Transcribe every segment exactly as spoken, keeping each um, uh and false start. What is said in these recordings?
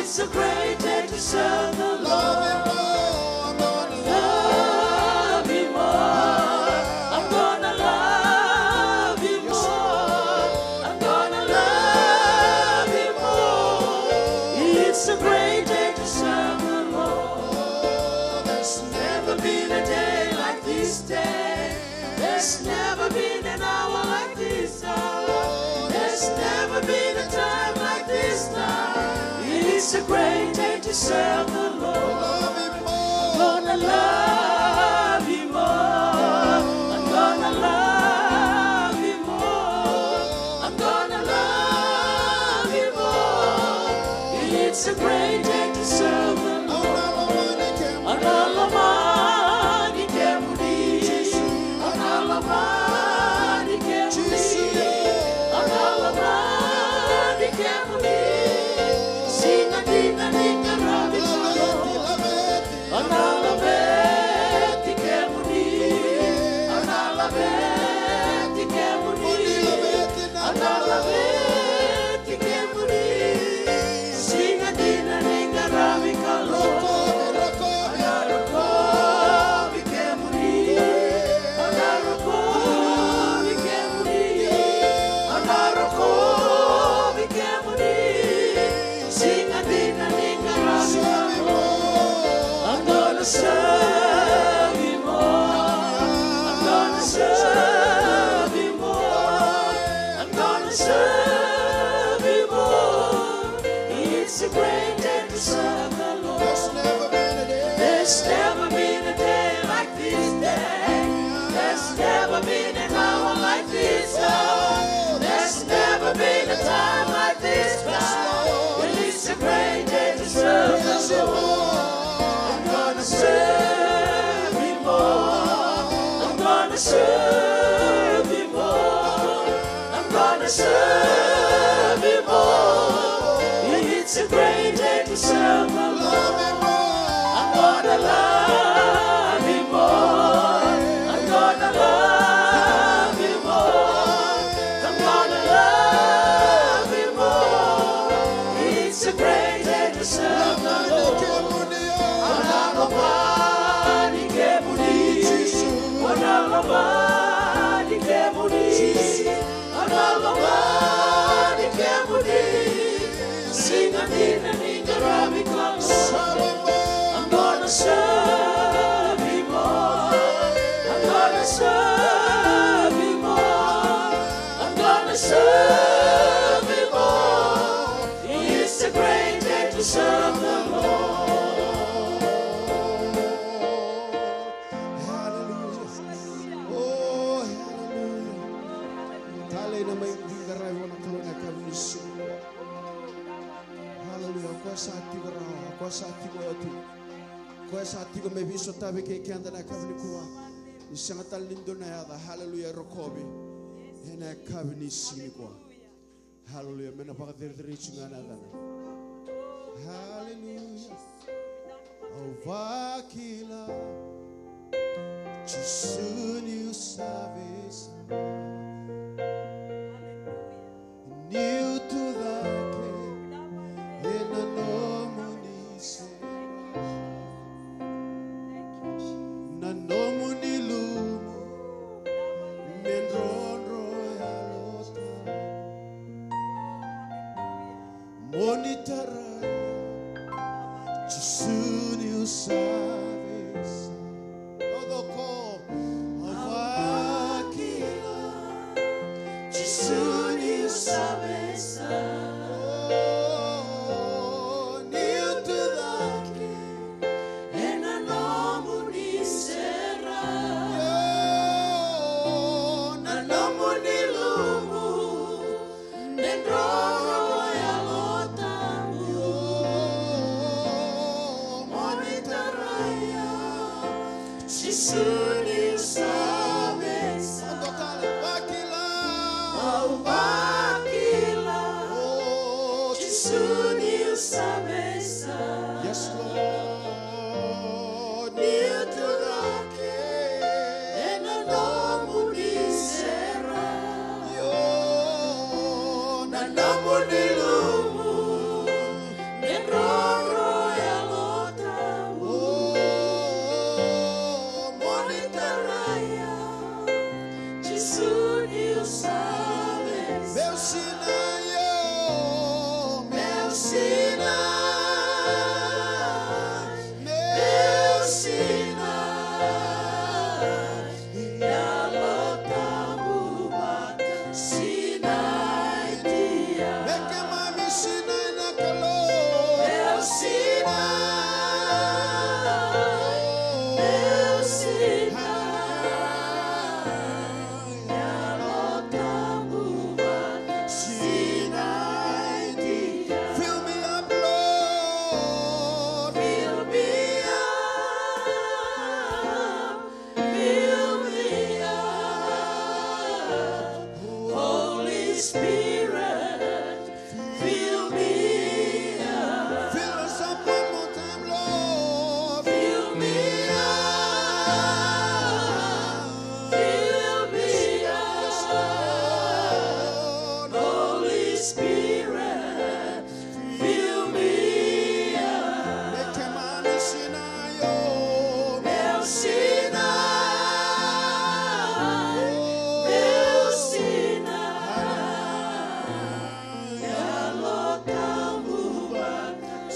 It's a great day to serve the Lord. Love him more. I'm gonna love him more. I'm gonna love him more. It's a great day to serve the Lord. There's never been a day like this day. There's never been an hour like this hour. There's never been a time like this time. It's a great day to serve the Lord. Gonna love him more. I'm gonna love him more. I'm gonna love him more. It's a great day to serve the Lord. Ana lomani kemuni. Ana lomani kemuni. Ana lomani kemuni. Siga dina ni qaravi Kalou. Ana laveti kemuni. Ana laveti kemuni. Ana laveti kemuni. Siga dina ni qaravi Kalou. Ana rokovi kemuni. Ana rokovi kemuni. Ana rokovi kemuni. Siga dina ni qaravi Kalou. I'm gonna serve him more. I'm gonna serve him more. I'm gonna serve him more. It's a great day to serve the Lord. There's never been a day. There's never been a day like this day. There's never been an hour like this hour. There's never been a time like this time. Well, it's a great day to serve the Lord. I'm gonna serve him more. I'm gonna serve him more. I'm gonna serve him more. It's a great day to serve the Lord. I'm gonna love him more. I'm gonna love him more. I'm gonna love him more. It's a great day to serve the Lord. Ana lomani kemuni. Ana lomani kemuni. Ana lomani kemuni. Siga dina ni qaravi Kalou. I'm gonna serve him more. I'm gonna serve him more. I'm gonna serve him more. It's a great day to serve the Lord. Hallelujah. Oh, hallelujah. Talei na mai qaravi vua na Kalou na yakavi ni siga. Hallelujah. O koya sa tiko rawa, o koya sa tiko oti, o koya sa tiko me veisotavi kei keda na yakavi nikua. Ni sega tale ni dua na yaca. Hallelujah. E rokovi ena yakavi ni siga nikua. Hallelujah. Me na vakacerecerei tsu ga na yacana. Hallelujah. Au vakila Jisu niu sa veisa, niu tucake ena nomuni serau. Na nomuni lumu me drodro, Yalo Tabu. Mo ni taraia, Jisu niu sa veisa. Taucoko. Au vakila, Jisu niu sa veisa. Oh, niu tucake ena nomuni serau. Na nomuni lumu me drodro, Yalo Tabu. Mo ni taraia, Jisu niu sa veisa. Au vakila, Jisu niu sa veisa. Yes, Lord. Niu tucake ena nomuni serau. Io, na nomuni lumu me dro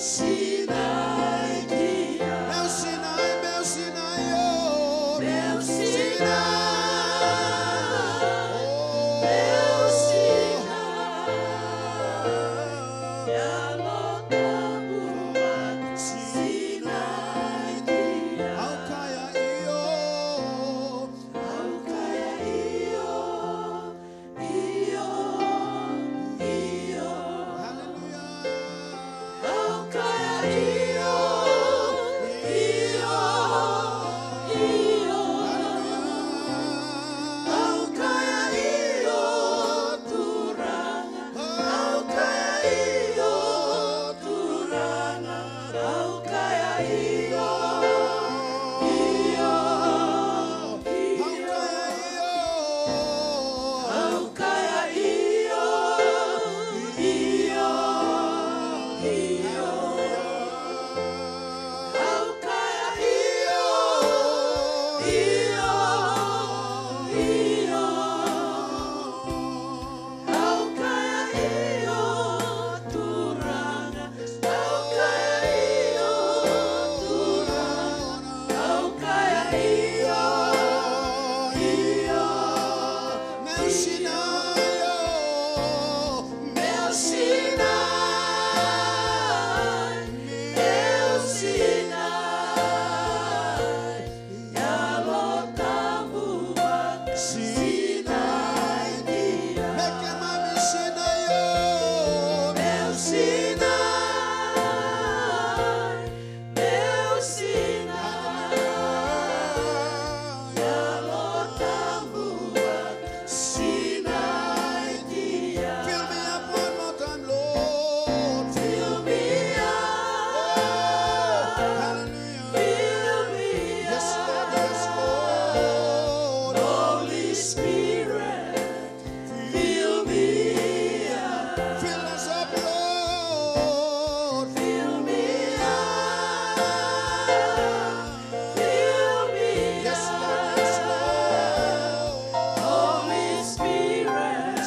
Sinai, meu Sinai, meu Sinai, oh, meu Sinai, meu Sinai. Au kaya io. Au kaya io, io, io. Hallelujah. Au kaya io, io, io. Hallelujah. Au kaya io, Turaga. Au kaya io, Turaga. Au kaya io, io, io. Au kaya io, io, io. Au kaya io, io, io. Au kaya io, Turaga. Au kaya io, Turaga. Au kaya io, io. Meu Sinai, oh, meu Sinai, meu Sinai. Yalo Tabu, Sinai, Dia. Me keimami Sinai, oh, meu Sinai, meu Sinai. Yalo Tabu, Sinai, Dia. Fill me up one more time, Lord. Fill me up. Oh, hallelujah. Fill me up. Yes, Lord, yes, Lord. Holy Spirit, fill me up. Fill us up, Lord. Fill me up. Fill me up. Yes, Lord, yes, Lord. Holy Spirit,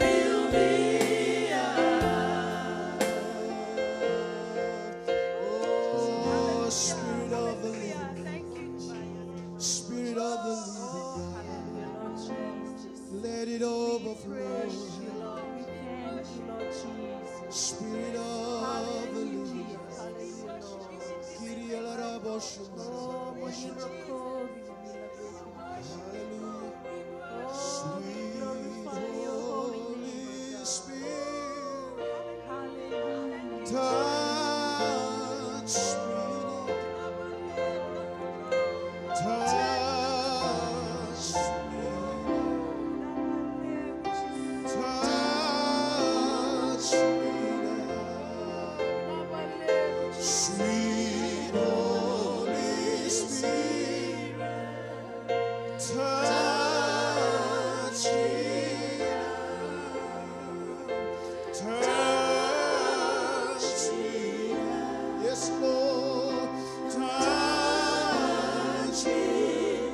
fill me up. Oh, Spirit of the living God. Spirit of the living God. Let it overflow. Spirit of the living God. Kiri alarabosho. Hallelujah. Sweet Holy Spirit, touch me, touch me, touch me now. Sweet Holy Spirit, touch me now. Touch me now. Yes, Lord. Touch me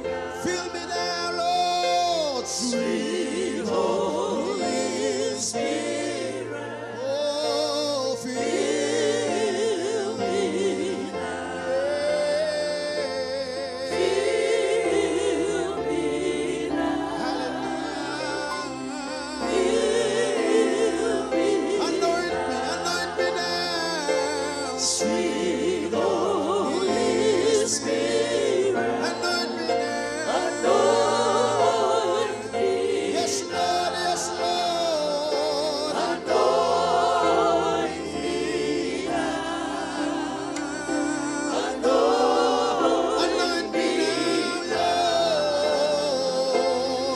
now. Fill me now, Lord. Sweet Holy Spirit. Oh, fill me now. Fill me now. Hallelujah. Fill me. Anoint me, anoint me now. Sweet Holy Spirit. Anoint me now. Anoint Yes, Lord, yes, Lord. Anoint me now. Anoint, anoint me now,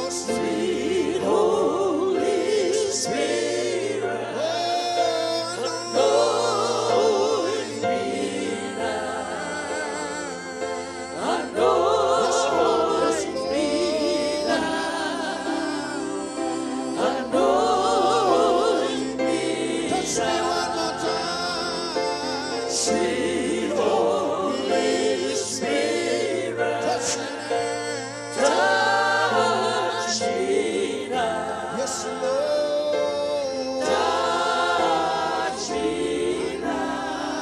Lord. Sweet Holy Spirit. Oh, anoint me now. Anoint me now. Anoint me now. Touch me one more time. Sweet Holy Spirit. Touch me now. Touch me now. Yes, Lord. Touch me now.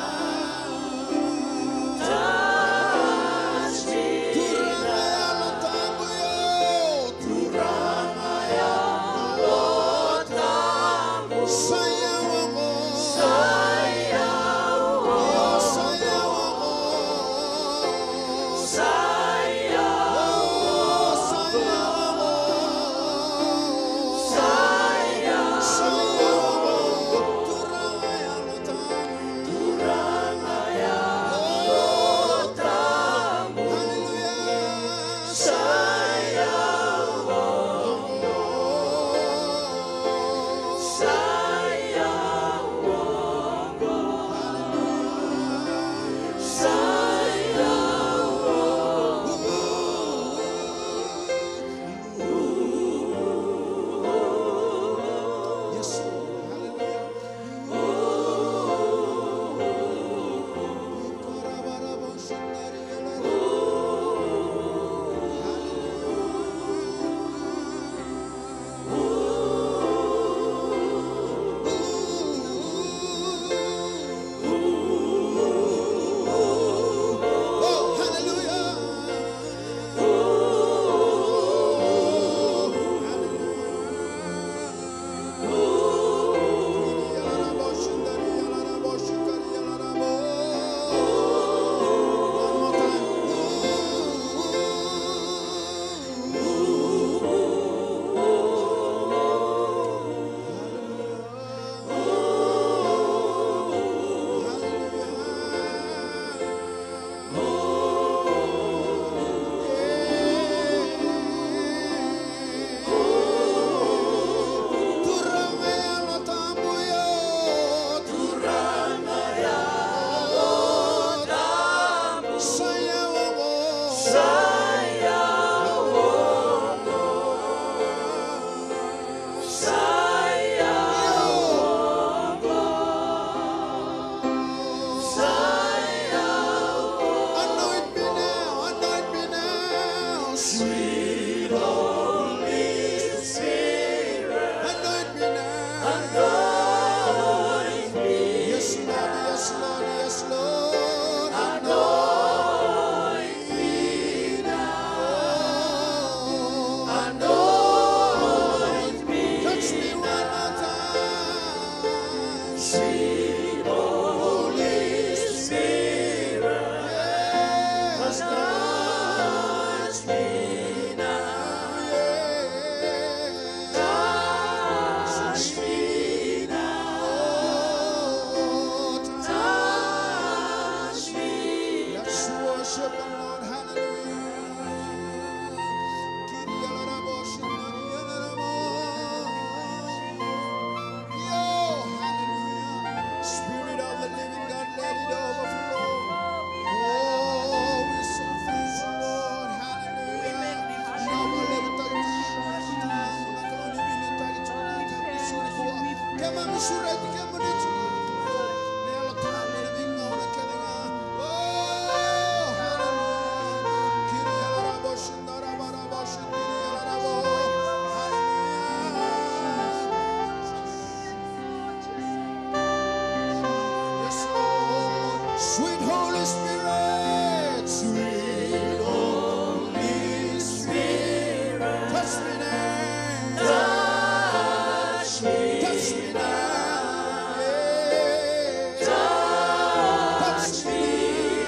Sweet Holy Spirit, sweet Holy Spirit, touch me now. Touch me now. Yeah. Touch me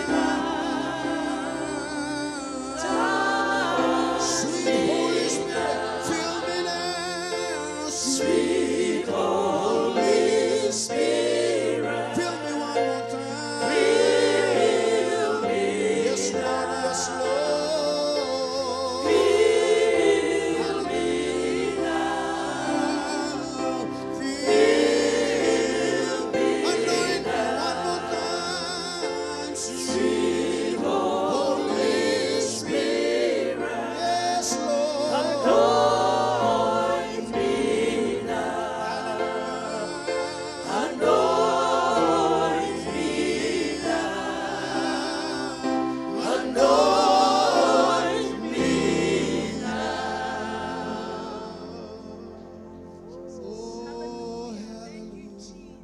now. Sweet Holy Spirit, fill me now. Sweet Holy Spirit, fill me one more time. Fill me. Yes, Lord, yes, Lord. Fill me now. Fill me. Anoint me one more time. Sweet Holy Spirit. Yes, Lord. Anoint me now. Anoint me now. Anoint me now. Oh, hallelujah.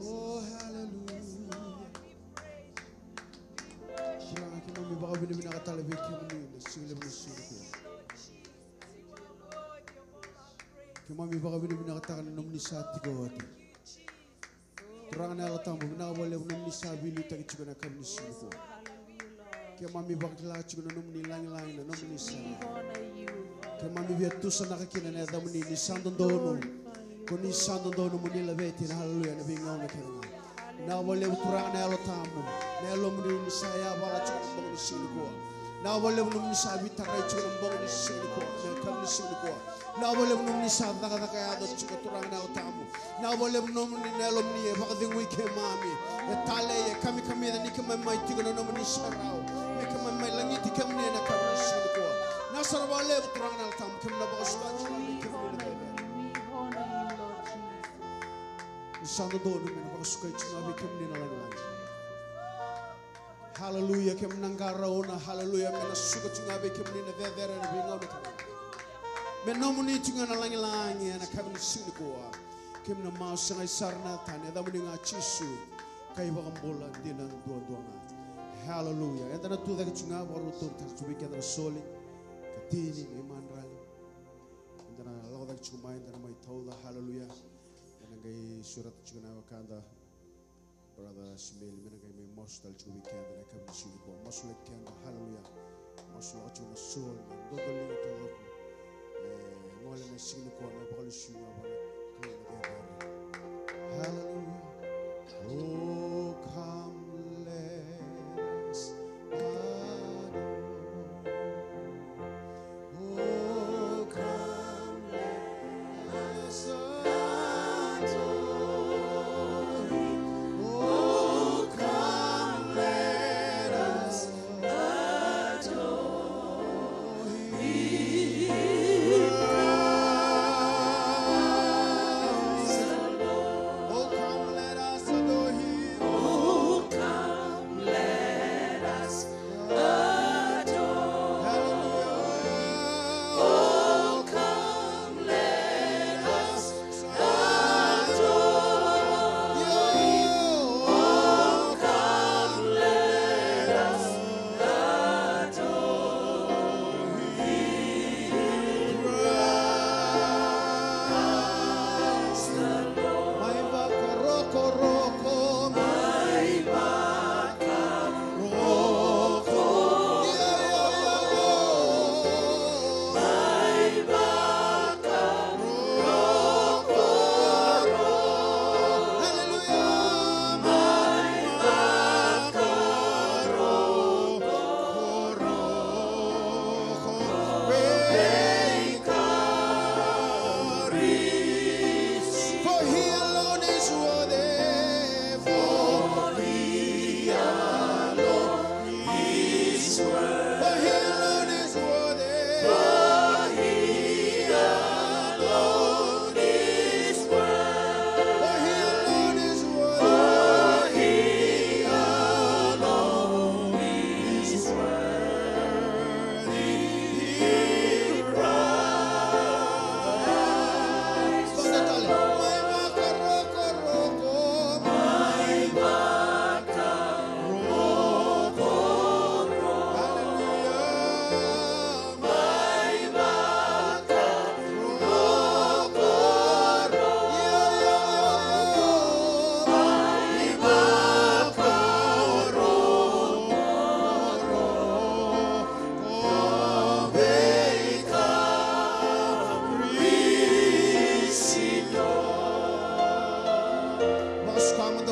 Oh, hallelujah. Turaga, keimami vakavinavinaka tale vei kemuni na siga levu ni siga nikua. Keimami vakavinavinakataka na nomuni sa tiko oti. Turaga na Yalo Tabu, vinaka vakalevu nomuni sa veiliutaki tiko ena yakavi ni siga nikua. Keimami vakila tiko na nomuni lagilagi, na nomuni sa. Keimami via tusanaka kina na yacamuni ni sa dodonu. Ko ni sa dodonu mo ni laveti na, haleluya, na veigauna kece ga. Vinaka vakalevu Turaga na Yalo Tabu, na Yalomuni ni sa yavala tiko na bogi ni siga nikua. Vinaka vakalevu nomuni sa veitarai tiko na bogi ni siga nikua, na yakavi ni siga nikua. Vinaka vakalevu nomuni sa cakacaka yaco tiko Turaga na Yalo Tabu. Vinaka vakalevu nomuni na Yalomuni e vakacegui keimami, e talei, e kamikamica ni keimami mai tiko na nomuni serau, me keimami mai lagiti kemuni ena yakavi ni siga nikua. Vinaka sara vakalevu Turaga na Yalo Tabu, keimami na vakasuka tiko vei kemuni na cecere. Ni sa dodonu me na vakasukai tiko ga vei kemuni na lagilagi. Haleluya, keimami na qarauna, haleluya, me na suka tiko ga vei kemuni na cecere ena veigauna kece ga. Me nomuni tiko ga na lagilagi ena yakavi ni siga nikua. Keimami na masu sega ni sara na tani, e yacamuni ga Jisu, ka iVakabula dina duadua ga. Haleluya. Eda na tucake tiko ga, vakarau taura tale tiko vei keda na soli, katini, na imadrali. Eda na lako cake tiko mai, eda na mai tauca, haleluya. Eda na qai sureta tiko na wekada Brother Simeli, me na qai mai masu tale tiko vei keda na yakavi ni siga nikua. Masulaki keda, haleluya. Masulaka tiko na soli, na dodoliga taucoko. E gole na siga nikua, na vakalesui ga vua na Kalou na cecere. Haleluya. Oh, come, let us adore. Oh, come, let us adore Him. Oh, come, let us adore Him. Praise the Lord. Oh, come,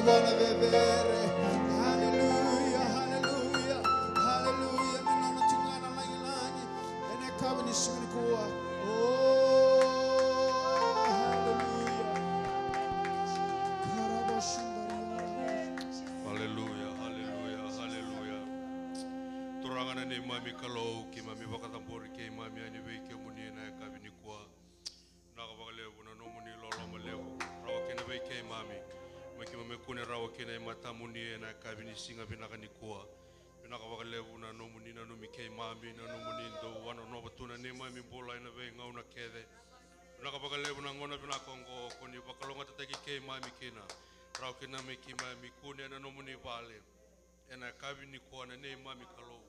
Haleluya, haleluya, haleluya. Me nona tiko ga na lagilagi ena yakavi ni siga nikua. O, haleluya. Haleluya, haleluya, haleluya. Turaga na neimami Kalou, keimami vakacabori keimami yani vei kemuni ena yakavi nikua. Vinaka vakalevu na nomuni loloma levu rawa kina vei keimami. Me keimami kune rawa kina e matamuni ena yakavi ni siga vinaka nikua. Vinaka vakalevu na nomuni nanumi keimami, na nomuni dau wanonova tu na neimami bula ena veigauna kece. Vinaka vakalevu na gauna vinaka oqo ko ni vakalougatataki keimami kina. Rawa kina me keimami kune ena nomuni vale ena yakavi nikua na neimami Kalou.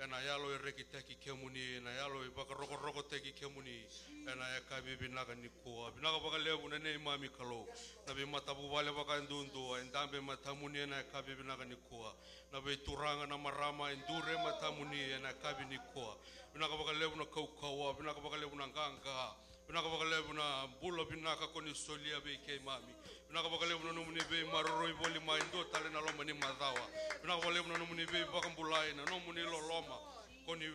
Ena yalo e rekitaki kemuni, ena yalo e vakarokorokotaki kemuni ena yakavi vinaka nikua. Vinaka vakalevu na neimami Kalou. Na veimatavuvale vakaduadua e dabe e matamuni ena yakavi vinaka nikua. Na veituraga, na marama e duri e matamuni ena yakavi nikua. Vinaka vakalevu na kaukauwa, vinaka vakalevu na qaqa. Vinaka vakalevu na bula vinaka ko ni solia vei keimami. Vinaka vakalevu na nomuni veimaroroi voli mai dua tale na loma ni macawa. Vinaka vakalevu na nomuni veivakabulai, na nomuni loloma ko ni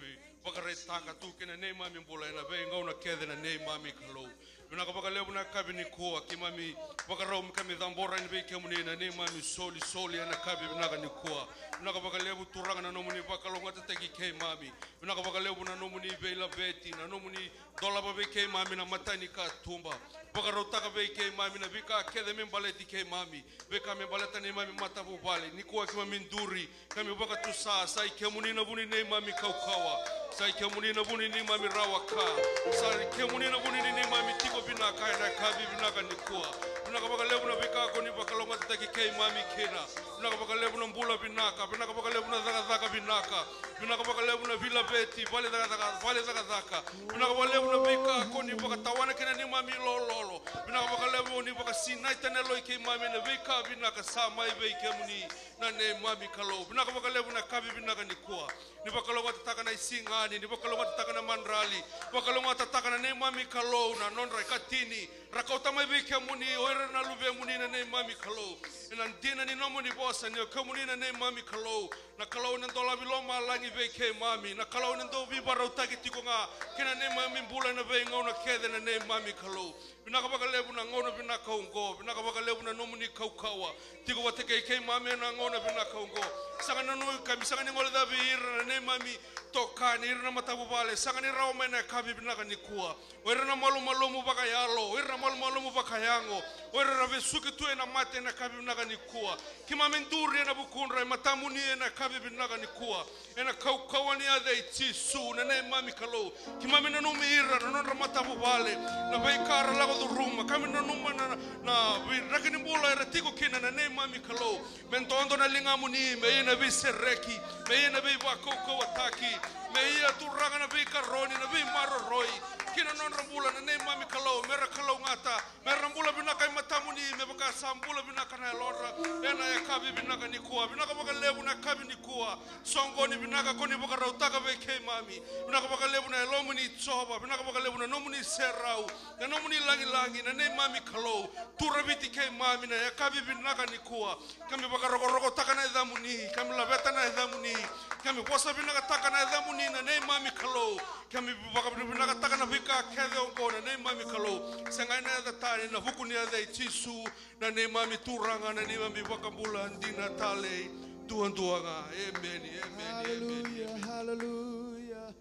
vakaraitaka tu kei na neimami bula ena veigauna kece na neimami Kalou. Vinaka vakalevu na yakavi nikua keimami vakarau me keimami cabora yani vei kemuni na neimami solisoli ena yakavi vinaka nikua. Vinaka vakalevu Turaga na nomuni vakalougatataki keimami. Vinaka vakalevu na nomuni veilaveti, na nomuni dolava vei keimami na mata ni katuba. Vakarautaka vei keimami na veika kece me baleti keimami, veika me baleta neimami matavuvale. Nikua keimami duri, keimami vakatusa, sa i kemuni na vu ni neimami kaukauwa. Sa i kemuni na vu ni neimami rawa ka. Sa i kemuni na vu ni neimami tiko vinaka ena yakavi vinaka nikua. Vinaka vakalevu na veika ko ni vakalougatataki keimami kina. Vinaka vakalevu na bula vinaka, vinaka vakalevu na cakacaka vinaka. Vinaka vakalevu na veilaveti, vale cakacaka, vale cakacaka. Vinaka vakalevu na veika ko ni vakatawana kina neimami lololo. Vinaka vakalevu ni vakasinaita na yaloi keimami ena veika vinaka sa mai vei kemuni na neimami Kalou. Vinaka vakalevu na yakavi vinaka nikua. Ni vakalougatataka na isigani, ni vakalougatataka na madrali, vakalougatataka na neimami Kalou na nodra ikatini ra kauta mai vei kemuni o ira na luvemuni na neimami Kalou. Ena dina ni nomuni vosa ni o kemuni na neimami Kalou, na Kalou ena dolavi lomalagi vei keimami, na Kalou ena dau veivakarautaki tiko ga kei na neimami bula ena veigauna kece na neimami Kalou. Vinaka vakalevu na gauna vinaka oqo, vinaka vakalevu na nomuni kaukauwa tiko vata kei keimami ena gauna vinaka oqo. Sega ni nanumi keimami sega ni guilecavi ira na neimami tokani, ira na matavuvale, sega ni rawa mai na yakavi vinaka nikua. O ira na malumalumu vakayalo, o ira na malumalumu vakayago, o ira era vesuki tu ena mate ena yakavi vinaka nikua. Keimami duri ena vukudra e matamuni ena yakavi vinaka nikua. Ena kaukauwa ni yaca i Jisu na neimami Kalou. Keimami nanumi ira na nodra matavuvale, na veika ra lako curuma. Keimami nanuma na, na veiraki ni bula era tiko kina na neimami Kalou. Me dodo na ligamuni, me ia na veisereki, me ia na veivakaukauwataki, me ia Turaga na veikaroni, na veimaroroi ki na nodra bula na neimami Kalou, me ra kalougata, me ra bula vinaka e matamuni, me vaka sa bula vinaka na yalodra ena yakavi vinaka nikua. Vinaka vakalevu na yakavi nikua. Soqoni vinaka ko ni vakarautaka vei keimami. Vinaka vakalevu na Yalomuni Jiova, vinaka vakalevu na nomuni serau, na nomuni lagilagi na neimami Kalou. Turaviti keimami na yakavi vinaka nikua. Keimami vakarokorokotaka na yacamuni, keimami laveta na yacamuni, keimami vosa vinakataka na yacamuni na neimami Kalou. Keimami vakavinavinakataka na veika kece oqo na neimami Kalou. Sega ena yaca tani, na vuku ni yaca i Jisu na neimami Turaga, na neimami Vakabula dina talei duadua ga. Emeni, emeni, emeni, emeni. Haleluya, haleluya.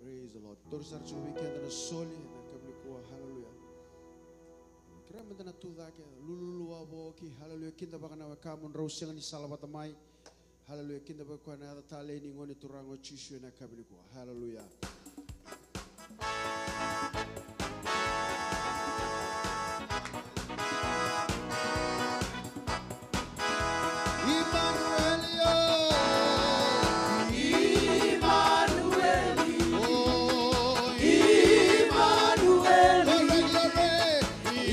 Praise the Lord. Tauri sara tiko vei keda na soli ena yakavi nikua. Haleluya. Kerea meda na tu cake, lululu wavoki. Haleluya. Kidavaka na wekamu, drau sega ni sala vata mai. Haleluya. Kidavaki koya na yaca talei ni Gone Turaga o Jisu ena yakavi nikua. Haleluya. Imanueli, o. Imanueli. O, Imanueli. Glory, glory.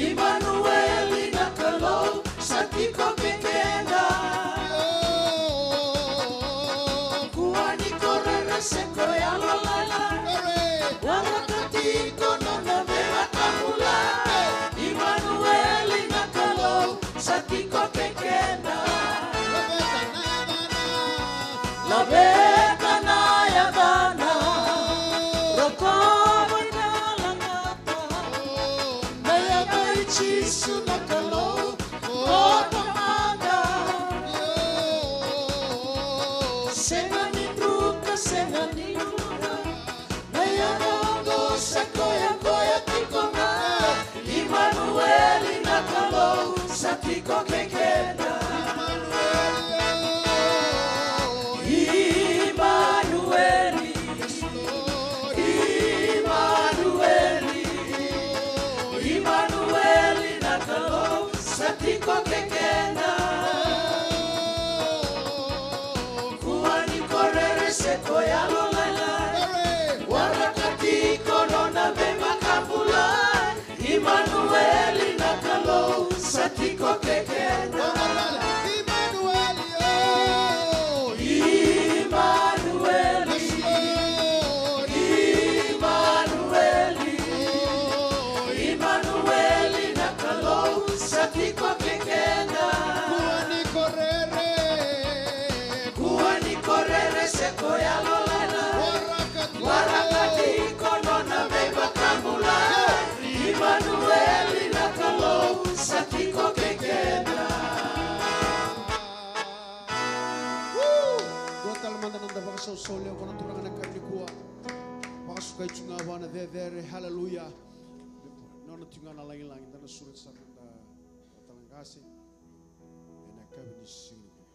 Imanueli na Kalou sa tiko vei keda. Kua ni ko rere se ko yalolala. Glory. Warakati Levu na turaga na yakavi nikua. Vakasukai tu ga vua na cecere. Haleluya. Nona tu ga na lagilagi, da na sureta sara na noda talatala qase ena yakavi ni siga nikua.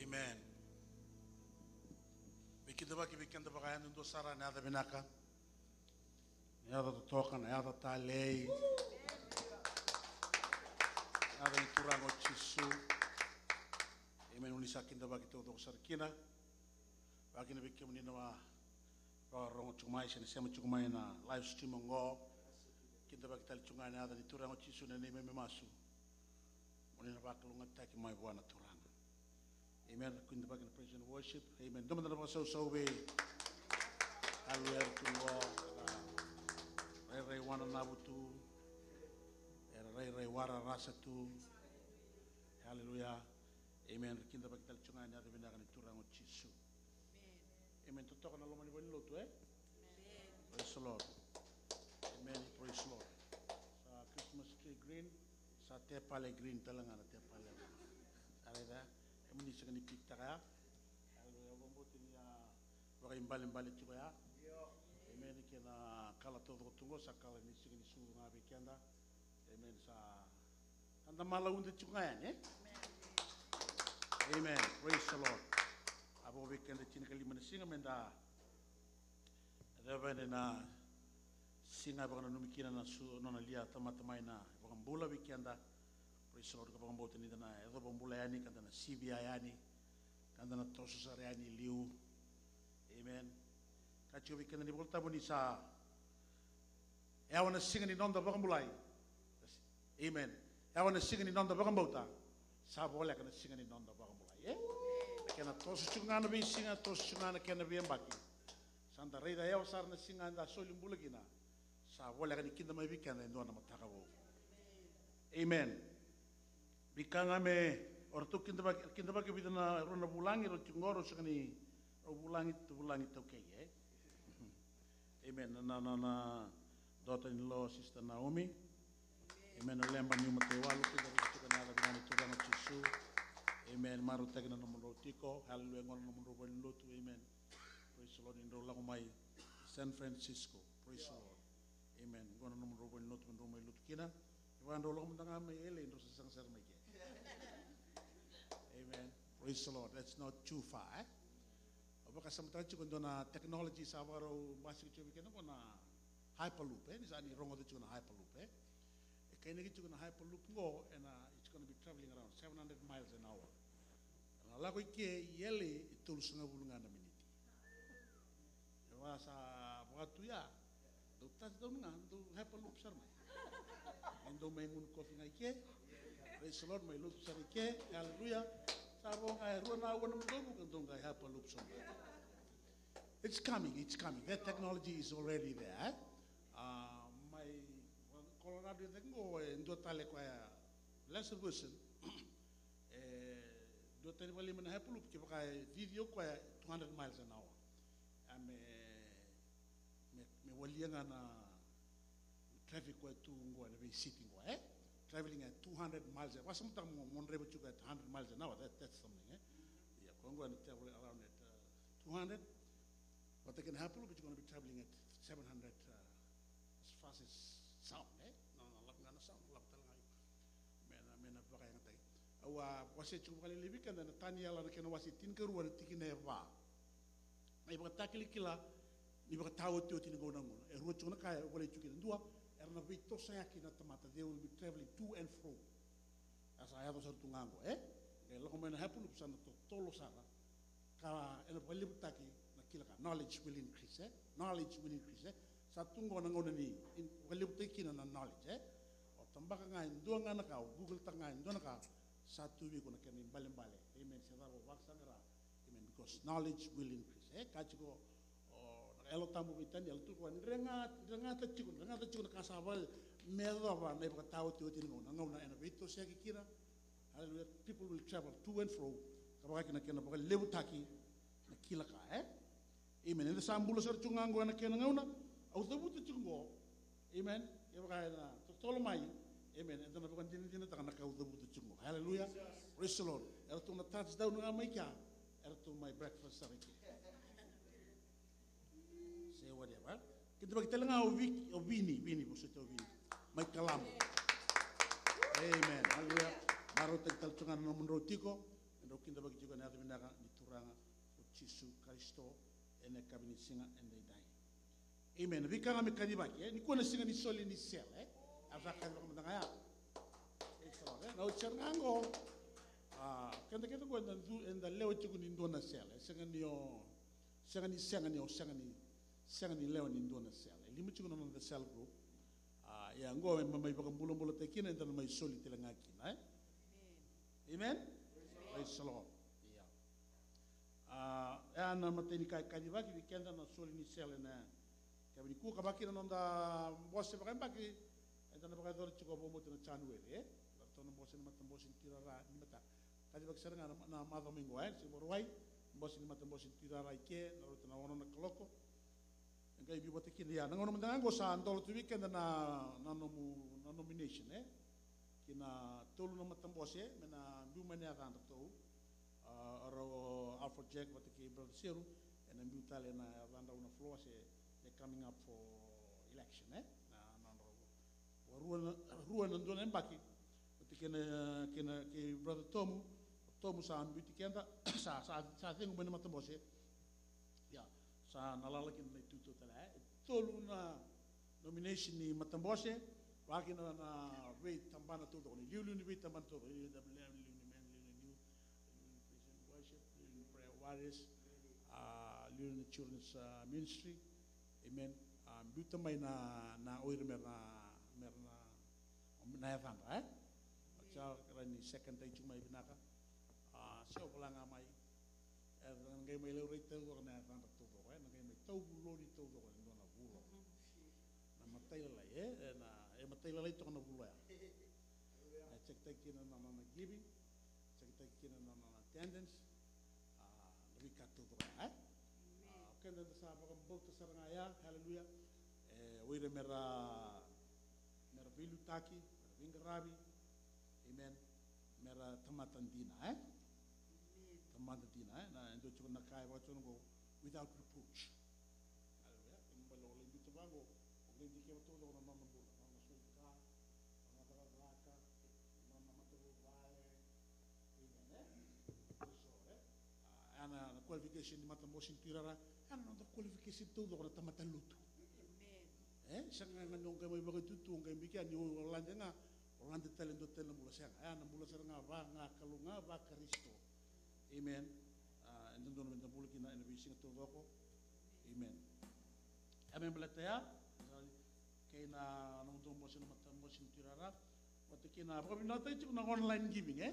Amen. Veikidavaki vei keda vakayadudua sara ena yaca vinaka, na yaca totoka, na yaca talei, na yaca ni Turaga o Jisu. Amen. Oni sa kidavaki taucoko sara kina. Vakakina vei kemuni na vakarorogo tiko mai se na sema tiko mai na live stream oqo. Kidavaki tale tiko ga ena yaca ni Turaga o Jisu na neimami masu. Moni na vakalougatataki mai vua na Turaga. Amen. Kidavaki na praise and worship. Amen. Dua mada na vakasausau vei. Haleluya. Era tu qo, era rairai wananavu tu, era rairai wararasa tu. Haleluya. Amen. Kidavaki tale tiko ga ena yaca vinaka ni Turaga o Jisu. Amen. Totoka na loma ni valenilotu, e? Praise the Lord. Amen. Praise the Lord. Sa Christmas tree green, sa tepale green tale ga na tepale. Sa raica? Kemuni sega ni piktaka ya. Haleluya. Au vakabauta ni a vakaibalebale tiko ya. Amen. Kei na kala taucoko tu qo sa kala ni sega ni sucu ga vei keda. Amen. Sa da malauda tiko ga yani, e? Amen. Praise the Lord. A vo vei keda tinikalima na siga meda ceva yani na siga e vakananumi kina na su, nona lia tamata mai na iVakabula vei keda. Praise the Lord. Ka vakabauta ni da na yacova bula yani, ka da na sivia yani, ka da na toso sara yani e liu. Amen. Ka tiko vei keda na iVolatabu ni sa yawa na siga ni noda vakabulai. Amen. Yawa na siga ni noda vakabauta. Sa voleka na siga ni noda vakabulai, e? Kena toso tiko ga na veisiga, toso tiko ga na kena veiyabaki. Sa da raica yawa sara na siga eda soli bula kina. Sa voleka ni kida mai vei keda e dua na mataka vou. Amen. Veika ga me o ratou kidavaki, kidavaki e vica na, rua na vulagi, rau tiko qo, rau sega ni, rau vulagi, vulagi taukei, e? Amen. Na, na, na, na daughter-in-law, Sister Naomi. Amen. O Leba Niuma Taiwalu, kidavaki tiko ena yaca vinaka ni Turaga o Jisu. Amen. Marautaki na nomudrau tiko. Hallelujah. Qo na nomudrau valenilotu. Amen. Praise the Lord. Ni drau lako mai San Francisco. Praise the Lord. Amen. Qo na nomudrau valenilotu, me drau mai lotu kina. Kevaka drau lako mada ga mai L A, drau sa saga sara mai ke. Amen. Praise the Lord. That's not too far, e? Au vakasamataka tiko e dua na technology sa vakarau basika tiko vei keda qo na Hyperloop, e? Ni sa ni rogoca tiko na Hyperloop, e? E kainaki tiko na Hyperloop qo, ena, it's gonna be traveling around seven hundred miles an hour. Na lako i ke i L A e tolusagavulu ga na miniti. E vaka sa vakatu ya, dou touchdown ga, dou Hyperloop sara mai. Ni dou mai gunu kofi ga i ke. Praise the Lord, mai lotu sara i ke. Hallelujah. Sa vo ga e rua na aua na mudovu ka dou qai Hyperloop sara mai. It's coming, it's coming. That technology is already there, e? A, mai Colorado e cake qo e dua tale koya, lesser version. E dua tani vakalima na Hyperloop, kevaka e cici o koya, two hundred miles an hour. A me, me, me walia ga na traffic koya tu qo ena veisiti qo, e? Traveling at two hundred miles, vakasamataka mo, mo draiva tiko at hundred miles an hour, that, that's something, e? Ia, koya qo ena travel around at, uh, two hundred, vata kei na Hyperloop, it's gonna be traveling at seven hundred, uh, as fast as sound, e? Na, na lako ga na sound, na lako tale ga. Me na, me na vakayagataki. Au a wasea tiko vakalailai vei keda na Taniela na kena wase tinikarua na tikina e va. Na ivakatakilakila ni vakataotioti ni gauna na gauna. E rua tiko na ka e volai tiko kina. Dua, era na veitosoyaki na tamata, they will be traveling to and fro. A sa yaco sara tu ga qo, e? Qai lako mai na Hyperloop sa na totolo sara. Ka ena vakalevutaki na kila ka, knowledge will increase, e? Knowledge will increase, e? Sa tu qo na gauna ni in-, vakalevutaki kina na knowledge, e? O tabaka ga e dua ga na ka, o Google-taka ga e dua na ka, sa tu vei iko na kena ibalebale. Amen. Se cava o vakasaqara. Amen. Because knowledge will increase, e? Ka tiko o na Yalo Tabu vei Taniela, tukuna, dregata, dregata tiko, dregata tiko na ka sa vale me yacova na ivakataotioti ni gauna, na gauna ena veitosoyaki kina. Hallelujah. People will travel to and fro. Ka vaka kina kena vakalevutaki na kila ka, e? Amen. Eda sa bula sara tiko ga qo ena kena gauna. Au cavuta tiko qo. Amen. Kevaka ena totolo mai, Amen. Eda na vakadinadinataka na ka au cavuta tiko qo. Hallelujah. Praise the Lord. Eratou na touchdown ga mai kea, eratou mai breakfast sara i ke. Say whatever. Kidavaki tale ga o Viki, o Vini, Vini, vosoti o Vini. Mai Kalamu. Amen. Hallelujah. Marautaki tale tu ga na nomudrau tiko. Drau kidavaki tiko ena yaca vinaka ni Turaga o Jisu Karisito ena yakavi ni siga edaidai. Amen. Veika ga me kacivaki, e? Nikua na siga ni soli ni sele, e? A sa kacivaka mada ga ya. Praise the Lord, e? Na oti sara ga qo. A, keda kece qo eda du, eda lewe tiko ni dua na sele. E sega ni o, sega ni, sega ni o, sega ni, sega ni lewe ni dua na sele. E lima tiko na noda cell group. A, ia qo e mai, mai vakabulabulataki kina, eda na mai soli tale ga kina, e? Amen. Praise the Lord. Ia. A, e a na matai ni ka e kacivaki vei keda na soli ni sele na yakavi nikua, ka vaka kina na noda bose vakayabaki, eda na vakayacora tiko vakabauta na January, e? Ratou na bose ni matabose ni Tui Rara ni mataka. Kacivaki sara ga na, na macawa mai qo, e? Se Vakarauwai, bose ni matabose ni Tui Rara i ke, na rauta na ono na kaloko. E qai biu vata kina, ia, na gauna mada ga qo sa dola tu vei keda na, na nomu, na nomination, e? Ki na tolu na matabose, me na biu mai na yacadratou. A, o rau o Alpha Jack vata kei Brother Seru, ena biu tale na yacadrau na floor se they're coming up for election, e? Na, na nodrau. Rua na, rua na dua na yabaki. Vata kei na, kei na, kei Brother Tomu, Tomu sa biuti keda, sa, sa, sa cegu mai na matabose. Ia, sa na lala kina na itutu tale, e? E tolu na nomination ni matabose, vaka kina na veitabana taucoko, na liuliu ni veitabana taucoko, liuliu ni W M, liuliu ni men, liuliu ni youth, liuliu ni praise and worship, liuliu ni prayer warriors, a, liuliu ni children's, a, ministry. Amen. A, biuta mai na, na o ira mera na, mera na, na yacadra, e? Sa kila ni second day tiko mai vinaka. A, se o vola ga mai. E, na qai mai laurai taucoko na yacadra taucoko, e? Na qai mai tauvuloni taucoko e dua na vula. Na matailalai, e? E na, e matailalai toka na vula ya. E check-taki kina na, na, na giving, check-taki kina na, na, na attendance, a, na veika taucoko ya, e? A, o keda eda sa vakabauta sara ga ya, hallelujah. E, o ira mera, mera veiliutaki, mera veiqaravi, amen. Mera tamata dina, e? Tamata dina, e? Na, e dua tiko na ka e vaka tiko na qo, without reproach. Hallelujah. Kena ibalebale o lai biuta vaqo, o qai dikeva taucoko na nona bula, na nona soli ka, na nona cakacaka, na nona matavuvale. Amen, e? Praise the Lord, e? A, ya na, na qualification ni matabose ni Tui Rara, ya na noda qualification taucoko na tamata lotu. E, sega ga ni o qai mai vakaitutu, o qai bika ni o lade ga, o lade tale dua tale na bula, sega. Ya na bula sara ga va, ga Kalou ga, va Karisito. Amen. A, e dodonu meda bula kina ena veisiga taucoko. Amen. E me baleta ya, kei na nomudou bose na matabose ni Tui Rara, vata kei na vakavinavinakataki tiko na online giving, e?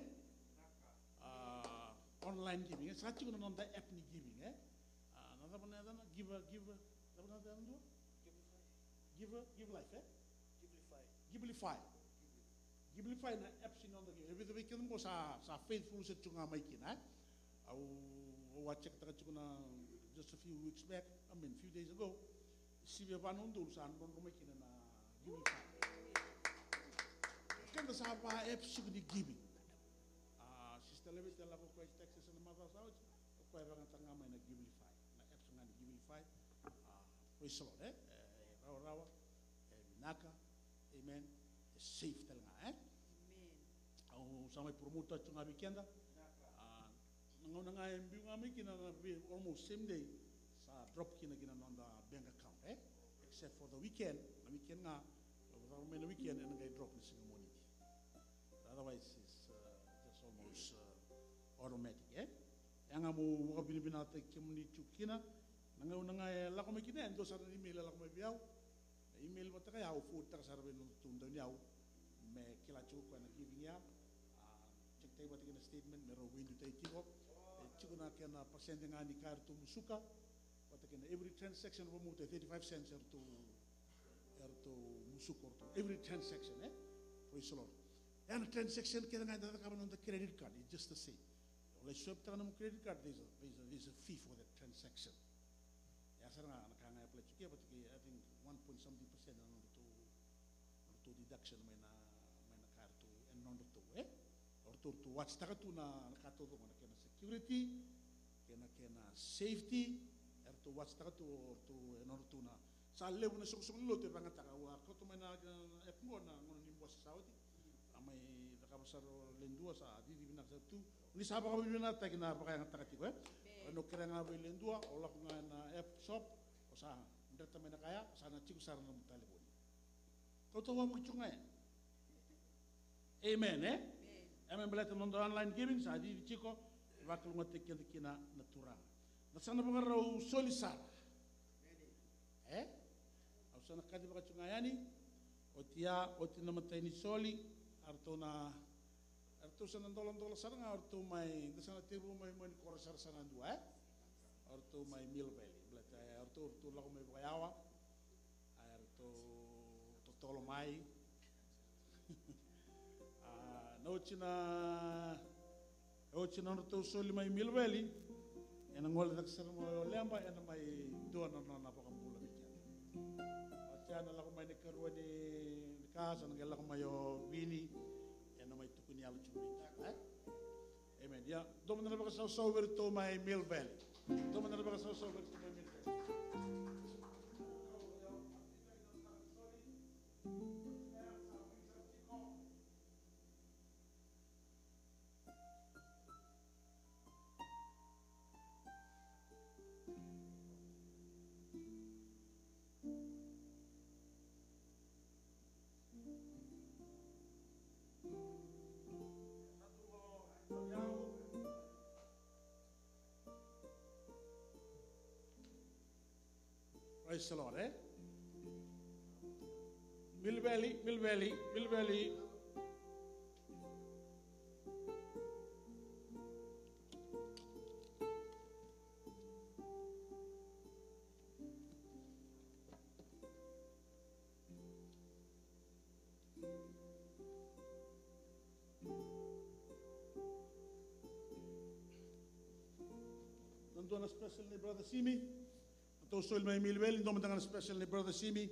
A, online giving, e? Sa tiko na noda app ni giving, e? A, na cava na yacana? Give, give, cava na yacana dua? Give, Give Life, e? Givelify. Givelify. Givelify na app ni noda giving. E vica vei keda qo sa, sa faithful sara tiko ga mai kina, e? Au, au a check-taka tiko na, just a few weeks back, I mean, few days ago. Sivia va na udolu sa drodro mai kina na Givelify. Keda sa va apps tiko ni giving. A, Sister Levita e lako koya i Texas na macawa sa oti, o koya e vakayagataka ga mai na Givelify. Na apps ga ni Givelify. A, praise the Lord, e? E rawarawa, e vinaka, amen, e safe tale ga, e? Au sa mai promote tiko ga vei keda. A, na gauna ga e biu ga mai kina na vei, almost same day, sa drop kina ki na noda bank account, e? Except for the weekend, na weekend ga, cava mai na weekend, ena qai drop na siga Moniti. Otherwise, it's, uh, just almost, uh, automatic, e? Ya ga meu vakavinavinakataki kemuni tiko kina, na gauna ga e lako mai kina, e dua sara na email e lako mai vei au, na email vata kaya au forward-taka sara vei nodatou dauniyau, me kila tiko koya na giving ya. A, check-taki vata kei na statement, me rau veidutaki tiko. E tiko na kena pasede ga ni ka eratou musuka, vata kei na every transaction, vakabauta e thirty-five cents eratou, eratou musuka o ratou. Every transaction, e? Praise the Lord. E na transaction kece ga eda cakava na noda credit card, it's just the same. O lai swipe-taka na nomu credit card, there's a, there's a, there's a fee for that transaction. E a sara ga na ka ga e apply tiko, vata kei, I think, one point something percent na nodratou, nodratou deduction mai na, mai nodratou, e? O ratou, ratou watch-taka tu na, na ka taucoko, na kena security, kei na kena safety, e ratou watch-taka tu o ratou, e nodratou na. Sa levu na soqosoqo ni lotu e vakayagataka, au a kauta mai na, na app qo na gauna ni bose sa oti. A mai cakava sara o le dua, sa cici vinaka sara tu. Ni sa vakavinavinakataki na vakayagataka tiko, e? Amen. Au kerea ga vei le dua, o lako ga ena app shop, o sa dreta mai na ka ya, sa na tiko sara na nomu talevoni. Kauta wavoki tiko ga ya. Amen, e? Amen. Amen. Baleta na noda online giving sa cici tiko, e vakalougatataki keda kina na Turaga. Da sa na vakarau soli sara. E? Au sa na kacivaka tiko ga yani. Oti ya, oti na imatai ni soli. A ratou na, a ratou sa na doladola sara ga, a ratou mai, da sa na tekivu mai, mai ni koro sara sa na dua, e? A ratou mai Mill Valley. Baleta, e, a ratou, ratou lako mai vakayawa. A ratou totolo mai. A, na oti na, e oti na nodratou soli mai Mill Valley, ena gole cake sara mai o Leba, ena mai dua na nona vakabula vei keda. Oti ya na lako mai na ikarua ni, ni ka, sa na qai lako mai o Vini, ena mai tukuni yalo tiko vei keda, e? Amen. Ia, dou mada na vakasausau vei iratou mai Mill Valley. Dou mada na vakasausau vei iratou mai Mill Valley. Praise the Lord, e? Mill Valley, Mill Valley, Mill Valley. Na dua na special ni Brother Simi. Na tou soli mai Mill Valley, dua mada ga na special ni Brother Simi.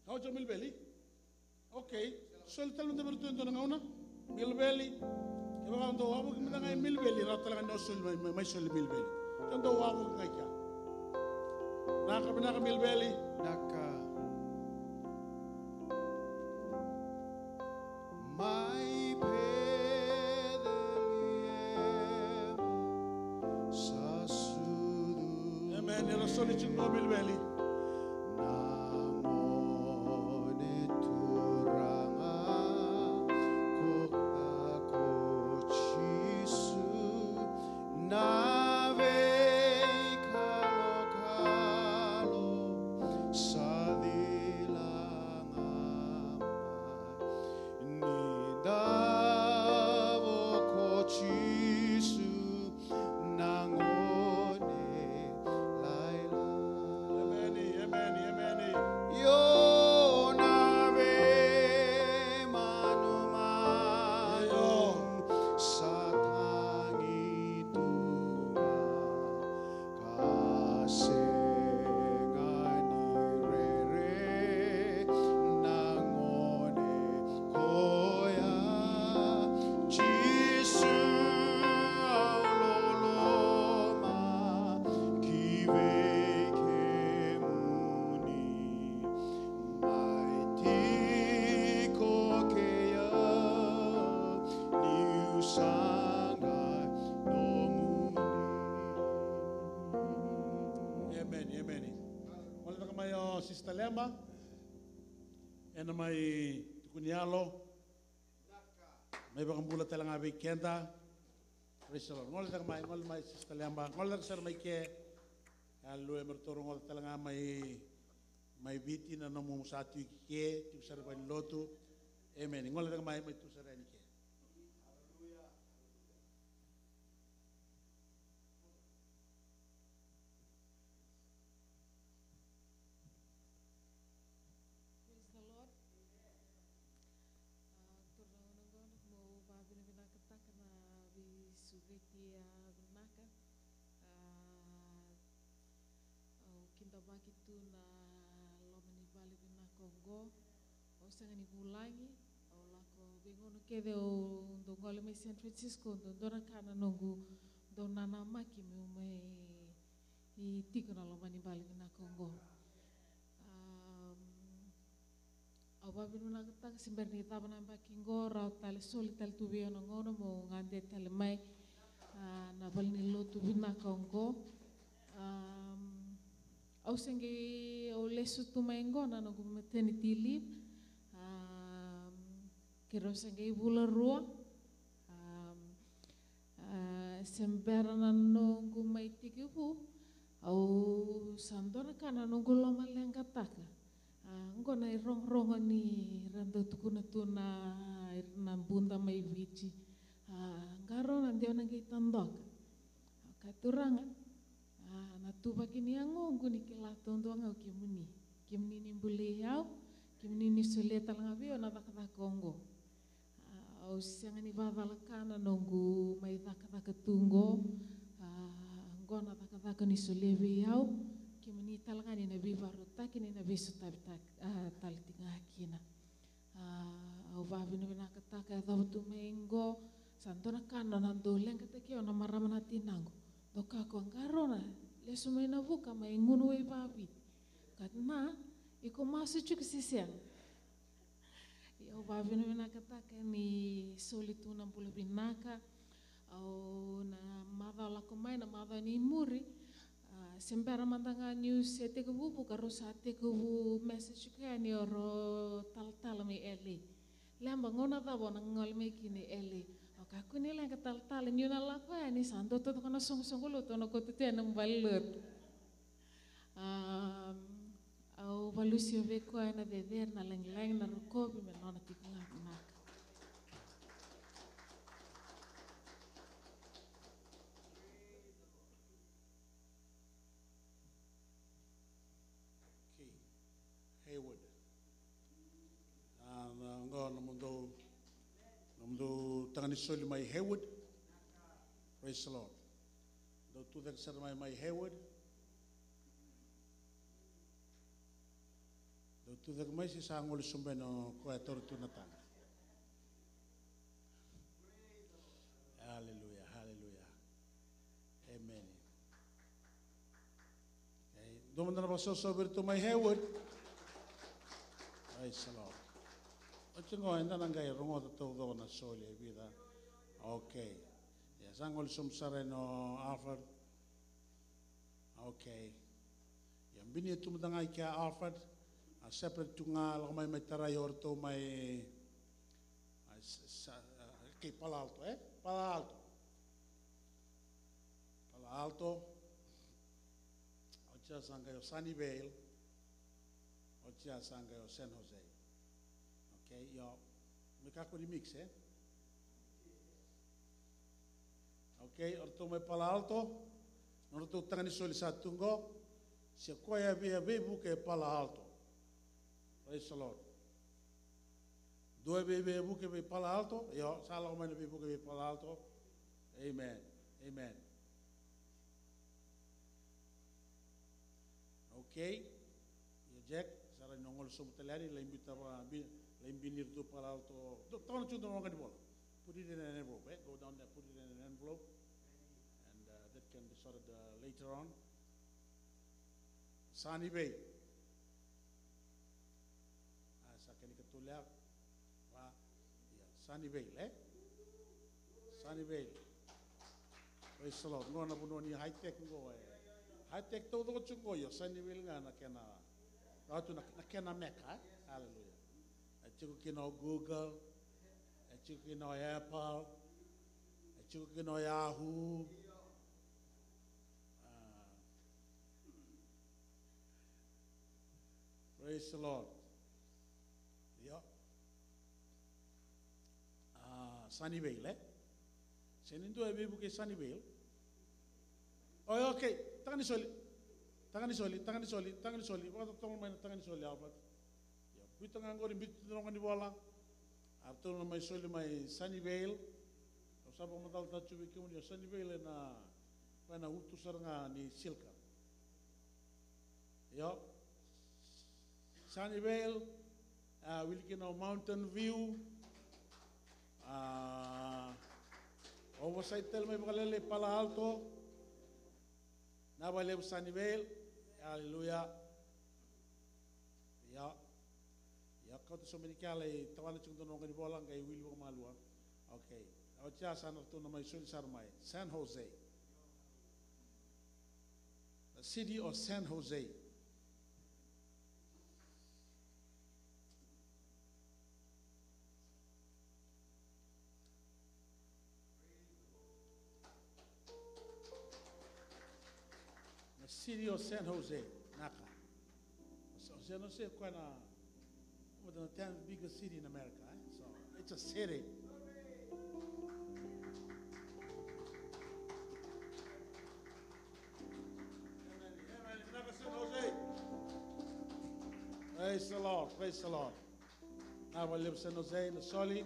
How's your Mill Valley? Okay. Soli tale mada vei iratou e dua na gauna. Mill Valley. Kevaka dou wavoki mada ga e Mill Valley, rawa tale ga ni o soli mai, mai, mai soli Mill Valley. Ke dou wavoki ga i kea. Naka vinaka Mill Valley. Naka. Mai Peceliema sa sucu. Amen. Era soli tiko Mill Valley. Na Gone Turaga ko, ko Jisu, na veikalokalo sa cila ga mai. Ni davo ko Jisu na gone lailai. Emeni, emeni, emeni. Io na veimanumanu. Io. Sa tagi tu ga. Ka sega ni rere na gone koya. Jisu au loloma ki vei kemuni. Mai tiko kei au niu sa qai nomuni. Emeni, emeni. Gole cake mai o Sister Leba. Ena mai tukuni yalo. Mai vakabula tale ga vei keda. Praise the Lord. Gole cake mai, gole mai Sister Leba. Gole cake sara mai ke. Hallelujah. Me ratou rogoca tale ga mai, mai Viti na nomu sa tu i ke, tu sara mai lotu. Amen. Gole cake mai, mai tu sara yani ke. Praise the Lord. Ah, turaga na gona, mo vakavinavinakataka na veisuketi, ah, vinaka. Ah, au kidavaki tu na loma ni vale vinaka oqo. Au sega ni vulagi, au lako veigauna kece au dau gole mai San Francisco, dau dua na ka na noqu dau nanamaki meu mai tiko na loma ni vale vinaka oqo. Am, au vakavinavinakataka se bera ni cava na yabaki oqo, rawa tale, soli tale tu vei au na gauna meu gade tale mai, ah, na valenilotu vinaka oqo. Am, au se qai, au lesu tu mai oqo na noqu maternity leave. Am, keirau se qai vula rua. Am, ah, se bera na noqu mai tekivu, au sa dua na ka na noqu lomaleqataka. Ah, oqo na irogorogo ni ra dau tukuna tu na, na buda mai Viti. Ah, qarauna de au na qai tadoka. Au kaya, Turaga, ah, na tuvaki ni yagoqu ni kila taudua ga o kemuni. Kemuni ni bulei au, kemuni ni solia tale ga vei au na cakacaka oqo. Ah, au sega ni vakacalaka na noqu mai cakacaka tu oqo. Ah, oqo na cakacaka ni solia vei au. Kemuni tale ga ni na veivakarautaki ni na veisotavi, ah, tale tiko ga kina. Ah, au vakavinavinakataka, yacova tu mai oqo, sa dua na ka na dau leqataki au na marama na tinaqu. Dau kaya o koya, qarauna, lesu mai na vuka mai gunu wai vakaviti. Ka na, iko masu tiko se sega. Ia au vakavinavinakataka ni soli tu na bula vinaka. Au na macawa lako mai, na macawa ni muri, ah, se bera mada ga niu se tekivu vuka, rau sa tekivu message koya ni o rau talatala mai L A. Leba, gauna cava o na gole mai kina i L A? Au kaya, kua ni leqa talatala, niu na lako yani sa dua toka na soqosoqo lotu, au na kauta tu yani na vale lotu. Am, au valusia vei koya na cecere, na lagilagi, na rokovi me nona tiko ga vinaka. Okay. Haywood. Ah, na, oqo nomudou, nomudou taga ni soli mai Haywood. Praise the Lord. Dou tu cake sara mai, mai Haywood. Dou tu cake mai se sa gole sobu yani o koya e taura tu na taga. Hallelujah, hallelujah. Amen. Okay. Dua mada na vakasausau vei iratou mai Haywood. Praise the Lord. Oti qo eda na qai rogoca taucoko na soli e vica. Okay. Ia sa gole sobu sara yani o Alfred. Okay. Ia binia tu mada ga i kea Alfred. A separate tu ga, lako mai, mai tarai o iratou mai, a, sa, sa, a, kei Palo Alto, e? Palo Alto. Palo Alto. Oti ya sa qai o Sunnyvale. Oti ya sa qai o San Jose. Okay, io. Me kakua ni mix, e? Okay, o ratou mai Palo Alto. Nodratou taga ni soli sa tu qo. Se koya via veivuke e Palo Alto. Praise the Lord. Dua vei veivuke vei Palo Alto. Io, sa lako mai na veivuke vei Palo Alto. Amen. Amen. Okay. Io, Jack, sa rawa ni o gole sobu tale yani, lai biuta vaka, bi-, lai biu ni ratou Palo Alto. Dou, tokona tu dou na waqa ni vola. Put it in an envelope, eh? Go down there, put it in an envelope. And, uh, that can be sorted, uh, later on. Sunnyvale. A, sa kena ikatolu ya. Va. Ia, Sunnyvale, e? Sunnyvale. Praise the Lord. Qo na vanua ni high tech qo, e. High tech taucoko tiko qo, io, Sunnyvale ga na kena, rawa tu na, na kena meka, e? Hallelujah. E tiko kina o Google, e E tiko kina o Apple, e tiko kina o Yahoo. Ah, praise the Lord. Io. Ah, Sunnyvale, e? Se ni dua e veivuke Sunnyvale. Oi, okay. Tagani soli. Tagani soli, tagani soli, tagani soli. Vakatotolo mai na tagani soli, Albert. Ia, biuta ga qori, biuta na noqu ni vola. A ratou na mai soli mai Sunnyvale. Au sa vakamacalataka tu vei kemuni, o Sunnyvale ena, ena utu sara ga ni Silka. Io. Sunnyvale, a, wili kina o Mountain View. A, oversight tale mai vakalailai Palo Alto. Na vakalevu Sunnyvale. Aleluya. Io. Io, kauta sobu ni kea lai tawana tiko dua na noqu ni vola, qai wili vakamalua. Okay. Oti ya sa na ratou na mai soli sara mai. San Jose. The city of San Jose. Na city of San Jose, naka. So, San Jose ko na, ko na tenth biggest city in America, eh? So, it's a city. Amen. Amen. Naka San Jose. Praise the Lord. Praise the Lord. Na vakalevu San Jose na soli.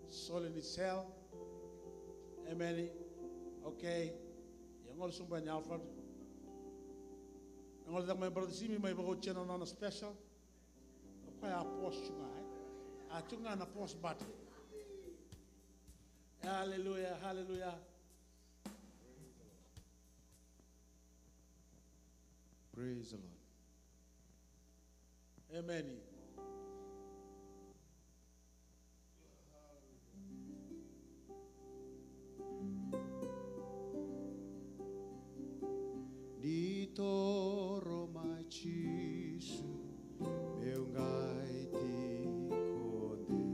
Soli ni sel. Amen. Okay. Ia gole sobu yani Alfred. Ia gole cake mai Brother Simi mai vakaotia na nona special. O koya a pause tu ga, e? A tu ga na pause button. Hallelujah, hallelujah. Praise the Lord. Amen. Ni toro mai Jisu, meu qai tiko dei.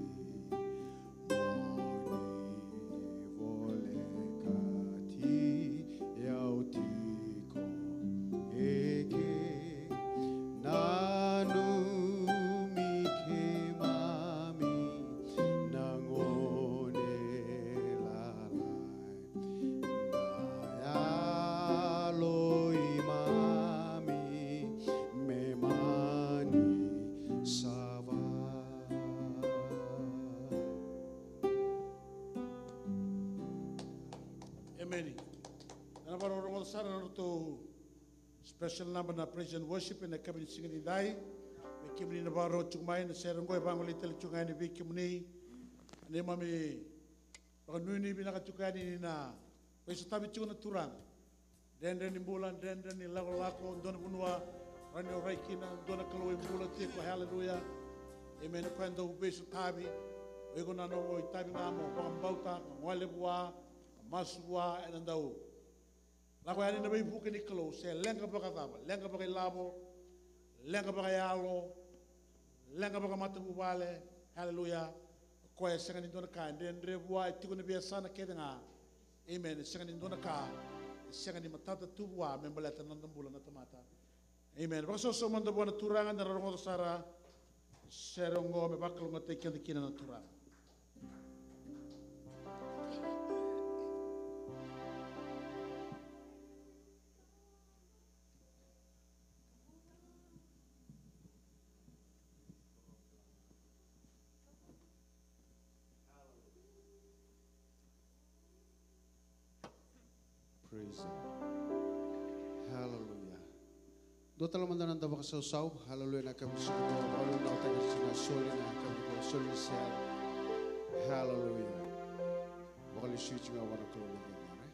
Mo ni volekati, au tiko eke. Nanumi keimami na gone lalai, na yalo i mami me mani sava. Emeni. Ena vakarorogo sara na nodratou special number na praise and worship ena yakavi ni siga nidai. Me kemuni na vakarorogo tiko mai, na sere oqo e vagolei tale tiko ga yani vei kemuni. Neimami vakanuinui vinaka tiko yani ni na veisotavi tiko na Turaga. Dredre ni bula, dredre ni lakolako, dua na vanua rawa ni o rai kina, dua na Kalou e bula tiko, haleluya. Emeni. Koya dau veisotavi, o iko na nomu itavi ga mo vakabauta, mo gole vua, mo masu vua, ena dau lako yani na veivuke ni Kalou, se leqa vakacava, leqa vakailavo, leqa vakayalo, leqa vakamatavuvale, haleluya. O koya e sega ni dua na ka e dredre vua, e tiko na veiyasana kece ga. Amen. E sega ni dua na ka e sega ni matata tu vua me baleta na noda bula na tamata. Amen. Vakasausau mada vua na Turaga, da na rogoca sara sere oqo me vakalougatataki keda kina na Turaga. Praise the Lord. Hallelujah. Dua tale mada na noda vakasausau. Hallelujah. Na yakavi ni siga oqo, vakalevu na otaki ira na soli, na yakavi ni soli ni sere. Hallelujah. Vakalesui tiko ga vua na Kalou na veigauna, e?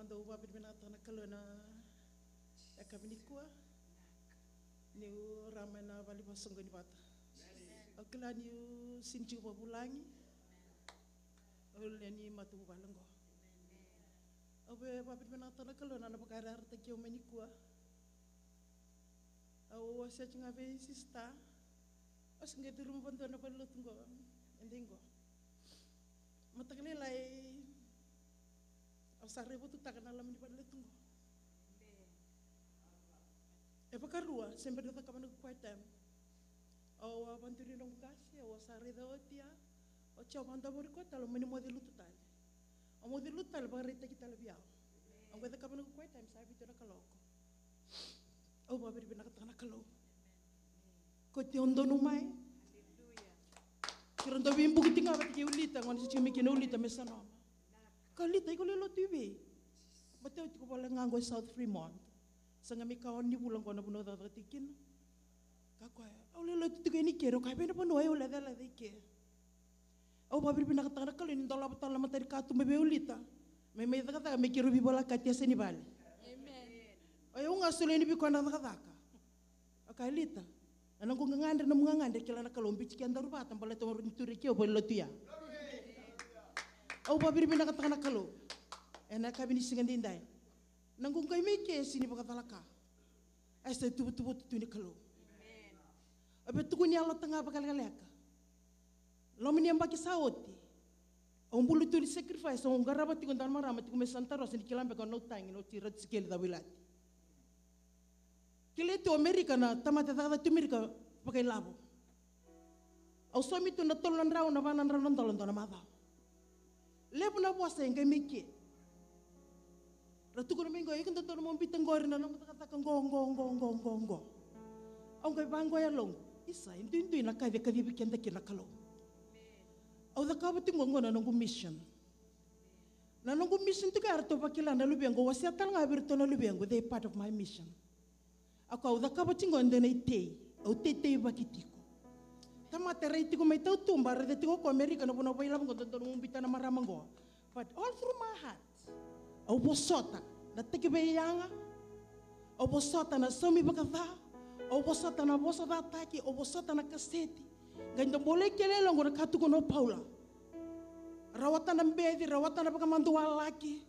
Dou vakavinavinakataka na Kalou ena yakavi nikua. Niu rama ena vale ni vakasoqoni vata. Au kila niu sega ni tiko vakavulagi. Au lewe ni matavuvale oqo. Au via vakavinavinakataka na Kalou ena nona vakayarayarataki au mai nikua. Au wasea tiko ga vei sista. Au se qai curuma vadua na valenilotu qo. E dei qo. Mataka lailai. Au sa rai votutaka na loma ni valenilotu qo. E vakarua, se bera ni cakava noqu quiet time. Au a vakaduri noqu qase, au sa raica oti ya. Oti au vakadavori koya tale, au mani moce lutu tale. Au moce lutu tale, vakaraitaki tale vei au. Au qai cakava noqu quiet time, sa vitu na kaloko. Au vakavinavinakataka na Kalou. Ko tiko donu mai. Kira dau veibuki tiko ga vata kei Ulita, gona se tiko mai kina Ulita me sa noma. Ka Ulita, iko lai lotu i vei? Baleta au tiko voleka ga qo i South Fremont. Sa qai mai ka ono ni vula qo na vanua au cakacaka tiko kina. Ka koya, au lai lotu tiko yani ke, rau kaya vei na vanua, au lailaita i ke. Au vakavinavinakataka na Kalou ni dolava tale na mata ni katuba vei Ulita. Me mai cakacaka me keirau veivolekati e yasa ni vale. Amen. O yau ga solia yani vei koya na cakacaka. Au kaya Ulita, na noqu gagadre, nomu gagadre, kila na Kalou, biuti kedaru vata, baleta o ni turi keu vale lotu ya. Au vakavinavinakataka na Kalou. Ena yakavi ni siga daidai. Na noqu qai mai ke sega ni vakacalaka. E sa ituvatuva tu ni Kalou. Au via tukuni yalota ga vakalekaleka. Loma ni yabaki sa oti, au bula tu ni sacrifice, au qarava tiko dua na marama tiko mai Santa Rosa, ni kila beka na nona tagi, na wati Ratu Sikeli Cavuilati. Kilai tu o Amerika na tamata e cakacaka tu Amerika vakailavo. Au saumi tu na tolu na drau, na va na drau na dola dua na macawa. Levu na vosa e qai mai ke. Ra tukuna mai qo, iko dodonu mo biuta qori na nomu cakacaka qo, qo, qo, qo, qo, qo. Au qai vaqo e yaloqu. Isa, e duidui na ka e kacivi keda kina na Kalou. Au cakava tiko qo na noqu mission. Na noqu mission tiko ya, ratou vakila na luvequ, au wasea tale ga vei iratou na luvequ, they part of my mission. Au kaya au cakava tiko e dua na itei, au teiteivaki tiko. Tamata e rai tiko mai tautuba, raica tiko ko Amerika na vanua vakailavo qo, dodonu mo biuta na marama qo. But all through my heart, au vosota na tekiveiyaga, au vosota na saumi vakaca, au vosota na vosa cataki, au vosota na kaseti. Qai da bolei kele e yaloqu na ka tukuna o Paula. Rawata na beci, rawata na vakamadualaki.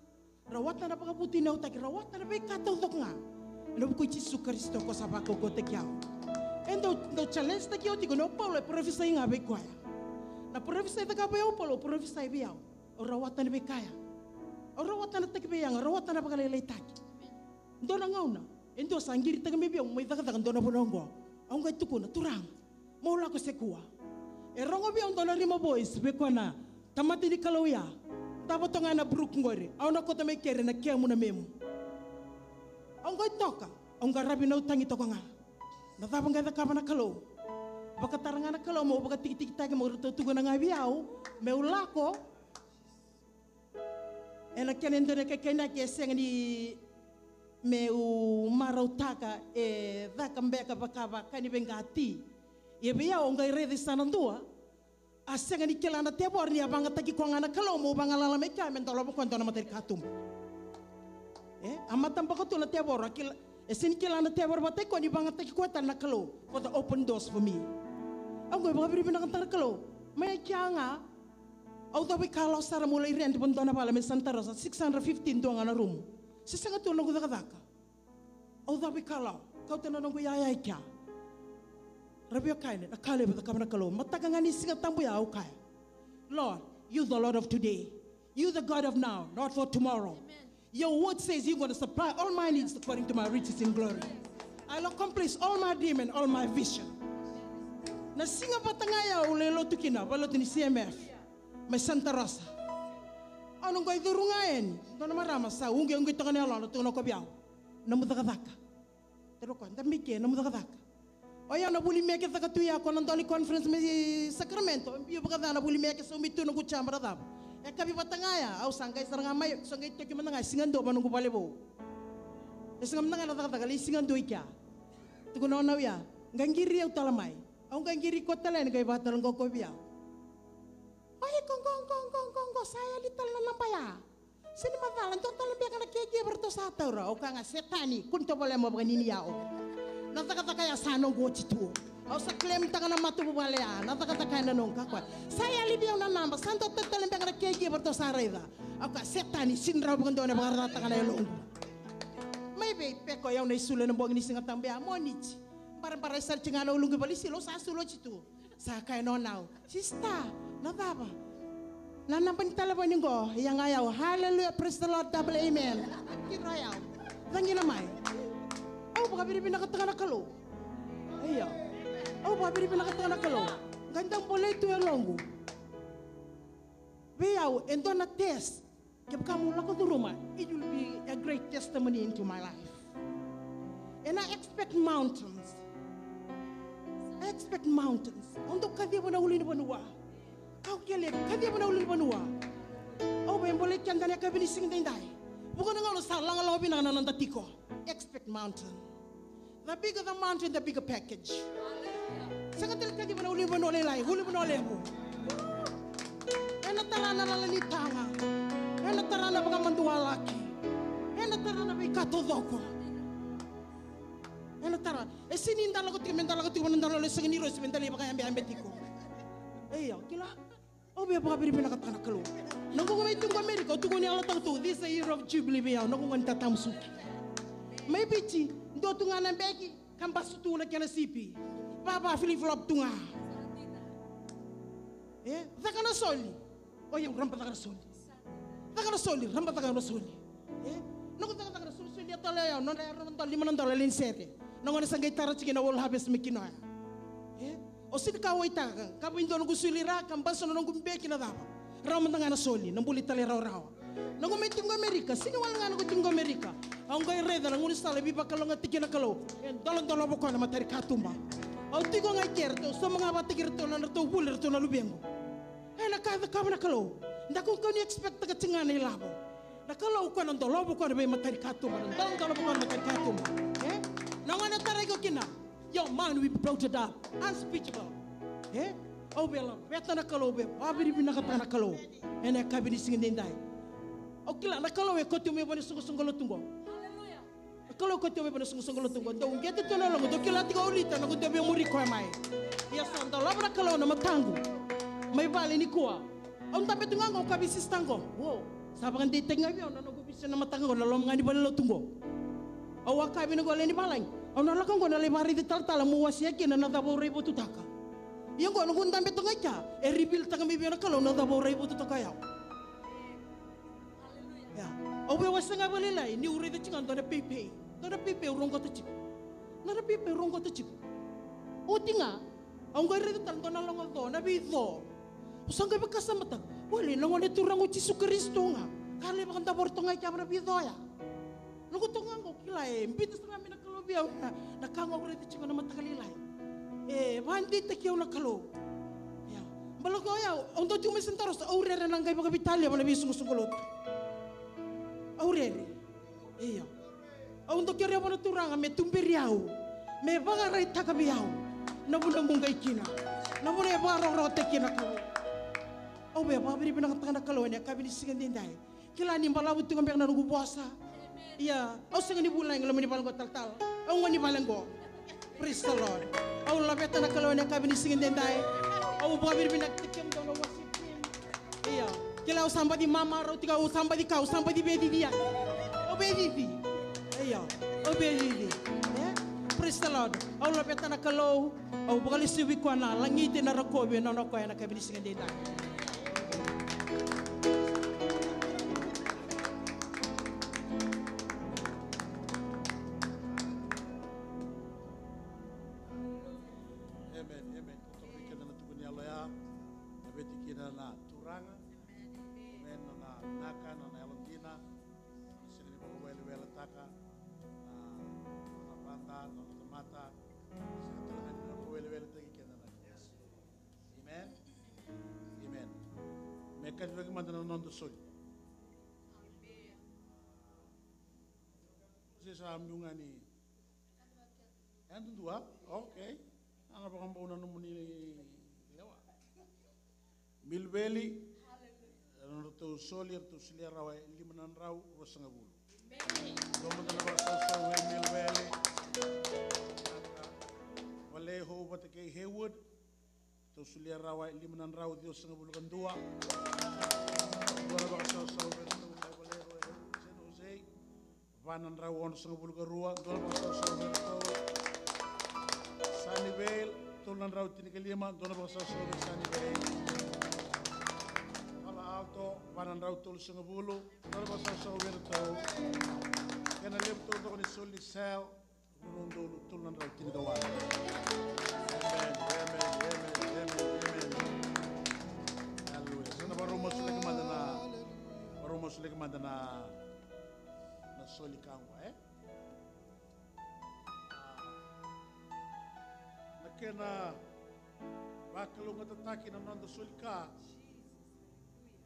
Rawata na vakavutuniyautaki, rawata na veika taucoko ga. Ena vuku i Jisu Karisito ko sa vakaukauwataki au. E dau, dau challenge taki au tiko, na o Paula e parofisai ga vei koya. Na parofisai caka vei au o Paula, au parofisai vei au. Au rawata na veika ya. Au rawata na tekiveiyaga, au rawata na vakalailaitaki. Dua na gauna, e dua sa qiritaka mai vei au, mai cakacaka dua na vanua oqo. Au qai tukuna, Turaga, Mo lako se kua. E rogo vei au dua na rima voice, vei koya na tamata ni Kalou ya. Davo toka ga na Brooke qori, au na kauta mai keri na kemu na memu. Au qai toka, au qaravi na utagi toka ga. Na cava qai cakava na Kalou? Vakatara ga na Kalou meu vakatikitikitaki, meu ratou tukuna ga vei au meu lako. Ena kena e dua na kaikainaki e sega ni meu marautaka, e caka beka vaka vaka ni veiqati. Ia vei au au qai raica sa na dua a sega ni kila na tevoro ni a vagataki koya ga na Kalou meu vagalala mai kea me dolava koya dua na mata ni katuba. E, a mataboko tu na tevoro, a kila, e sega ni kila na tevoro vata koya ni vagataki koya tale na Kalou for the open doors for me. Au qai vakavinavinakataka na Kalou. Mai kea ga, au cava ikalawa sara meu lai rent vua dua na vale mai Santa Rosa, six hundred fifteen dua ga na rumu. Se sega tu na noqu cakacaka. Au cava ikalawa, kauta na noqu iyaya i kea. Ra via kaya ni na ka levu e cakava na Kalou. Mataka ga ni Siga Tabu ya au kaya, Lord, you the Lord of today. You the God of now, not for tomorrow. Your word says you're gonna supply all my needs according to my riches in glory. I'll accomplish all my dream and all my vision. Na siga vata ga ya au lai lotu kina, vale lotu ni C M F mai Santa Rosa. Au na qai curu ga yani, dua na marama sa uqiuqi toka na yalona, tukuna ko vei au, nomu cakacaka. Taro koya, da mai ke, nomu cakacaka. Oya na vuli meke caka tu ya ko na doli conference mai Sacramento. Biu vakaca na vuli meke, saumi tu noqu jaba na cava. E kavi vata ga ya, au sa qai sara ga mai, sa qai toki mada ga, siga dua va noqu vale vou. E sega mada ga na cakacaka, lai siga dua i kea. Tukuna o nau ya, qai qiri au tale mai. Au qai qiri ko tale yani, qai vata tale qo ko vei au. Oi, ko qo, qo, qo, qo, qo, sa yali tale na naba ya. Sega ni macala, dua tale beka na keke Au sa taura, au kaya ga, Setani, kua ni tovolea mo vakanini au. Na cakacaka ya sa noqu oti tu. Au sa claim taka na matavuvale ya, na cakacaka ya na noqu, kaya o koya. Sa yali vei au na naba, sa dua tale beka na caregiver ratou sa raica. Au kaya, Setani, sega ni rawa vakadua ni vakararawataka na yaloqu. Mai vei Peko, o yau na isulu ena bogi ni Siga Tabu ya, Moniti. Barabarai sara tiko ga na uluqu i valenisulu, au sa sulu oti tu. Sa kaya na nona, Sista, na cava? Na naba ni talevoni qo, ia ga yau, hallelujah, praise the Lord, double amen. Kidra yau. Cagina mai. Au vakavinavinakataka na Kalou. Io. Au vakavinavinakataka na Kalou. Qai dau bolei tu e yaloqu. Vei au, e dua na test. Kevaka mo lako curuma, it will be a great testimony into my life. And I expect mountains. I expect mountains. Au dau kaciva na ulunivanua. Kau kele, kaciva na ulunivanua. Au via bolei keda na yakavi ni siga daidai. Vuqa na gauna sa logaloga vinaka na noda tiko. Expect mountain. The bigger the mountain, the bigger package. Sega tale ni kaciva na ulunivanua lailai, ulunivanua levu. Ena tara na lala ni taga. Ena tara na vakamadualaki. Ena tara na veika taucoko. Ena tara. E sega ni da lako tiko, me da lako tiko, me da lako, sega ni rosi, me da lai vakayabeyabe tiko. Io, kila. Au via vakavinavinakataka na Kalou. Noqu gauna mai tu qo Amerika, au tukuni, yalataka tu, this is a year of jubilee vei au, noqu gauna ni tatamusuki. Mai Viti, dua tu ga na beki, ka basu tu na kena sipi. Vava flip flop tu ga. E, caka na soli. O yau raba caka na soli. Caka na soli, raba caka na soli. E, noqu cakacaka na solisoli, ia tale o yau, nodra ya rua na dola, lima na dola, lai ni sere. Na gauna sa qai tara tiko na World Harvest mai kina oya. E, o sega ni kauwaitaka, ka vei dua noqu soli ra, ka basu na noqu beki na cava. Rawa mada ga na soli, na buli tale rawarawa. Noqu mai tiko Amerika, sega ni wale ga noqu tiko Amerika. Au qai raica na gaunisala e veivakalougatataki na Kalou. E doladola vaka na matani katuba. Au tiko ga i ke, ratou sauma ga vakataki iratou na nodratou vuli, ratou na luvequ. Ena ka e cakava na Kalou. Da kaukauwa ni expect taka tiko ga na ilavo. Na Kalou o koya na dolavi koya na veimatani katuba, na dolavi koya na matani katuba. E? Na gauna e tarai koya kina, your man will be bloated up, unspeakable. E? Au via laveta na Kalou, via vakavinavinakataka na Kalou. Ena yakavi ni siga daidai. Au kila na Kalou e kauti au mai vua na soqosoqo lotu qo. Na Kalou kauti au mai vua na soqosoqo lotu qo. Dau uqeta tu na yaloqu, dau kila tiko o Lita, na qai dau via muri koya mai. Ia sa dolava na Kalou na mataqu. Mai vale nikua. Au dabe tu ga qo, kaya vei sista qo. Uo, sa vakadeitaki ga vei au na noqu vision na mataka qo, na loma ga ni vale lotu qo. Au a kaya vei na qo lewe ni valagi. Au na lako qo na lai vakaraici talatala, meu wasea kina na cava au raivotutaka. Ia qo, noqu dabe tu ga i kea, e reveal taka mai vei au na Kalou na cava au raivotutaka o yau. Ia, au via wasea ga vakalailai, niu raica tiko ga dua na pepe. Dua na pepe au roqota tiko. Dua na pepe au roqota tiko. Oti ga, au qai raica tale dua na logo co, na veico. Au sa qai vakasamataka. Wale, na Gone Turaga o Jisu Karisito ga. Ka lai vakadavora toka ga i kea na veico ya. Noqu toka ga qo kila e biuta sara mai na Kalou vei au na, na ka ga au raica tiko na mataka lailai. E vakadeitaki au na Kalou. Ia. Balaka oya, au dau tiko mai Santa Rosa, au rere na qai vakaveitalia vua na veisoqosoqo lotu. Au rere. Io. Au dau kerea vua na Turaga me tuberi au. Me vakaraitaka vei au. Na vuna meu qai kina. Na vuna e vakarokorokotaki kina na Kalou. Au via vakavinavinakataka na Kalou ena yakavi ni siga daidai. Kila ni balavu tiko beka na noqu vosa. Ia, au sega ni vulagi loma ni vale qo talatala. Au gone ni vale qo. Praise the Lord. Au laveta na Kalou ena yakavi ni siga daidai. Au vakavinavinakataki kemudou na worship team. Ia, kila au sa baci mamarau tiko, au sa baci kau, au sa baci veicici ya. Au veicici. Ia, au veicici. E? Praise the Lord. Au laveta na Kalou. Au vakalesuvi koya na lagiti, na rokovi, na nona koya ena yakavi ni siga daidai. Amen, amen. Totoka vei keda na tukuni yalo ya. Na veti kina na Turaga. Amen. Nona vinaka, nona yalodina. Sega ni vakaweleweletaka na nona vada, na nona tamata. Sega tale ga ni vakaweleweletaki keda na Kalou. Amen. Amen. Me kacivaki mada na noda soli. Se sa biu ga ni yadudua. Okay. Ana vakabau na nomuni lewa. Milveli, eratou soli, eratou solia rawa e lima na drau ruasagavulu. Solia rawa e lima na drau ciwasagavulu ka dua. Dua na vakasausau vei ratou Valero e San Jose. Va na drau onosagavulu ka rua. Dua na vakasausau vei ratou Sunnyvale. Tolu na drau tinikalima. Dua na vakasausau vei Sunnyvale. Palo Alto, va na drau tolusagavulu. Dua na vakasausau vei ratou. Kei na levu taucoko ni soli ni Cell. Rua na udolu tolu na drau tinikawalu. Amen, amen, amen, amen, amen. Hallelujah. Sa na vakarau masulaki mada na, vakarau masulaki mada na, na soli ka qo, e? Na kena vakalougatataki na noda soli ka.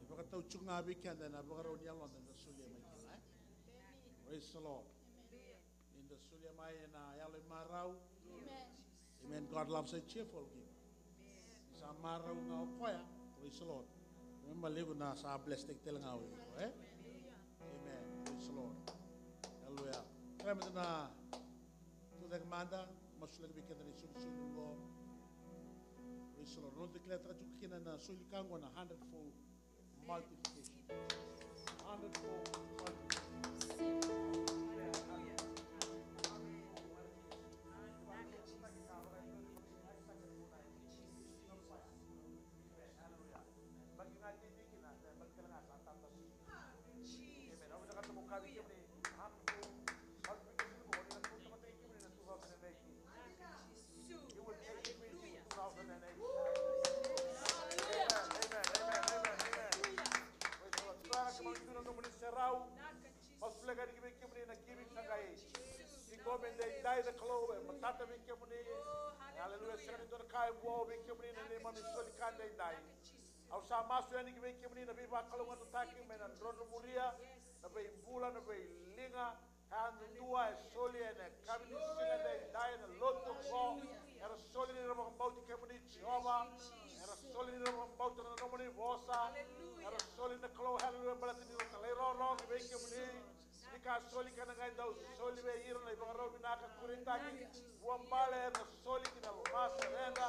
E vakatau tiko ga vei keda ena vakarau ni yaloda eda solia mai kina, e? Praise the Lord. Ni da solia mai ena yalo i marau. Amen. Amen. God loves a cheerful giver. Sa marau ga o koya. Praise the Lord. Amen. Levu na sa bless taki tale ga o iko, e? Amen. Praise the Lord. Hallelujah. Kaya mada na tucake mada, masulaki vei keda na isolisoli qo. Praise the Lord. Noda declare taka tiko kina na soli ka qo na hundredfold multiplication. Hundredfold multiplication. Amen, amen, amen, amen, amen. Praise the Lord. Turaga, kemuni tu na nomuni serau. Masulaki yani vei kemuni na giving sa qai tiko me daidai na Kalou, e matata vei kemuni. Hallelujah. Sega ni dua na ka e vua vei kemuni na neimami soli ka daidai. Au sa masu yani ki vei kemuni na veivakalougatataki mai na drodro muria, na veibula, na veiliga. Yadudua e soli ena yakavi ni siga edaidai ena lotu oqo. Era soli ni ra vakabauti kemuni Jiova. Era soli ni ra vakabauta na nomuni vosa. Era soli na Kalou, haleluya, baleta ni ra talairawarawa ki vei kemuni. Ni ka soli ka na qai dau soli vei ira na ivakarau vinaka, kuretaki. Vuabale era soli ki na loma sereda.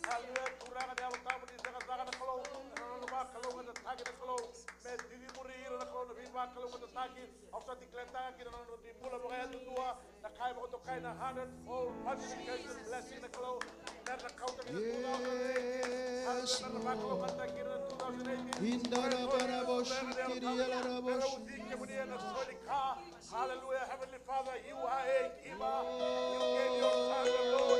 Haleluya, Turaga na Yalo Tabu ni cakacaka na Kalou. Ena nona vakalougatataki na Kalou. Me cici muri ira na Kalou na veivakalougatataki. Au sa declare-taka kina na nodra bula vakayadudua na ka e vakatokai na hundred fold multiplication blessing na Kalou. Mera na kauta kina two thousand eighteen. Hallelujah, mera na vakalougatataki kina two thousand eighteen. Mera ucui kemuni ena soli ka. Hallelujah, Heavenly Father, you are a giver. You gave your son the Lord.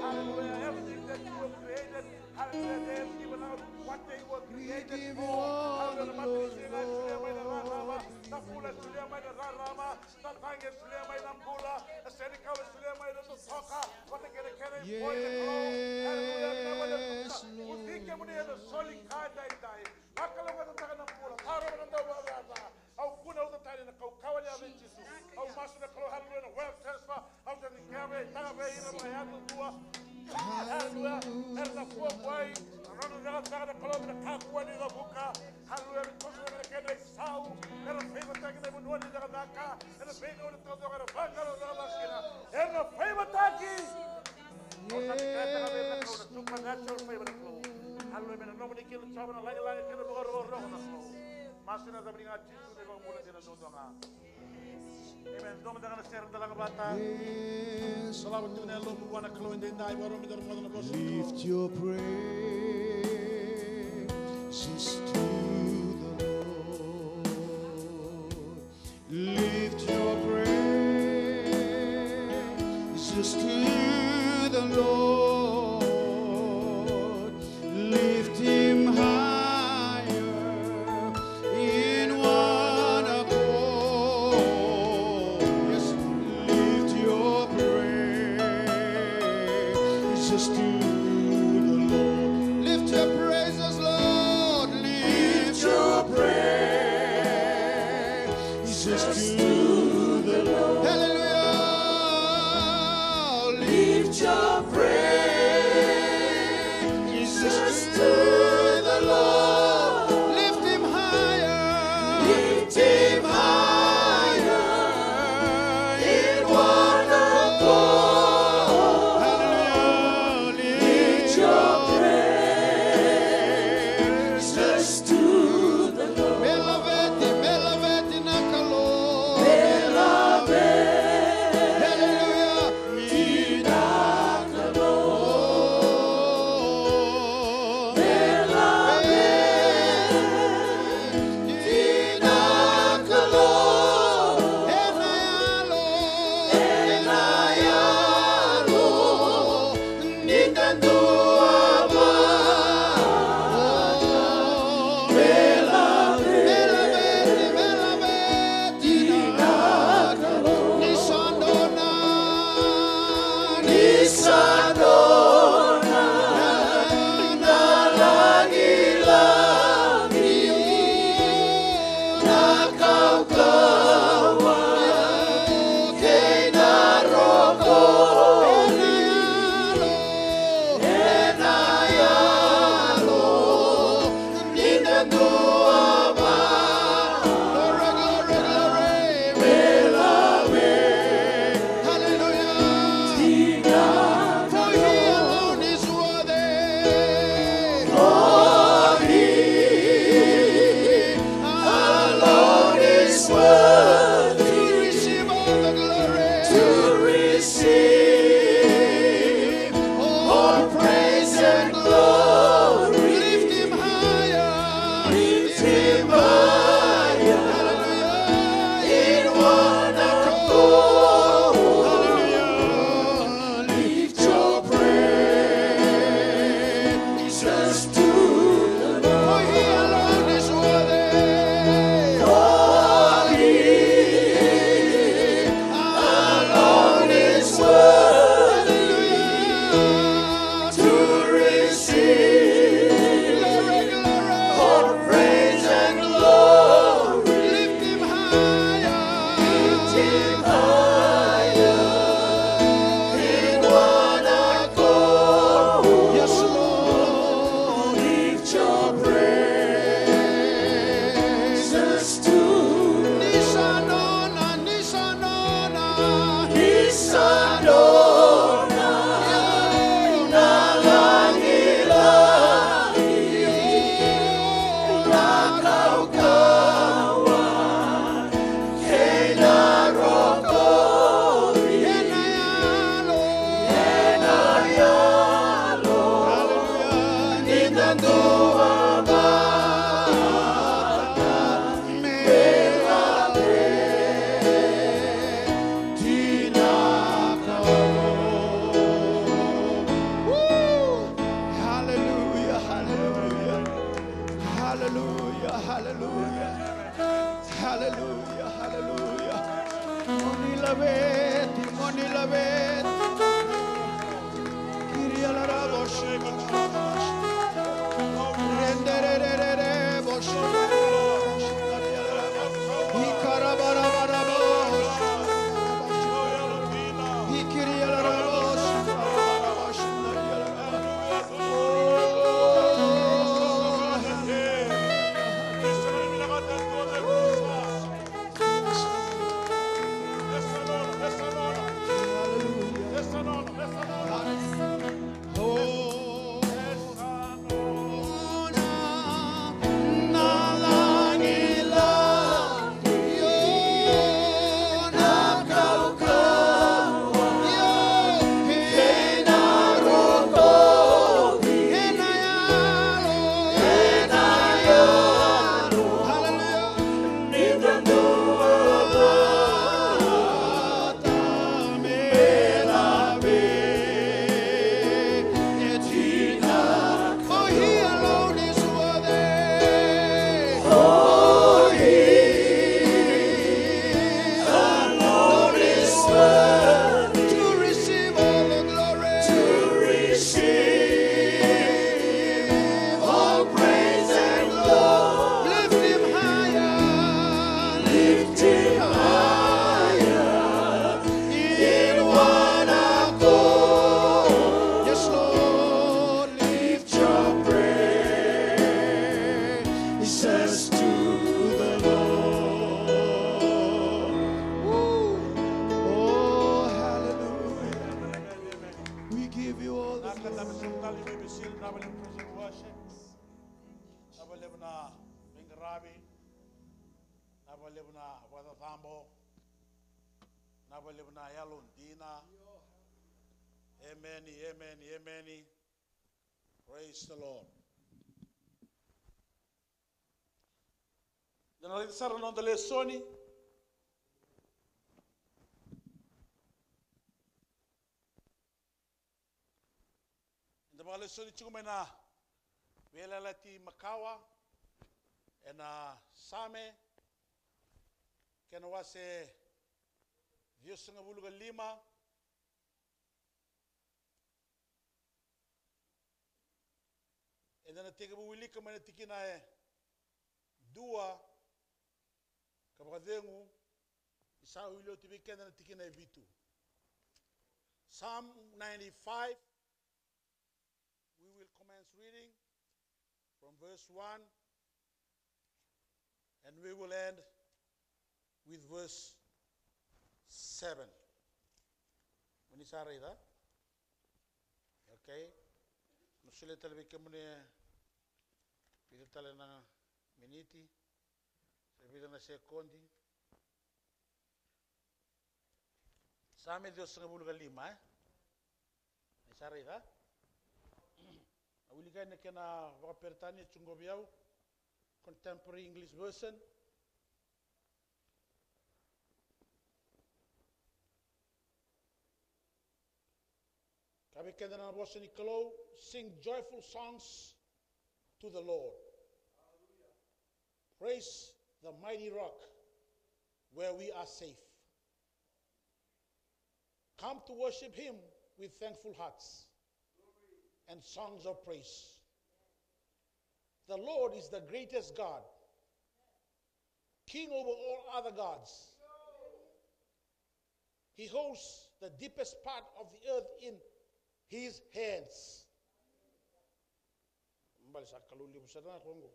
Hallelujah, everything that you were created. Hallelujah, they have given out what they were created for. Hallelujah, na matanisiga e solia mai na rarama. Na bula e solia mai na rarama. Na tagi e solia mai na bula. Na senikau e solia mai na totoka. Vata kei na kena ivoi na Kalou. Hallelujah, na vale na bula. Ucui kemuni ena soli ka edaidai. Vakalougatataka na bula. Tarova na dauvakacaca. Au vunauta tani na kaukauwa ni yaca i Jisu. Au masu na Kalou, haleluya, na wealth transfer. Au sa ni kea vei, taka vei ira vakayadudua. Haleluya. Era na vuavuai. Na nodra cakacaka na Kalou me na kakua ni cavuka. Haleluya. Me toso na kedra isau. Era favour-taki na vanua ni cakacaka. Era veigauna taucoko era vaqara cakacaka kina. Era na favour-taki. Au sa ni kea taka vei ira na Kalou na supernatural favour na Kalou. Haleluya. Me na nomuni kina Jiova na lagilagi kei na vakarokoroko na Kalou. Masu ena yacamuni ga Jisu na iVakabula dina duadua ga. Amen. Dua mada ga na sere da lako vata. Yes. Dolava tiko na yalomu vua na Kalou edaidai, vakarau meda rogoca na vosa ni Kalou. Lift your praises to the Lord. Lift your praises to the Lord. Lift him higher in one accord. Yes, lift your praises to the Lord. Lift your praises, Lord. Lift your praises to the Lord. Hallelujah. Lift your praises to the Lord. Lift him higher. Lift him higher. In one accord. Hallelujah. Lift your Higher in one accord. Yes, Lord. Lift your praises to Ni sa nona, ni sa nona. Ni sa nona. Na lagilagi, na kaukauwa. Kei na rokovi. Ena yalo. Ena yalo. Hallelujah. Ni da dua vata me laveti na Kalou. Woo! Hallelujah, hallelujah. Hallelujah, hallelujah. Hallelujah, hallelujah. Mo ni laveti, mo ni laveti. Kirialarabo shika. Renderererebo shika. Ikarabarabarabo. Ikirialarabo shika. For he alone is worthy. For he alone is worthy to receive all the glory. To receive all praise and glory. Lift him higher. Lift him higher. In one accord. Yes, Lord. Lift your praises to the Lord. Woo. Oh, hallelujah. We give you all the glory. Vinaka levu na veiqaravi, vinaka levu na vakacacabo, vinaka levu na yalodina. Emeni, emeni, emeni. Praise the Lord. Da na raica sara na noda lesoni. Eda vakalesoni tiko mai na Veiyalayalati Makawa, ena Same, kena wase ciwasagavulu ka lima. Eda na tekivu wilika mai na tikina e dua, ka vakacegu ni sa wili oti vei keda na tikina e vitu. Psalm ninety-five, we will commence reading from verse one, and we will end with verse seven. Mo ni sa raica? Okay. Na solia tale vei kemuni e vica tale na miniti, se vica na sekodi. Same ciwasagavulu ka lima, e? Ni sa raica? A wilika ena kena vakaperitania, tiko qo vei au, Contemporary English Version. Ka vei keda na vosa ni Kalou, sing joyful songs to the Lord. Praise the mighty rock where we are safe. Come to worship him with thankful hearts and songs of praise. The Lord is the greatest God, King over all other gods. He holds the deepest part of the earth in his hands. Bale sa Kalou levu sara na koya qo.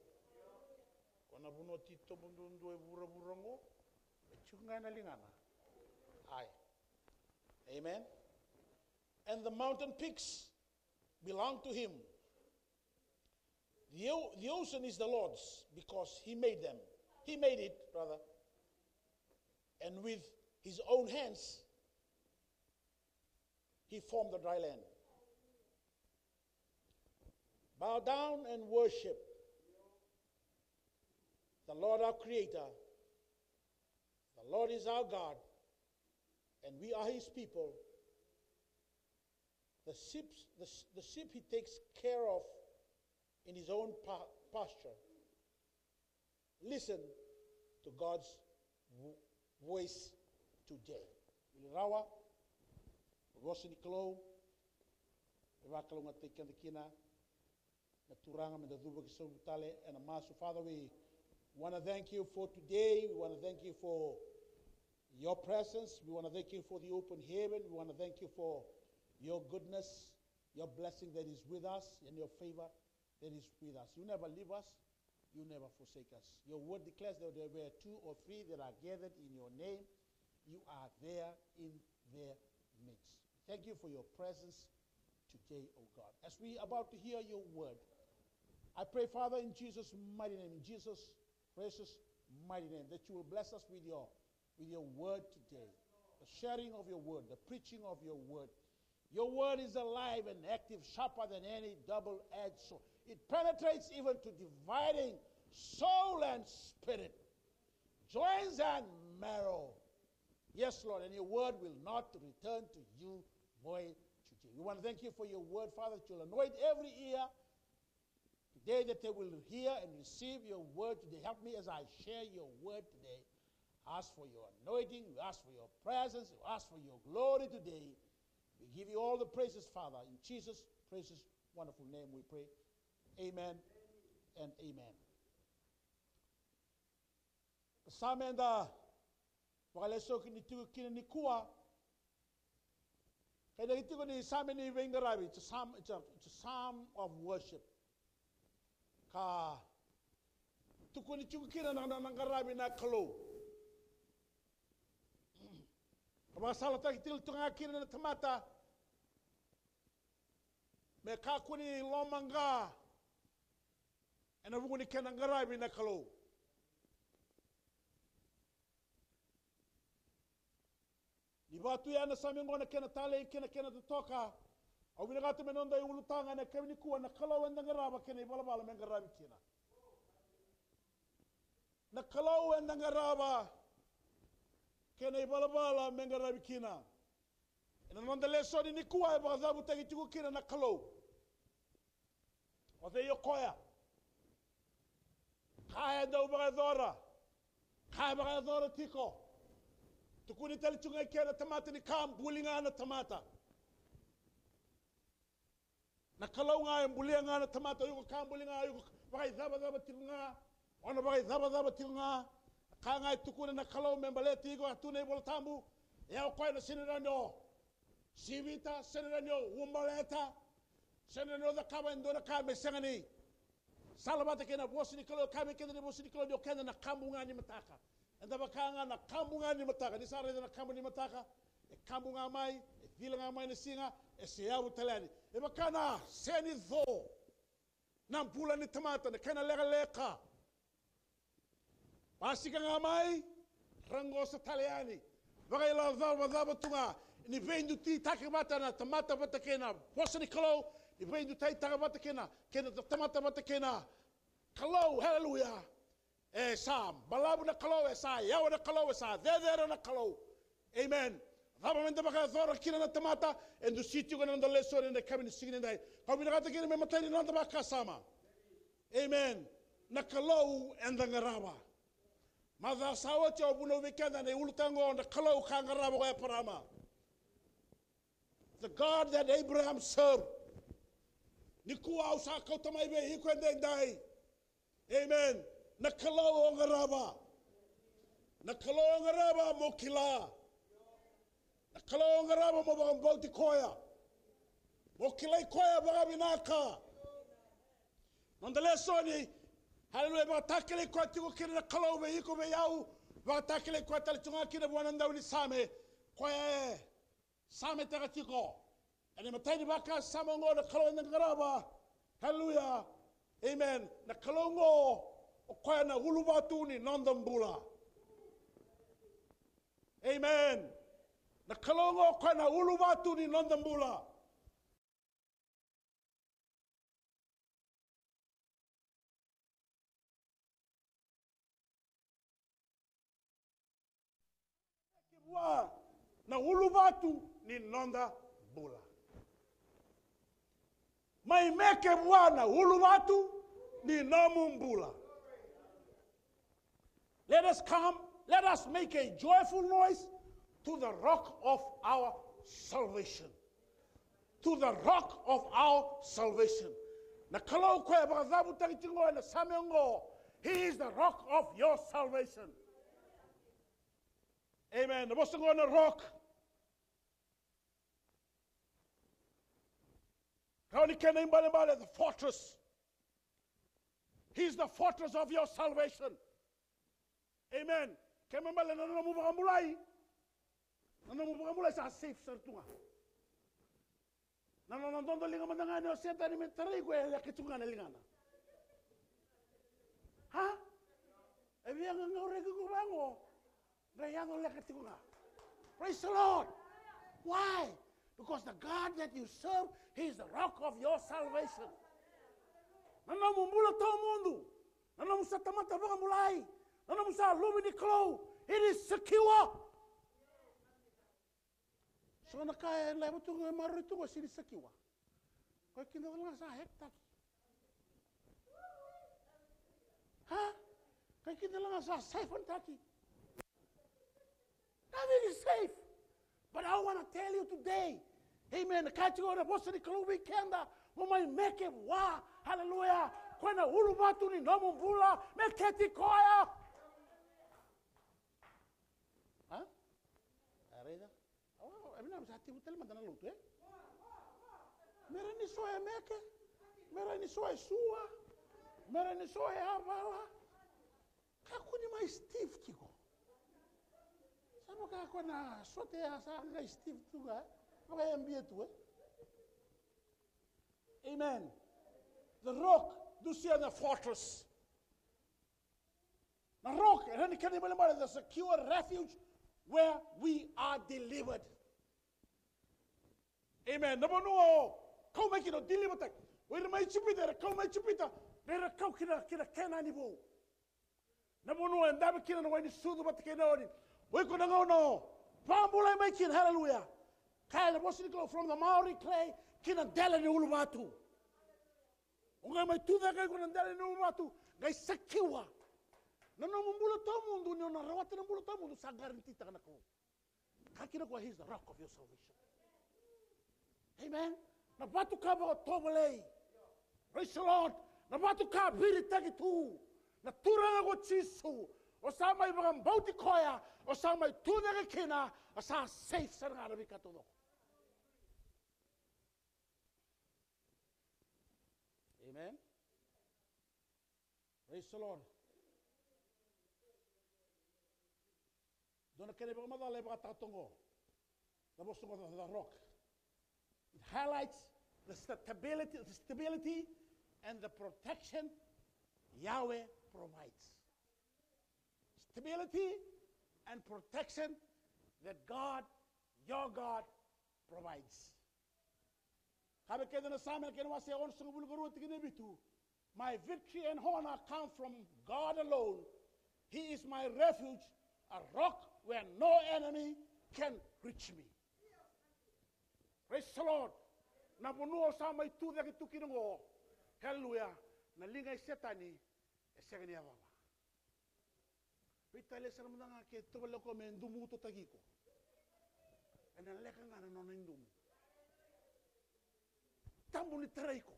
Ko na vanua titobu duadua e vuravura qo, e tiko ga ena ligana. Ai. Amen. And the mountain peaks belong to him. The, o- the ocean is the Lord's because he made them. He made it, rather. And with his own hands, he formed the dry land. Bow down and worship the Lord our Creator. The Lord is our God, and we are his people. The sheep, the, the sheep he takes care of in his own pa- pasture. Listen to God's vo- voice today. Wili rawa, vosa ni Kalou, e vakalougatataki keda kina na Turaga, me da cuva ki sauvu tale ena masu. Father, we want to thank you for today. We want to thank you for your presence. We want to thank you for the open heaven. We want to thank you for your goodness, your blessing that is with us, and your favor that is with us. You never leave us. You never forsake us. Your word declares that there were two or three that are gathered in your name, you are there in their midst. Thank you for your presence today, O God. As we about to hear your word, I pray, Father, in Jesus' mighty name, in Jesus' precious mighty name, that you will bless us with your, with your word today, the sharing of your word, the preaching of your word. Your word is alive and active, sharper than any double-edged sword. It penetrates even to dividing soul and spirit, joints and marrow. Yes, Lord, and your word will not return to you void today. We want to thank you for your word, Father, that you'll anoint every ear today, that they will hear and receive your word today. Help me as I share your word today. Ask for your anointing, we ask for your presence, we ask for your glory today. We give you all the praises, Father, in Jesus' precious, wonderful name we pray. Amen and amen. Sa me da vakalesoki ni tiko kina nikua. Kei na tiko ni Same ni veiqaravi, it's a psalm, it's a, it's a psalm of worship. Ka tukuni tiko kina na, na, na qaravi na Kalou. Ka vakasalataki tiko tu ga kina na tamata me kakua ni lomaqa ena vuku ni kena qaravi na Kalou. Ni vatu ya na Same qo na kena talei kei na kena totoka. Au vinakata me noda iulutaga ena yakavi nikua, na Kalou eda qarava kei na ivalavala me qaravi kina. Na Kalou eda qarava kei na ivalavala me qaravi kina. Ena noda lesoni nikua e vakacavutaki tiko kina na Kalou. O cei o koya? Ka e dau vakayacora, ka e vakayacora tiko. Tukuni tale tiko ga i ke na tamata ni ka buli ga na tamata. Na Kalou ga e bulia ga na tamata, o iko ka buli ga, o iko vakaicavacava tiko ga, o na vakaicavacava tiko ga. Ka ga e tukuna na Kalou me baleti iko, a tu na iVola Tabu, e o koya na sega ni rawa ni o sivita, sega ni rawa ni o ubaleta, sega ni rawa ni o cakava e dua na ka me sega ni sala vata kei na vosa ni Kalou. Ka vei keda na vosa ni Kalou ni o keda na kabu ga ni mataka. Eda vaka ga na kabu ga ni mataka. Ni sa raica na kabu ni mataka, e kabu ga mai, e cila ga mai na siga, e seyavu tale yani. E vaka na sega ni co na bula ni tamata, na kena lekaleka. Basika ga mai, raqosa tale yani. Vakailavo cavacava tu ga. Ni veidutaitaki vata na tamata vata kei na vosa ni Kalou, ni veidutaitaka vata kei na, kei na tamata vata kei na Kalou. Haleluya. E sa balavu na Kalou, e sa yawa na Kalou, e sa cecere na Kalou. Amen. Cava meda vakayacora kina na tamata, e dusi tiko na noda lesoni ena yakavi ni siga nidai. Kau vinakata kina me matai ni noda vakasama. Amen. Na Kalou eda qarava. Macawa sa oti au vunau vei keda na iulutaga oqo, na Kalou ka qarava ko Eparama. The God that Abraham served. Nikua au sa kauta mai vei iko edaidai. Amen. Na Kalou o qarava. Na Kalou o qarava mo kila. Na Kalou o qarava mo vakabauti koya, mo kilai koya vakavinaka. Noda lesoni, haleluya, vakatakilai koya tiko kina na Kalou vei iko, vei au. Vakatakilai koya tale tiko ga kina vua na daunisame, koya e sametaka tiko. Ena imatai ni vakasama oqo na Kalou eda qarava. Haleluya. Amen. Na Kalou oqo, o koya na uluvatu ni noda bula. Amen. Na Kalou oqo, o koya na uluvatu ni noda bula. Vua na uluvatu ni noda bula. Mai meke vua na uluvatu ni nomu bula. Let us come, let us make a joyful noise to the rock of our salvation. To the rock of our salvation. Na Kalou koya e vakacavutaki tiko ena Same oqo, he is the rock of your salvation. Amen. Na vosa oqo na rock, rawa ni kena ibalebale, the fortress. He is the fortress of your salvation. Amen. Kena ibalebale na nomu vakabulai. Na nomu vakabulai sa safe sara tu ga. Na nona dodoliga mada ga ni o Setani me tarai iko, e leka tiko ga na ligana. Ha? E via gagauraki iko vaqo. Qai yaco leka tiko ga. Praise the Lord. Why? Because the God that you serve, he is the rock of your salvation. Na nomu bula tawamudu, na nomu sa tamata vakabulai, na nomu sa luve ni Kalou, it is secure. So na ka e laiva tu ga, e maroroi tu ga, sega ni secure. Koya kina tale ga sa hack-taki. Ha? Koya kina tale ga sa siphon-taki. Nothing is safe. But I wanna tell you today, amen, ka tiko na vosa ni Kalou vei keda, mo mai meke vua, haleluya, koya na uluvatu ni nomu bula, meketi koya. Ha? A raica? Au, au, e vinaka me sa tekivu tale mada na lotu, e? Me rawa ni so e meke, me rawa ni so e sua, me rawa ni so e yavala. Kakua ni mai stiff tiko. Sa vaka ko na sote ya sa qai stiff tu ga, e? Vaka e bia tu, e? Amen. The rock, dusia na fortress. Na rock, e rawa ni kena ibalebale, the secure refuge where we are delivered. Amen. Na vanua o kau mai kina, o deliver-taki. O ira mai Ijipita, era kau mai Ijipita, era kau kina, kina Kenani vou. Na vanua e dave kina na wai ni sucu vata kei na oni. O iko na gauna o vakabulai mai kina, haleluya. Kaya na vosa ni Kalou, from the miry clay, kina dela ni uluvatu. O qai mai tucake iko na dela ni uluvatu, qai sakiwa. Na nomu bula tawamudu, ni o na rawata na bula tawamudu, sa guarantee-taka na Kalou. Ka kina koya, he is the rock of your salvation. Amen. Na vatu ka vakatovolei. Praise the Lord. Na vatu ka viritaki tu. Na Turaga ko Jisu. O sa mai vakabauti koya. O sa mai tucake kina. O sa safe sara ga na veika taucoko. Amen. Praise the Lord. Dua na kena ivakamacala e vakataka toka oqo. Na vosa oqo, the, the rock. It highlights the stability, the stability and the protection Yahweh provides. Stability and protection that God, your God, provides. Kaya vei keda na Same, na kena wase onosagavulu ka rua, tikina e vitu. My victory and honor come from God alone. He is my refuge, a rock where no enemy can reach me. Praise the Lord. Na vanua o sa mai tucake tu kina oqo. Hallelujah. Na liga i Setani e sega ni yavala. Veitalia sara mada ga ke tovolea o koya me dumu utotaki iko. Ena leka ga na nona idumu. Tabu ni tarai iko.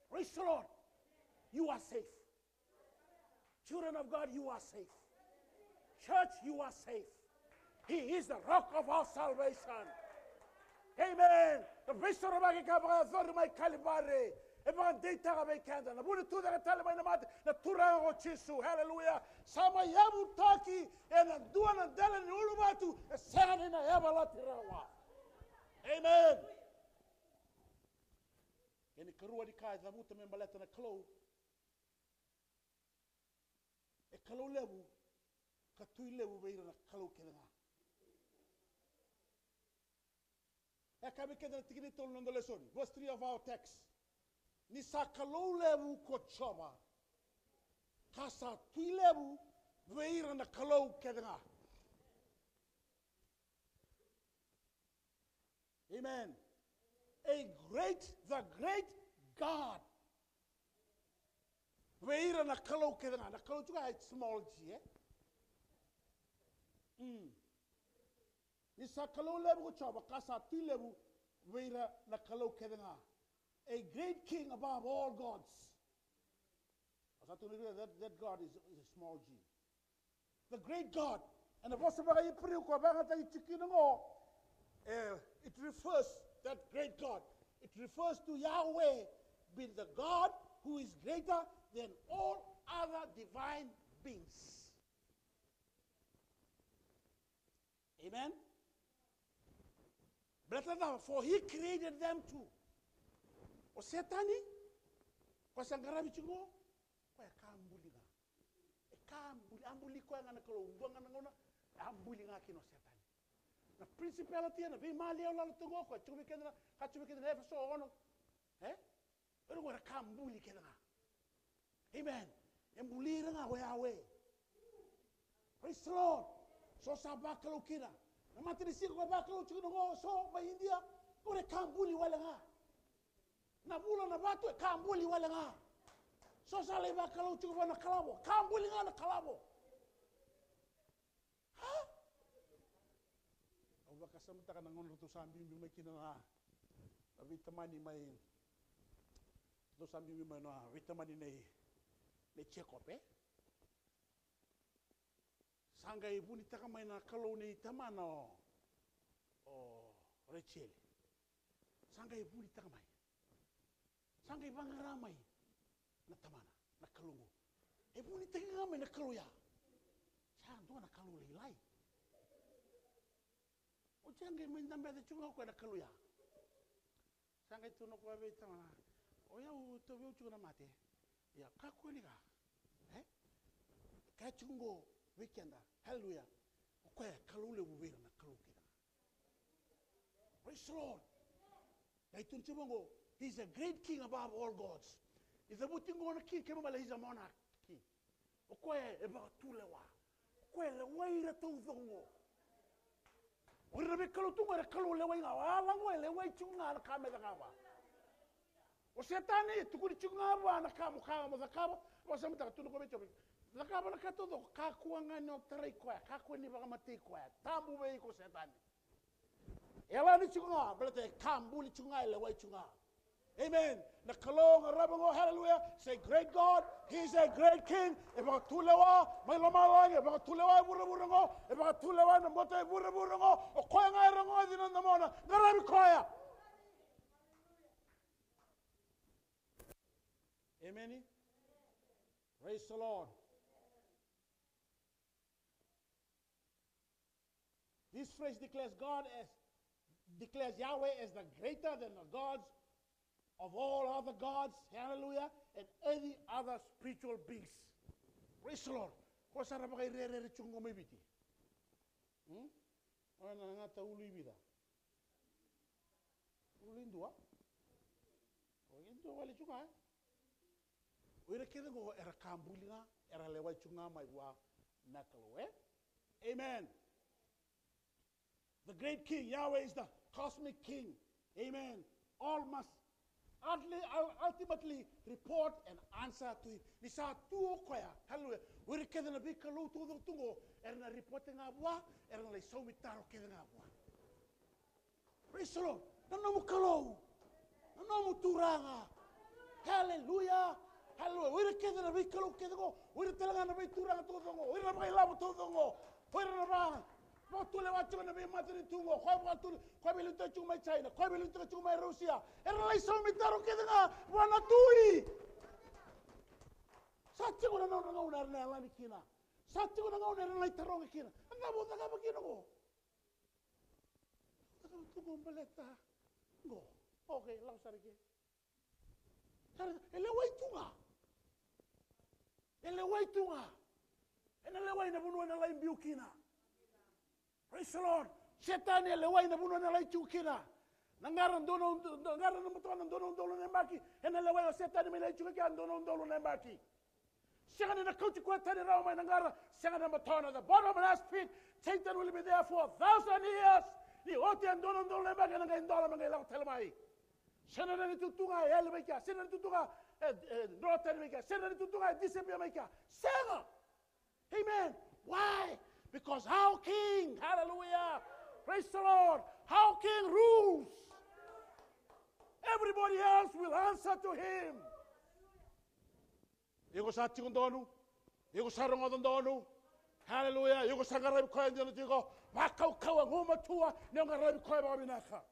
Praise the Lord. You are safe. Children of God, you are safe. Church, you are safe. He is the rock of our salvation. Amen. Na veisorovaki ka vakayacori mai Kalivare e vakadeitaka vei keda na vu ni tucake tale mai na mate, na Turaga ko Jisu. Haleluya. Sa mai yavutaki ena dua na dela ni uluvatu e sega ni na yavalati rawa. Amen. Kena ikarua ni ka e cavuta me baleta na Kalou, e Kalou levu ka Tui levu vei ira na kalou kece ga. E kaya vei keda na tikina e tolu na noda lesoni, verse three of our text. Ni sa Kalou levu ko Jiova, ka sa Tui levu vei ira na kalou kece ga. Amen. A great, the great God. Vei ira na kalou kece ga, na kalou tu ga e small g, e? Mm. Ni sa Kalou levu ko Jiova, ka sa Tui levu vei ira na kalou kece ga. A great king above all gods. Sa tu ni that, that God is, is a small g. The great God. Ena vosa vakaIperiu ko vakayagataki tiko kina qo, eh, it refers, that great God, it refers to Yahweh being the God who is greater than all other divine beings. Amen. Baleta na cava? For he created them too. O Setani, ko sa qaravi tiko, ko e ka buli ga. E ka buli, a buli koya ga na Kalou, dua ga na gauna, a buli ga kina o Setani. Na principality, na veimaliwa lala tu qo, ko e tiko vei keda na, ka tiko vei keda na Efeso ono. E? Era qo era ka buli kece ga. Amen. E buli ira ga o Yahweh. Praise the Lord. So sa vakalou kina. Na matanisiga ko e vakalou tiko na qo, so mai India, ko e ka buli wale ga. Na vula, na vatu, e ka buli wale ga. So sa lai vakalou tiko vua na kalavo, ka buli ga na kalavo. Ha? Au vakasamataka na gauna ratou sa biubiu mai kina na, na veitamani mai, ratou sa biubiu mai na veitamani nei, nei Jekope, e? Sa qai vunitaka mai na kalou nei tamana o, o Rejeli. Sa qai vunitaka mai. Sa qai vaqara mai na tamana, na kalou qo. E vunitaki ga mai na kalou ya. Sa dua na kalou lailai. Oti sa qai mai dabeca tiko ga o koya na kalou ya. Sa qai tukuna o koya vei tamana, o yau, tauvi au tiko na mate. Ia, kakua ni ga. E? Kaya tiko qo vei keda. Haleluya. O koya e Kalou levu vei ira na kalou kece ga. Praise the Lord. Qai tukuna tiko qo, he's a great king above all gods. Ni cavuti qo na king, kena ibalebale, he's a monarch king. O koya e vakatulewa. O koya e lewai ira taucoko qo. O ira na veikalou tu qo era kalou lewai ga. O Allah qo e lewai tiko ga na ka me cakava. O Setani e tukuni tiko ga vua na ka mo, ka mo cakava. Vakasamataka, tukuna o koya vei Jope, cakava na ka taucoko, kakua ga ni o tarai koya, kakua ni vakamatei koya, tabu vei iko Setani. E yalani tiko ga, baleta e ka buli tiko ga, e lewai tiko ga. Amen. Na Kalou qaravi qo, hallelujah. He's a great God. He's a great king. E vakatulewa mai lomalagi, e vakatulewa e vuravura qo, e vakatulewa na bota e vuravura qo. O koya ga e rogoci na domona, qaravi koya. Amen. Praise the Lord. This phrase declares God as, declares Yahweh as the greater than the gods of all other gods, hallelujah, and any other spiritual beings. Praise the Lord. Ko sa ra vakairerere tiko qo mai Viti. Hmm? O na gata ulu i vica? Ulu i dua? O i dua wale tiko ga, e? O ira kece qo era ka buli ga, era lewai tiko ga mai vua na Kalou, e? Amen. The great king, Yahweh is the cosmic king. Amen. All must ultimately, ultimately report and answer to him. Ni sa tu o koya, hallelujah, o ira kece na veikalou taucoko tu qo, era na report ga vua, era na lai saumi taro kece ga vua. Praise the Lord. Na nomu Kalou. Na nomu Turaga. Hallelujah. Hallelujah. O ira kece na veikalou kece qo. O ira tale ga na veituraga taucoko qo. O ira na vakailavo taucoko qo. O ira na va-, Vakatulewa tiko na veimatanitu qo, koya vakatule, koya veiliutaki tiko mai China, koya veiliutaki tiko mai Rusia. Era lai saumi taro kece ga vua na tui. Sa tiko na nodra gauna era na yalani kina. Sa tiko na gauna era na lai taroga kina. A cava o cakava kina qo? Cakava tu qo baleta qo. Okay, lako sara i ke. Sara, e lewai tu ga. E lewai tu ga. Ena lewai na vanua ena lai biu kina. Praise the Lord. Setani e lewai na vanua ena lai tu kina. Na qara dua na, na qara na matana dua na udolu na yabaki. Ena lewai o Setani me lai tu kina dua na udolu na yabaki. Sega ni na kauti koya tani rawa mai na qara, sega na matana. The bottomless pit, Satan will be there for a thousand years. Ni oti e dua na udolu na yabaki, ena qai dola me qai lako tale mai. Sega na itutu ga e yali mai kea, sega na itutu ga e, e, dola tani mai kea, sega na itutu ga e disappear mai kea. Sega. Amen. Why? Because our King, hallelujah, praise the Lord, our King rules. Everybody else will answer to him. Iko sa tiko donu. Iko sa rogoca donu. Haleluya. Iko sa qaravi koya dina tiko. Vakaukauwa, gumatua ni o qaravi koya vakavinaka.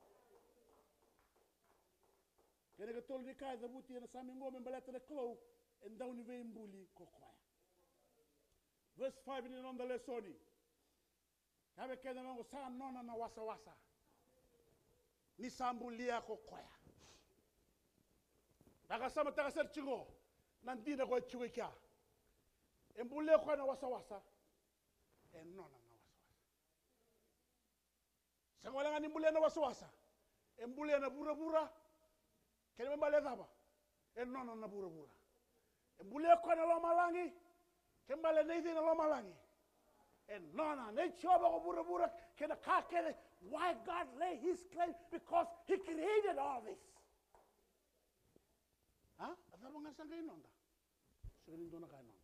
Kena ikatolu ni ka e cavuti ena Same qo me baleta na Kalou, e dau ni veibuli ko koya. Verse five ni noda lesoni. Kaya vei keda mai qo, sa nona na wasawasa ni sa bulia ko koya. Vakasamataka sara tiko na dina ko e tiko i kea. E bulia ko koya na wasawasa, e nona na wasawasa. Sega wale ga ni bulia na wasawasa, e bulia na vuravura. Kena ibalebale cava? E nona na vuravura. E bulia koya na lomalagi. Kena ibalebale na icei na lomalagi? E nona. Na i Jiova ko vuravura kei na ka kece. Why God lay his claim? Because he created all this. A? A cava ga sa qai noda? Sega ni dua na ka e noda.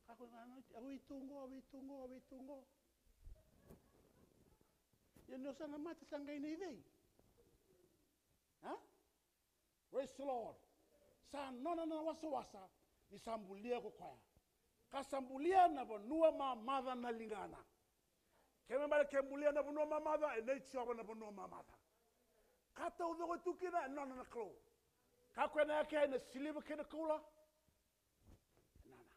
Kakua ga na, a vei tu qo, a vei tu qo, a vei tu qo. Ia ni o sa na mate sa qai na icei? A? Praise the Lord. Sa nona na wasawasa ni sa bulia ko koya. Ka sa bulia na vanua mamaca na ligana. Kena ibalebale ke bulia na vanua mamaca, e nei Jiova na vanua mamaca. Ka taucoko e tu kina, e nona na Kalou. Kakua ni yake na siliva kei na koula. E nona.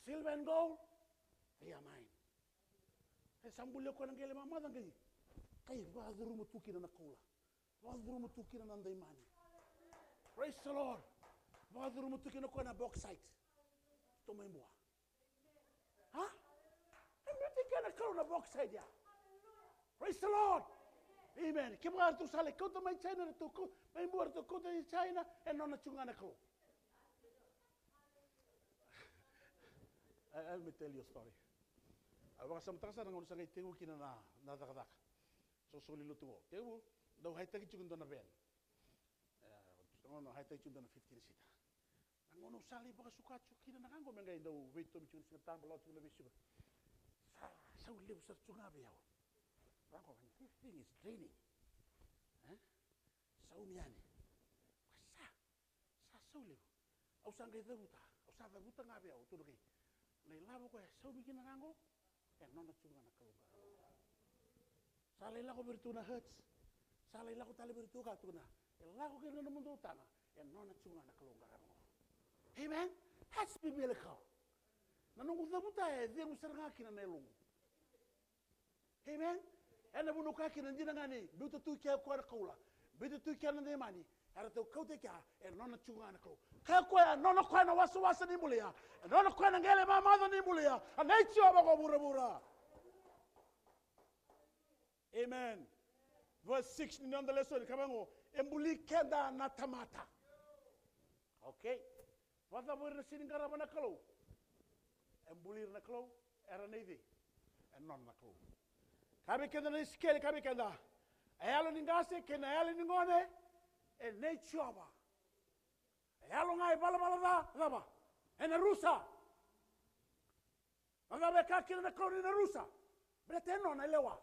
Silver and gold, they are mine. E sa bulia koya na qele mamaca qai, qai vakacuruma tu kina na koula. Vakacuruma tu kina na daimani. Praise the Lord. Vakacuruma tu kina koya na bauxite. Tomaibua. A? E biuti kina na Kalou na bauxite ya. Praise the Lord. Amen. Kevaka ratou sa lai kauta mai China, ratou kau-, mai Bua ratou kauta i China, e nona tiko ga na Kalou. I, let me tell you a story. Au vakasamataka sara na gauna sa qai tekivu kina na, na cakacaka. Soqosoqo ni lotu qo. Tekivu, dau hightake tiko e dua na van. E, sa gauna hightake tiko e dua na fifteen seater. Na gauna au sa lai vakasuka tiko kina na ka qo me qai dau veitomi tiko na Siga Tabu, lako tiko na veisuka. Sa, sau levu sara tiko ga vei au. Vaqo, this thing is draining. E? Saumi yani. Sa, sa sau levu. Au sa qai cavuta. Au sa cavuta ga vei au, tukuna, okay. Na ilavo koya e saumi kina ga qo, e nona tiko ga na Kalou qaravi. Sa lai lako vei iratou na Hertz. Sa lai lako tale vei iratou ka, tukuna, e lako kina na nomudou taga, e nona tiko ga na Kalou qaravi qo. Amen. That's biblical. Na noqu cavuta e cegu sara ga kina na yaloqu. Amen. Ena vanua koya kina dina ga ni biuta tu i kea o koya na koula, biuta tu i kea na daimani, eratou kauta i kea, e nona tiko ga na Kalou. Kaya o koya, e nona o koya na wasawasa ni bulia, e nona o koya na qele mamaca ni bulia, a nei Jiova ko vuravura. Amen. Verse six ni noda lesoni, ka vaqo, e buli keda na tamata. Okay. Vakacava o ira na sega ni qarava na Kalou? E buli ira na Kalou, era na icei? E nona na Kalou. Ka vei keda na Isikeli, ka vei keda, a yalo ni qase kei na yalo ni gone, e nei Jiova. A yalo ga e valavala ca, cava? Ena rusa. Na cava e kaya kina na Kalou ni na rusa? Baleta e nona e lewa.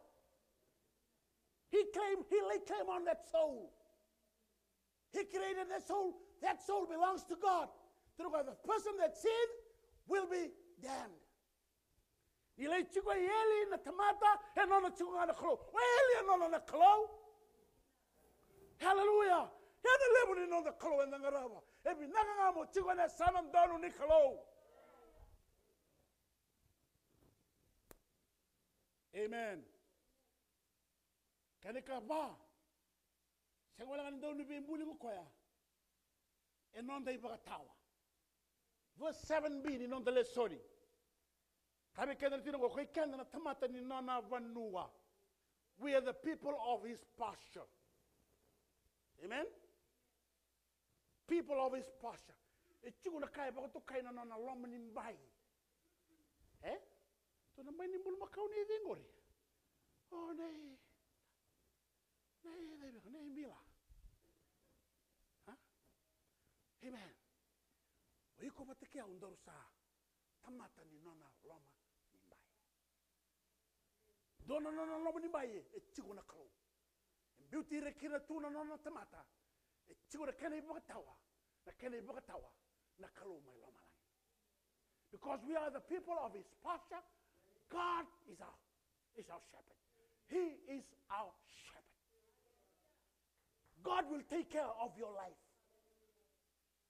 He claim, he lay claim on that soul. He created that soul. That soul belongs to God. Tukuna o koya, the person that sin will be damned. Ni lai tiko e eli na tamata, e nona tiko ga na Kalou. O eli e nona na Kalou. Haleluya. E na levu ni noda Kalou eda qarava. E vinaka ga mo tiko ena yasana donu ni Kalou. Amen. Kena ikava, sega wale ga ni dau ni veibuli ko koya. E noda ivakatawa. Verse seven B ni noda lesoni. Kaya vei keda na tina qo, ko i keda na tamata ni nona vanua. We are the people of his pasture. Amen? People of his pasture. E tiko na ka e vakatokai na nona loma ni bai. E? Tu na bai ni bulumakau ni cei qori? O nei. Nei, nei, nei mila. Ha? Amen. O iko vata kei au daru sa tamata ni nona loma ni bai. Dua na nona loma ni bai e tiko na Kalou. E biuti ira kina tu na nona tamata. E tiko na kena ivakatawa. Na kena ivakatawa na Kalou mai lomalagi. Because we are the people of his pasture. God is our, is our shepherd. He is our shepherd. God will take care of your life.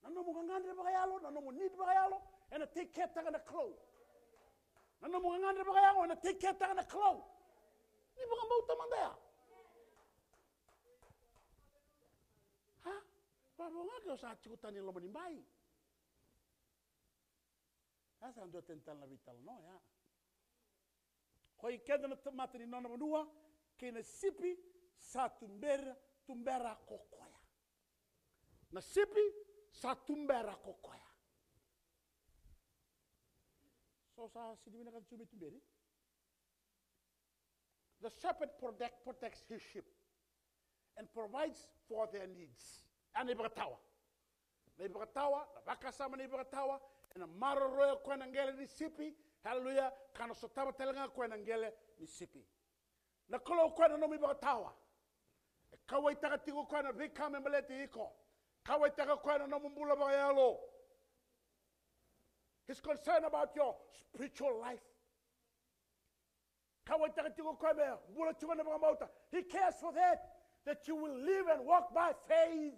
Na nomu gagadre vakayalo, na nomu need vakayalo, ena take care taka na Kalou. Na nomu gagadre vakayago, ena take care taka na Kalou. Ni vakabauta mada ya. Ha? Vavo ga ke o sa tiko tani loma ni bai. Ya sa dua tani tale na veitalanoa ya. Ko i keda na tamata ni nona vanua, kei na sipi sa tubera, tubera ko koya. Na sipi sa tubera ko koya. So sa sidi vinakata tu me tuberi. The shepherd protect, protects his sheep and provides for their needs. A na ivakatawa. Na ivakatawa, na vakasama na ivakatawa, ena maroroya koya na qele ni sipi. Haleluya. Ka na sotava tale ga koya na qele ni sipi. Na Kalou koya na nomu ivakatawa. E kauwaitaka tiko koya na veika me baleti iko. Kauwaitaka koya na nomu bula vakayalo. He's concerned about your spiritual life. Kauwaitaka tiko koya me bula tiko na vakabauta. He cares for that, that you will live and walk by faith.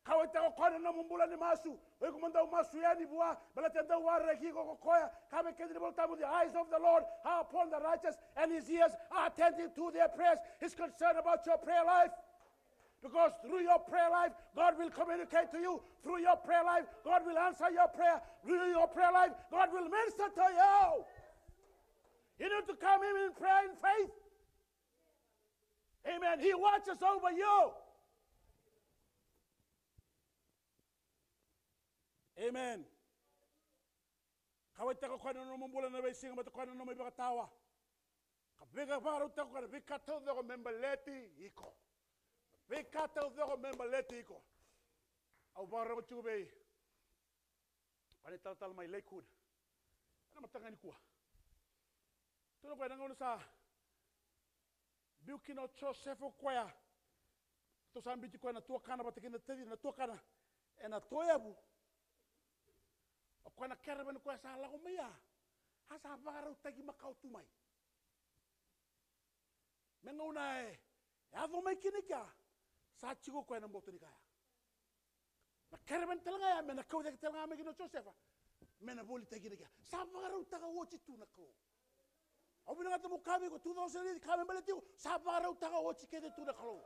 Kauwaitaka koya na nomu bula ni masu. O iko mo dau masu yani vua, baleta e dau vakarereki iko ko koya. Ka vei keda ni Volatabu, the eyes of the Lord are upon the righteous, and his ears are attentive to their prayers. He's concerned about your prayer life. Because through your prayer life, God will communicate to you. Through your prayer life, God will answer your prayer. Through your prayer life, God will minister to you. You need to come in prayer in faith. Amen. He watches over you. Amen. Kauwaitaka koya na nomu bula na veisiga, baleta koya na nomu ivakatawa. Ka veika vakarautaka koya na veika taucoko me baleti iko. Veika taucoko me baleti iko. Au vakarorogo tiko vei koya na italatala mai Lakewood ena mataka nikua. Tukuna o koya na gauna sa biu kina o Josefa o koya. Ratou sa biuti koya na tuakana vata kei na tacina, na tuakana ena toyavu. O koya na caravan koya sa lako mai ya, a sa vakarautaki makawa tu mai. Me gauna e yaco mai kina i kea, sa tiko koya na boto ni ka ya. Na caravan tale ga ya me na kau cake tale ga mai kina o Josefa, me na volitaki kina i kea. Sa vakarautaka oti tu na Kalou. Au vinakata meu kaya vei iko, two thousand eighteen ka me baleti iko, sa vakarautaka oti kece tu na Kalou.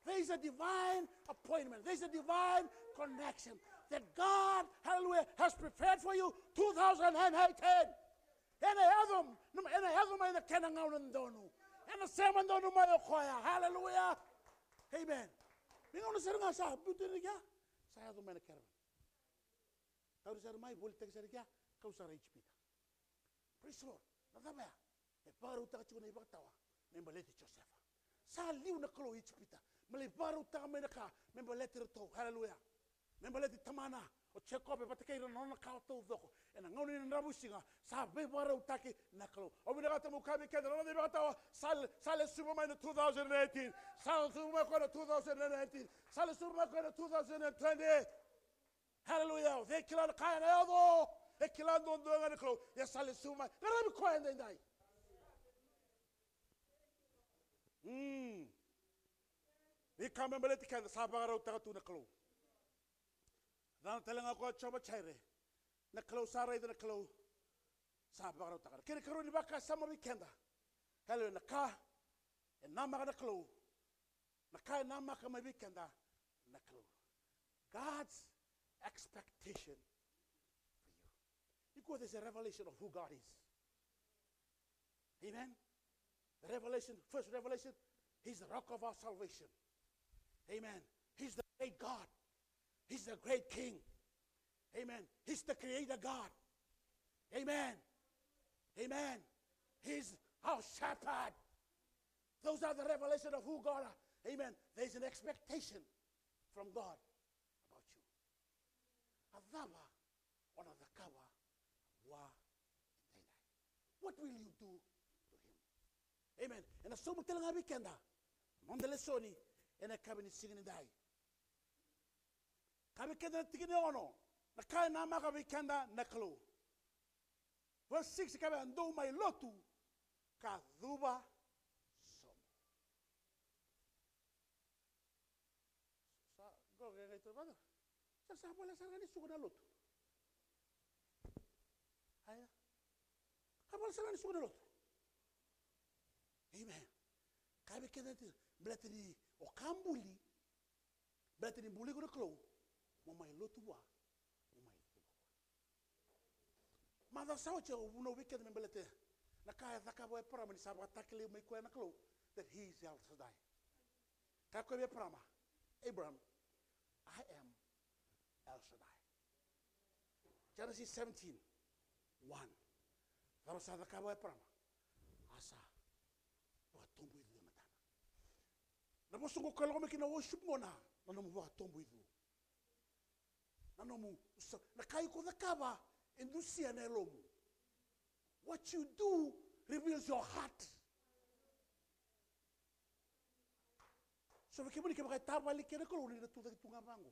There is a divine appointment. There is a divine connection that God, hallelujah, has prepared for you two thousand eighteen. Ena yaco, ena yaco mai na kena gauna donu. Ena sema donu mai o koya. Hallelujah. Amen. Me gauna sara ga sa biuta ni kea, sa yaco mai na caravan. Tauri sara mai, volitaki sara i kea, kau sara i Ijipita. Praise the Lord. Na cava ya? E vakarautaka tiko na ivakatawa me baleti Josefa. Sa liu na Kalou i Ijipita me lai vakarautaka mai na ka me baleti iratou. Haleluya. Me baleti tamana o Jekope vata kei ira na nona kawa taucoko. Ena gauna ni dravuisiga sa veivakarautaki na Kalou. Au vinakata meu kaya vei keda na noda ivakatawa, sa le, sa lesuva mai na two thousand eighteen. Sa lesuva mai koya na two thousand nineteen. Sa lesuva mai koya na two thousand twenty. Haleluya. O cei kila na ka ena yaco? E kila duadua ga na Kalou, ia sa lesu mai. Qaravi koya edaidai. Mm. Ni ka me baleti keda, sa vakarautaka tu na Kalou. Cana tale ga o koya o Jiova Jaire. Na Kalou sa raica, na Kalou sa vakarautaka. Kena ikarua ni vakasama vei keda. Hallelujah. Na ka e namaka na Kalou. Na ka e namaka mai vei keda na Kalou. God's expectation for you. Nikua, there's a revelation of who God is. Amen. The revelation, first revelation, He's the rock of our salvation. Amen. He's the great God. He's the great King. Amen. He's the creator God. Amen. Amen. He's our shepherd. Those are the revelation of who God are. Amen. There's an expectation from God about you. A cava o na cakava vua edaidai? What will you do to him? Amen. Ena sauma tale ga vei keda na noda lesoni ena yakavi ni siga nidai. Ka vei keda na tikina e ono, na ka e namaka vei keda na Kalou. Verse six, ka vei, a dou mai lotu ka cuva sobu. Sa, qo qai qai tu vata. Sa, sa voleka sara ga ni suka na lotu. Aya. Sa voleka sara ga ni suka na lotu. Amen. Ka vei keda na tikina, baleta ni o ka buli, baleta ni buli iko na Kalou, mo mai lotu vua, mo mai cuva vua. Macawa sa oti au vunau vei keda me baleta na ka e cakava o Eparama ni sa vakatakilai mai koya na Kalou, that he is El Shaddai. Kaya o koya vei Eparama, Abraham, I am El Shaddai. Genesis seventeen, one. Cava sa cakava o Eparama? A sa vakatoboicu e matana. Na vosa qo koya lako mai kina worship qo na, na nomu vakatoboicu. Na nomu, sa, na ka iko cakava e dusia na yalomu. What you do reveals your heart. So vei kemuni kevaka e tavali ike na Kalou, ni na tucake tu ga vaqo.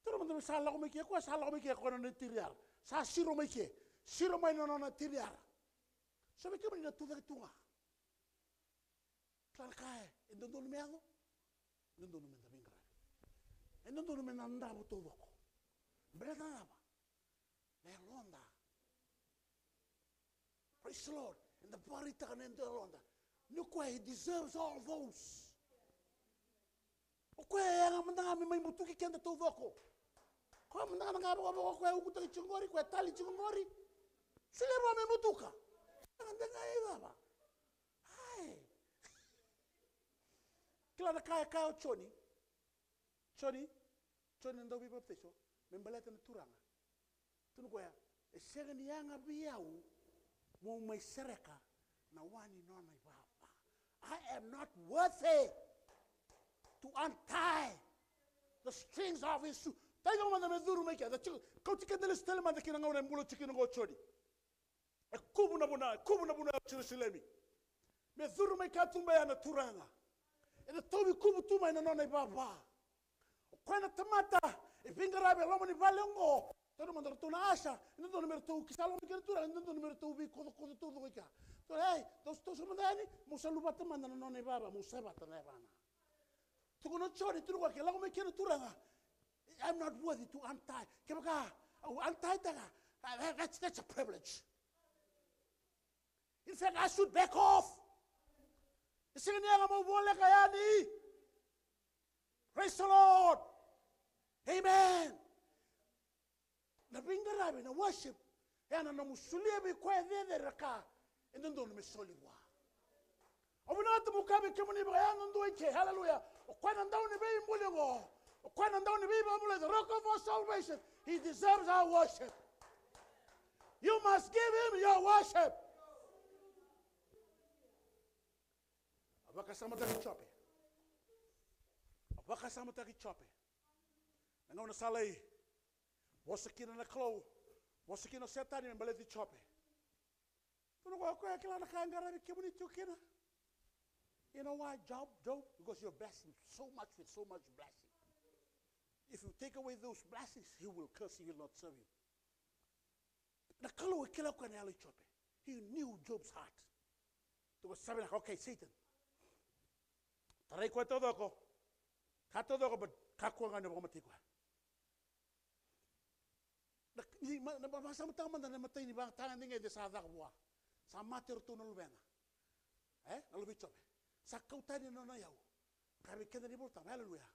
Taura mada me sa lako mai ke, koya sa lako mai ke, koya na nona tiriara. Sa siro mai ke, siro mai na nona tiriara. So vei kemuni na tucake tu ga. Kila na ka e dodonu me yaco, e dodonu me da veiqaravi. E dodonu me da davo taucoko. Baleta na cava? Na yaloda. Praise the Lord. Eda vakaraitaka na yaloda. Ni o koya, he deserves all those. O koya e yaga mada ga me mai butuki keda taucoko. Koya mada ga na ka vakavaka o koya e ukutaki tiko qori, koya e tali tiko qori. Solia vua me butuka. Yaga de ga e cava? Ai. Kila na ka e kaya o Joni. Joni, Joni na dauveipapitaiso, me baleta na Turaga. Tukuna o koya, e sega ni yaga vei au meu mai sereka na wa ni nona ivava. I am not worthy to untie the strings of his shoe. Taiva mada me curu mai ke, da tiko, kauti keda lesu tale mada ki na gauna e bula tiko kina qo o Joni. E kuvu na vanua, e kuvu na vanua o Jerusalemi. Me curu mai katuba ya na Turaga. Ena tauvi kuvu tu mai na nona ivava. O koya na tamata e veiqaravi e loma ni vale oqo. Taura mada ratou na usher, e dodonu me ratou kisa loma kina na Turaga, e dodonu me ratou veikocokoco taucoko i kea. Tou, ei, tou, tou sa mada yani, mo sa luvata mada na nona ivava, mo sa vata na yavana. Tukuna o Joni, tukuna o koya, ke lako mai kina na Turaga, I'm not worthy to untie. Kevaka au untie taka, uh, that, that's, that's a privilege. In fact, I should back off. E sega ni yaga meu voleka yani. Praise the Lord. Amen. Na veiqaravi, na worship, e a na nomu solia vei koya e cecere na ka e dodonu me soli vua. Au vinakata meu kaya vei kemuni vakayadudua i ke, hallelujah. O koya na dauniveibuli oqo. O koya na dauniveivakabulai, the rock of our salvation. He deserves our worship. You must give him your worship. A vakasamataki Jope. A vakasamataki Jope. Na gauna sa lai vosa kina na Kalou, vosa kina o Setani me baleti Jope. Tukuna o koya, o koya e kila na ka e qaravi kemuni tiko kina. You know why, Job, Job? Because you're blessed so much with so much blessing. If you take away those blessings, he will curse you, he will not serve you. Na Kalou e kila koya na yalo i Jope. He knew Job's heart. Tukuna sara vinaka, okay, Satan. Tarai koya taucoko. Ka taucoko, but kakua ga ni o vakamatei koya. Na, ni, ma, na, ma, vakasamataka mada na imatai ni vakayagataka gede sa caka vua. Sa mate o ratou na luvena. E? Na luve i Jope. Sa kau tani na nona iyau. Ka vei keda ni Volatabu, hallelujah.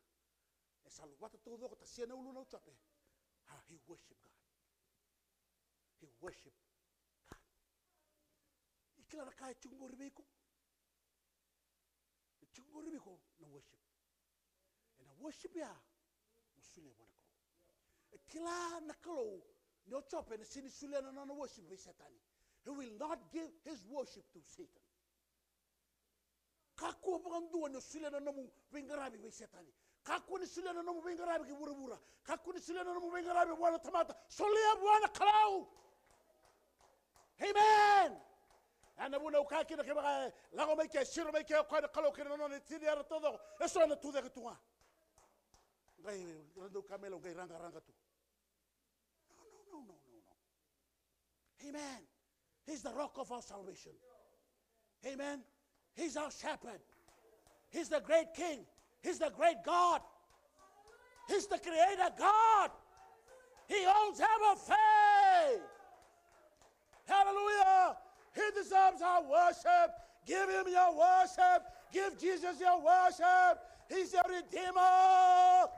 E sa luvata taucoko, tasia na uluna o Jope. Ah, he worship God. He worship God. E kila na ka e tiko qori vei iko. E tiko qori vei iko na worship. Ena worship ya, mo solia vua na Kalou. E kila na Kalou ni o Jope ena sega ni solia na nona worship vei Setani. He will not give his worship to Satan. Kakua vakadua ni o solia na nomu veiqaravi vei Setani. Kakua ni solia na nomu veiqaravi ki vuravura. Kakua ni solia na nomu veiqaravi vua na tamata. Solia vua na Kalou. Amen. Ena vuna au kaya kina, kevaka e lako mai ke, siro mai ke o koya na Kalou kei na nona tini era taucoko, e so na tucake tu ga. Qai ra dau ka mai lau, qai raqaraqa tu. No, no, no, no, no, no. Amen. He's the rock of our salvation. Amen. He's our shepherd. He's the great king. He's the great God. He's the creator God. He owns everything. Hallelujah. He deserves our worship. Give him your worship. Give Jesus your worship. He's your redeemer.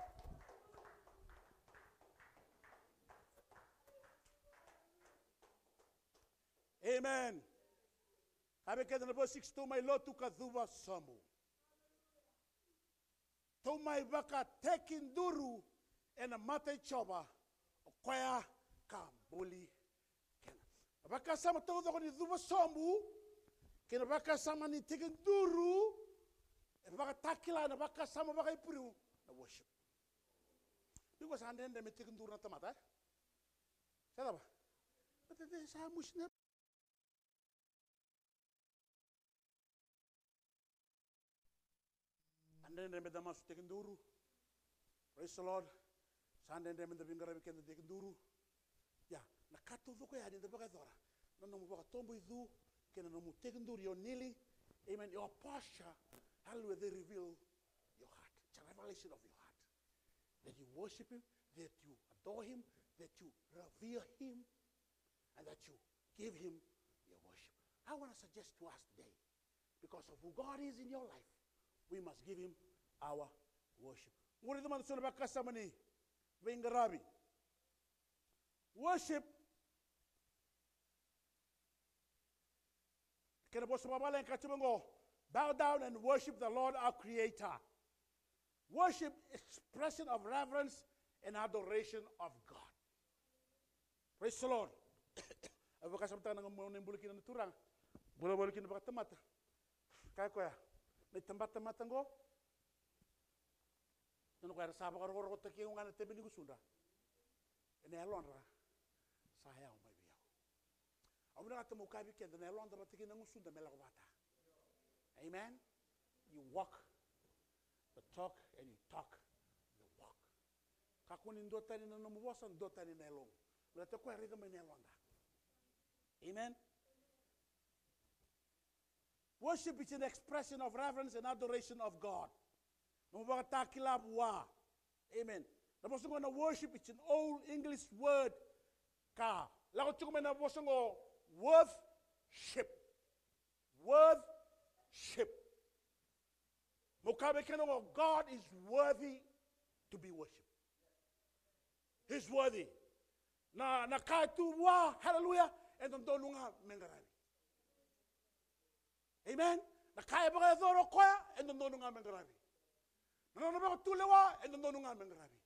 Amen. Ka vei keda na verse six, tou mai lotu ka cuva sobu. Tou mai vakatekiduru ena mata i Jiova, o koya ka buli keda. Na vakasama taucoko ni cuva sobu kei na vakasama ni tekiduru, e vakatakila ena vakasama vakaIperiu na worship. Ni ko sa dredre me tekiduru na tamata, e? Sa cava? Sa musi na A dredre me da masu tekiduru. Praise the Lord. Sa dredre me da veiqaravi keda tekiduru. Ia, na ka taucoko ya ni da vakayacora, na nomu vakatoboicu kei na nomu tekiduru, your kneeling, amen, your posture, hallelujah, they reveal your heart. It's a revelation of your heart. That you worship him, that you adore him, that you revere him, and that you give him your worship. I want to suggest to us today, because of who God is in your life, we must give him our worship. Qori mada so na vakasama ni veiqaravi. Worship. Kena vosa vakavalagi ka tiko qo, bow down and worship the Lord our Creator. Worship, expression of reverence and adoration of God. Praise the Lord. Au vakasamataka na gauna e bula kina na Turaga, bula voli kina vakatamata. Kaya koya, na itabatamata qo, na nona koya era sa vakarokorokotaki au ga na tebe ni gusudra. Ena yalodra sa yawa mai vei au. Au vinakata meu kaya vei keda, na yalodra vata kei na gusudra me lako vata. Amen. You walk the talk and you talk the walk. Kakua ni duatani na nomu vosa, duatani na yalomu. Baleta o koya e raica mai na yaloda. Amen. Worship is an expression of reverence and adoration of God. Nomu vakatakila vua. Amen. Na vosa qo na worship, it's an old English word. Ka lako tiko mai na vosa qo, worship. Worship. Meu kaya vei keda qo, God is worthy to be worshipped. He's worthy. Na, na ka e tu vua, hallelujah, e dodonu ga me qaravi. Amen. Na ka e vakayacora o koya, e dodonu ga me qaravi. Na nona vakatulewa, e dodonu ga me qaravi.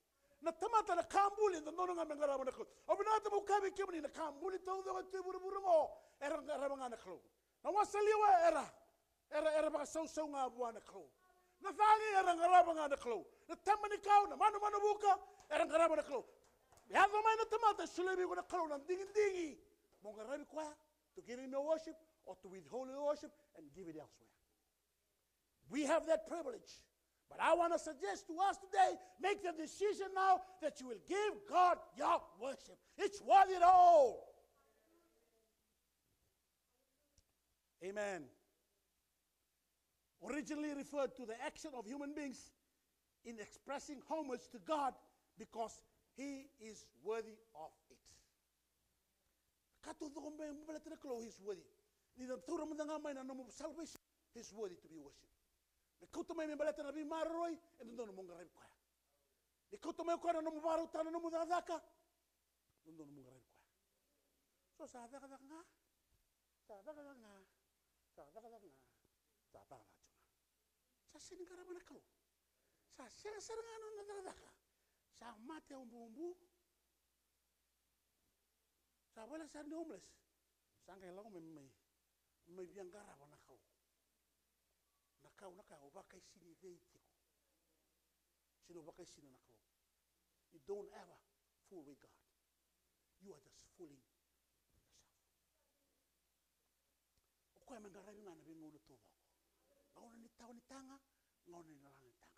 Na tamata, na ka buli, e dodonu ga me qarava na Kalou. Au vinakata meu kaya vei kemuni, na ka buli taucoko e tu e vuravura qo, era qarava ga na Kalou. Na wasaliwa era, era, era vakasausau ga vua na Kalou. Na cagi era qarava ga na Kalou. Na taba ni kau, na manumanu vuka, era qarava na Kalou. Yaco mai na tamata, e solia vei iko na Kalou na digidigi mo qaravi koya, to give him your worship or to withhold your worship and give it elsewhere. We have that privilege. But I want to suggest to us today, make the decision now that you will give God your worship. It's worth it all. Amen. Originally referred to the action of human beings in expressing homage to God because he is worthy of it. Ka taucoko me baleta na Kalou, he is worthy. Ni na taura mada ga mai na nomu salvation, he is worthy to be worshipped. Me kauta mai me baleta na veimaroroi, e dodonu mo qaravi koya. Ni kauta mai koya na nomu vakarautaka na nomu cakacaka, dodonu mo qaravi koya. So sa cakacaka ga, sa cakacaka ga, sa cakacaka ga, sa cakacaka tu ga. Sa sega ni qarava na Kalou. Sa sega sara ga na nona cakacaka. Sa mate o bubu. Sa vale sara ni homeless. Sa qai lako mai, mai, mai via qarava na Kalou. Na Kalou, na Kalou, o vakaisini cei tiko? Sini o vakaisini na Kalou. You don't ever fool with God. You are just fooling yourself. O koya me qaravi ga na veigauna taucoko. Gauna ni tawa ni taga, gauna ni lala ni taga.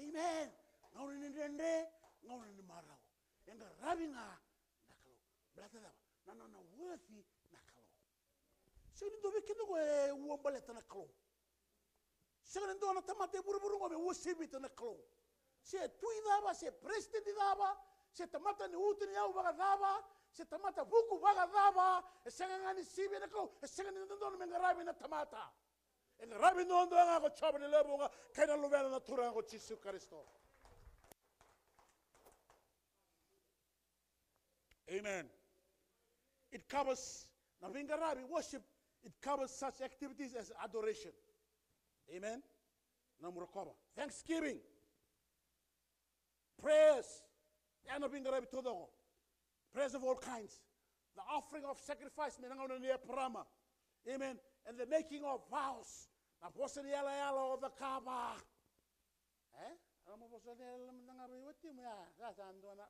Amen. Gauna ni dredre, gauna ni marau. E qaravi ga na Kalou. Baleta cava? Na nona worthy na Kalou. Sega ni dua vei keda qo e ua baleta na Kalou. Sega ni dua na tamata e vuravura qo me uasivita na Kalou. Se tui cava, se president cava, se tamata ni utu ni yau vakacava, se tamata vuku vakacava, e sega ga ni sivia na Kalou, e sega ni dodonu me qaravi na tamata. E qaravi duadua ga ko Jiova ni lewe vuqa, kei na Luvena na Turaga ko Jisu Karisito. Amen. It covers, na veiqaravi, worship, it covers such activities as adoration. Amen. Na nomu rokova. Thanksgiving. Prayers. Ya na veiqaravi taucoko. Prayers of all kinds. The offering of sacrifice, me na gauna ni Eparama. Amen. And the making of vows. Na vosa ni yalayala o cakava. E? A nomu vosa ni yalayala mada ga vei watimu ya. Sa, sa dua na,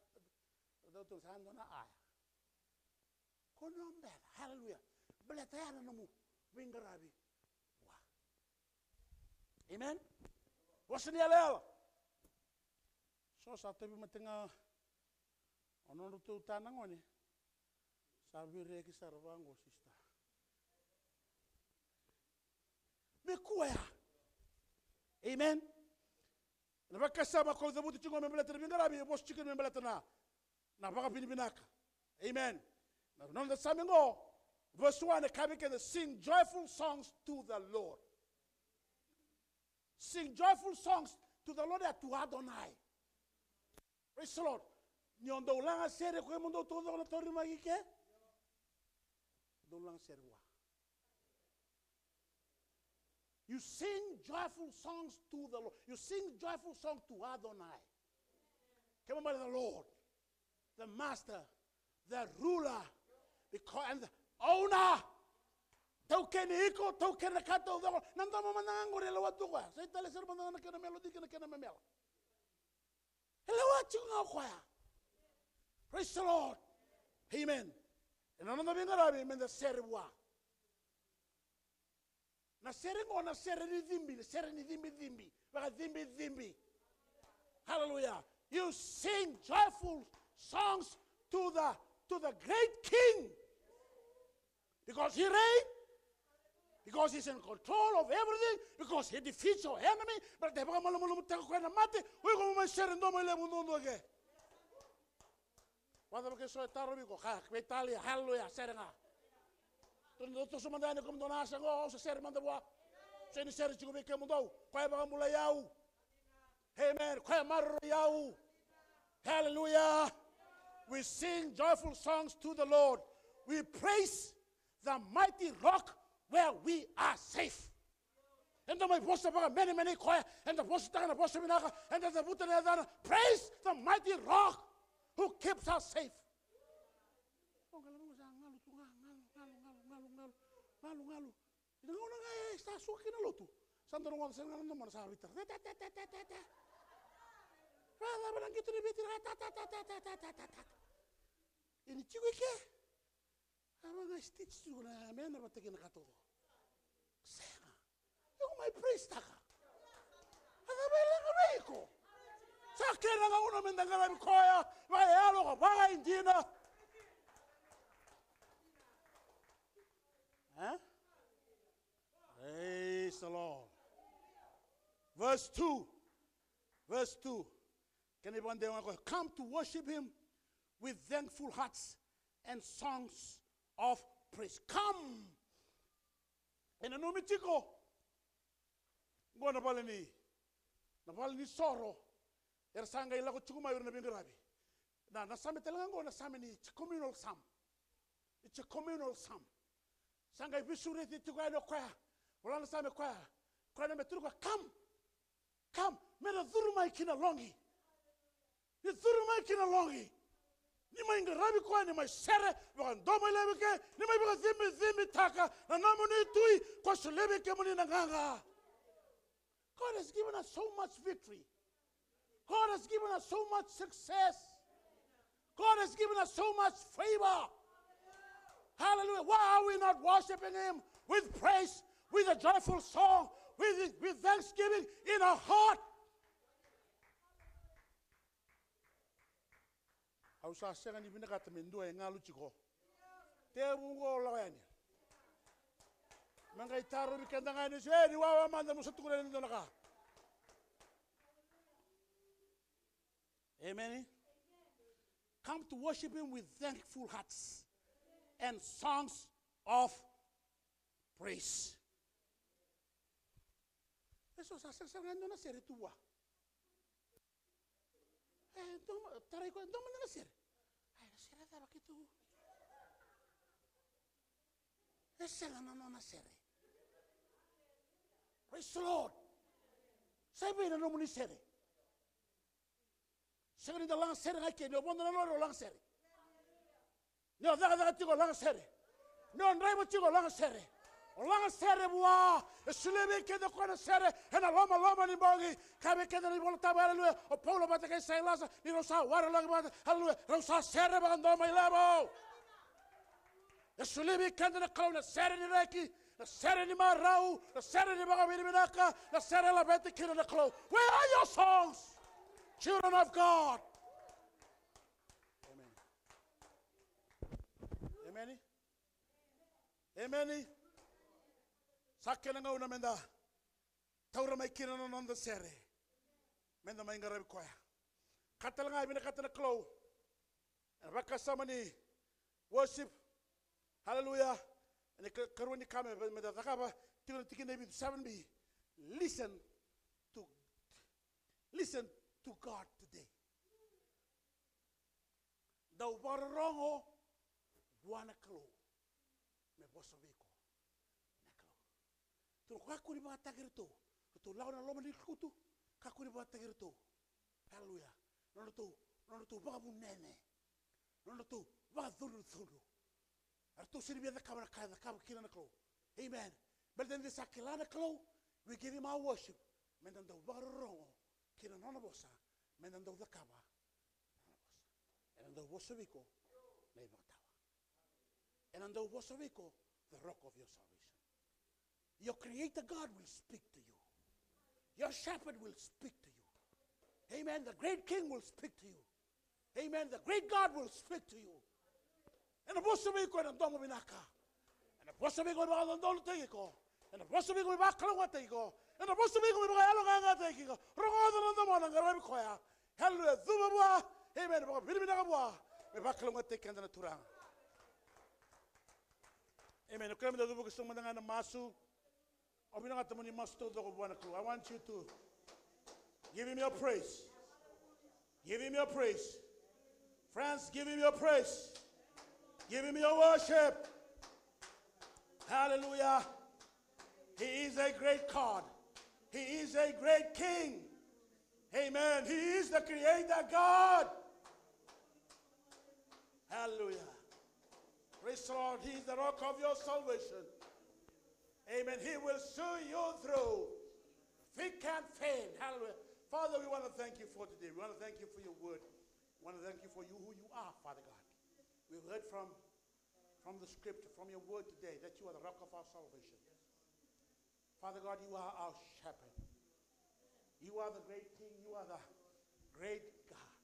sa dua na aya. Ko na bela. Hallelujah. Baleta ya na nomu veiqaravi vua. Amen. Vosa ni yalayala. So sa tauvimate ga o nodratou ta na gone. Sa vireki sara vaqo, sister. Me kua ya. Amen. Na vakasama ko cavuta tiko me baleta na veiqaravi, e vosa tiko me baleta na, na vakavinavinaka. Amen. Na, na noda Same qo, verse one, e kaya vei keda, sing joyful songs to the Lord. Sing joyful songs to the Lord, to Adonai. Praise the Lord. Ni o dau lagasere ko kemudou taucoko na taurima i ke. Dau lagasere vua. You sing joyful songs to the Lord. You sing joyful song to Adonai. Kemuni the Lord, the master, the ruler, because, and the owner. Taukeni iko, taukeni na ka taucoko. Na domo mada ga qori e lewa tu koya. Sa i tale sara mada ga na kena melody kei na kena memela. E lewa tiko ga o koya. Praise the Lord. Amen. Ena noda veiqaravi meda sere vua. Na sere qo na sere ni cibi, na sere ni cibicibi, vakacibicibi. Hallelujah. You sing joyful songs to the, to the great King. Because he reign. Because he's in control of everything. Because he defeats your enemy. Baleta e vakamalumalumutaka koya na mate. O iko mo mai sere domo e levu duadua ke. Vakacava ke so e tarovi iko, ka veitalia, haleluya, sere ga. Tou toso mada yani kemudou na asa qo, au sa sere mada vua. Sega ni sere tiko vei kemudou, koya e vakabulai au. Amen. Koya e maroroi au. Hallelujah. We sing joyful songs to the Lord. We praise the mighty rock where we are safe. Eda mai vosa vakamenemene i koya, eda vosataka na vosa vinaka, eda cavuta na yacana. Praise the mighty rock who keeps us safe. O qai lako sa galu tu ga, galu, galu, galu, galu, galu, galu, galu. Ena gauna ga e sa suka kina lotu. Sa dau rogoca sara ga na domona sa veitara. Ta, ta, ta, ta. Ra cava na qito ni veitara. Ta, ta, ta, ta. Ini tiko i ke. A vaka ga stitch tiko na mena vata kei na ka taucoko. Sega. Iko mai praise taka. A cava e leqa vei iko? Sa kena gauna meda qaravi koya vakayalo ka vakaidina. E? Verse two. Verse two. Kena ivakadewa ga koya, "Come to worship him with thankful hearts and songs of praise." Come. E nanumi tiko. Qo na vale ni, na vale ni soro. Era sa qai lako tiko mai o ira na veiqaravi. Na, na same tale ga qo na same ni, it's a communal psalm. It's a communal psalm. Sa qai veisureti tiko yani o koya. Vola na same koya. Koya na me turu koya, "Come. Come." Me na curu mai ki na loqi. Ni curu mai ki na loqi. Ni mai qaravi koya, ni mai sere, vakadomoilevu ke, ni mai vakacimicimicaka na nomuni tui, ko solia vei kemuni na qaqa. God has given us so much victory. God has given us so much success. God has given us so much favor. Hallelujah. Why are we not worshiping him with praise, with a joyful song, with, with thanksgiving in our heart? Au sa sega ni vinakata me dua e galu tiko. Tevu qo lako yani. Me qai tarovi keda ga yani, e, ni wawa mada mo sa tukuna yani dua na ka. Amen. Come to worship him with thankful hearts and songs of praise. E so sa sega sara ga e dua na sere tu vua. E, dua ma-, tarai koya, dua mada na sere. Ai, na sere cava keitou? E sega na nona sere. Praise the Lord. Sa i vei na nomuni sere? Sega ni da laga sere ga ke, ni o vodo na lori o laga sere. Ni o cakacaka tiko o laga sere. Ni o draiva tiko o laga sere. O laga sere vua, e solia vei keda o koya na sere ena lomaloma ni bogi. Kaya vei keda na iVola Tabu, haleluya, o Paula vata kei Sailasa, ni rau sa waralaki vata, haleluya, rau sa sere vakadomoilevu. E solia vei keda na Kalou na sere ni reki, na sere ni marau, na sere ni vakavinavinaka, na sere e laveta kina na Kalou. Where are your songs, children of God? Amen. Amen. Amen. Sa kena gauna meda taura mai kina na noda sere, meda mai qaravi koya. Ka tale ga e vinakata na Kalou ena vakasama ni worship. Hallelujah. Ena ka-, karua ni ka me, meda cakava tiko na tikina e vitu, seven B. Listen to, listen to God today. Dau vakarorogo vua na Kalou me vosa vei iko na Kalou. Tou na kakua ni vakataki iratou. Ratou lako na loma ni kutu, kakua ni vakataki iratou. Haleluya. Nodratou, nodratou vakavunene. Nodratou vakacudrucudru. Eratou sega ni via cakava na ka e cakava kina na Kalou. Amen. Baleta ni da sa kila na Kalou, we give him our worship. Meda dau vakarorogo ki na nona vosa, meda dau cakava na nona vosa. Ena dau vosa vei iko na ivakatawa. Ena dau vosa vei iko, the rock of your salvation. Your creator God will speak to you. Your shepherd will speak to you. Amen. The great king will speak to you. Amen. The great God will speak to you. Ena vosa vei iko ena domo vinaka. Ena vosa vei iko me vakadodonutaki iko. Ena vosa vei iko me vakalougatataki iko. Ena vosa vei iko me vakayaloqaqataki iko. Rogoca na domona, qaravi koya. Haleluya. Cuva vua. Amen. Vakavinavinaka vua. Me vakalougatataki keda na Turaga. Amen. O keda meda cuva, ke so mada ga na masu. Au vinakata mo ni masu taucoko vua na Kalou. I want you to give him your praise. Give him your praise. Friends, give him your praise. Give him your worship. Hallelujah. He is a great God. He is a great King. Amen. He is the Creator God. Hallelujah. Praise the Lord. He is the rock of your salvation. Amen. He will see you through thick and thin. Hallelujah. Father, we want to thank you for today. We want to thank you for your word. We want to thank you for you, who you are, Father God. We've heard from, from the scripture, from your word today, that you are the rock of our salvation. Father God, you are our shepherd. You are the great king. You are the great God.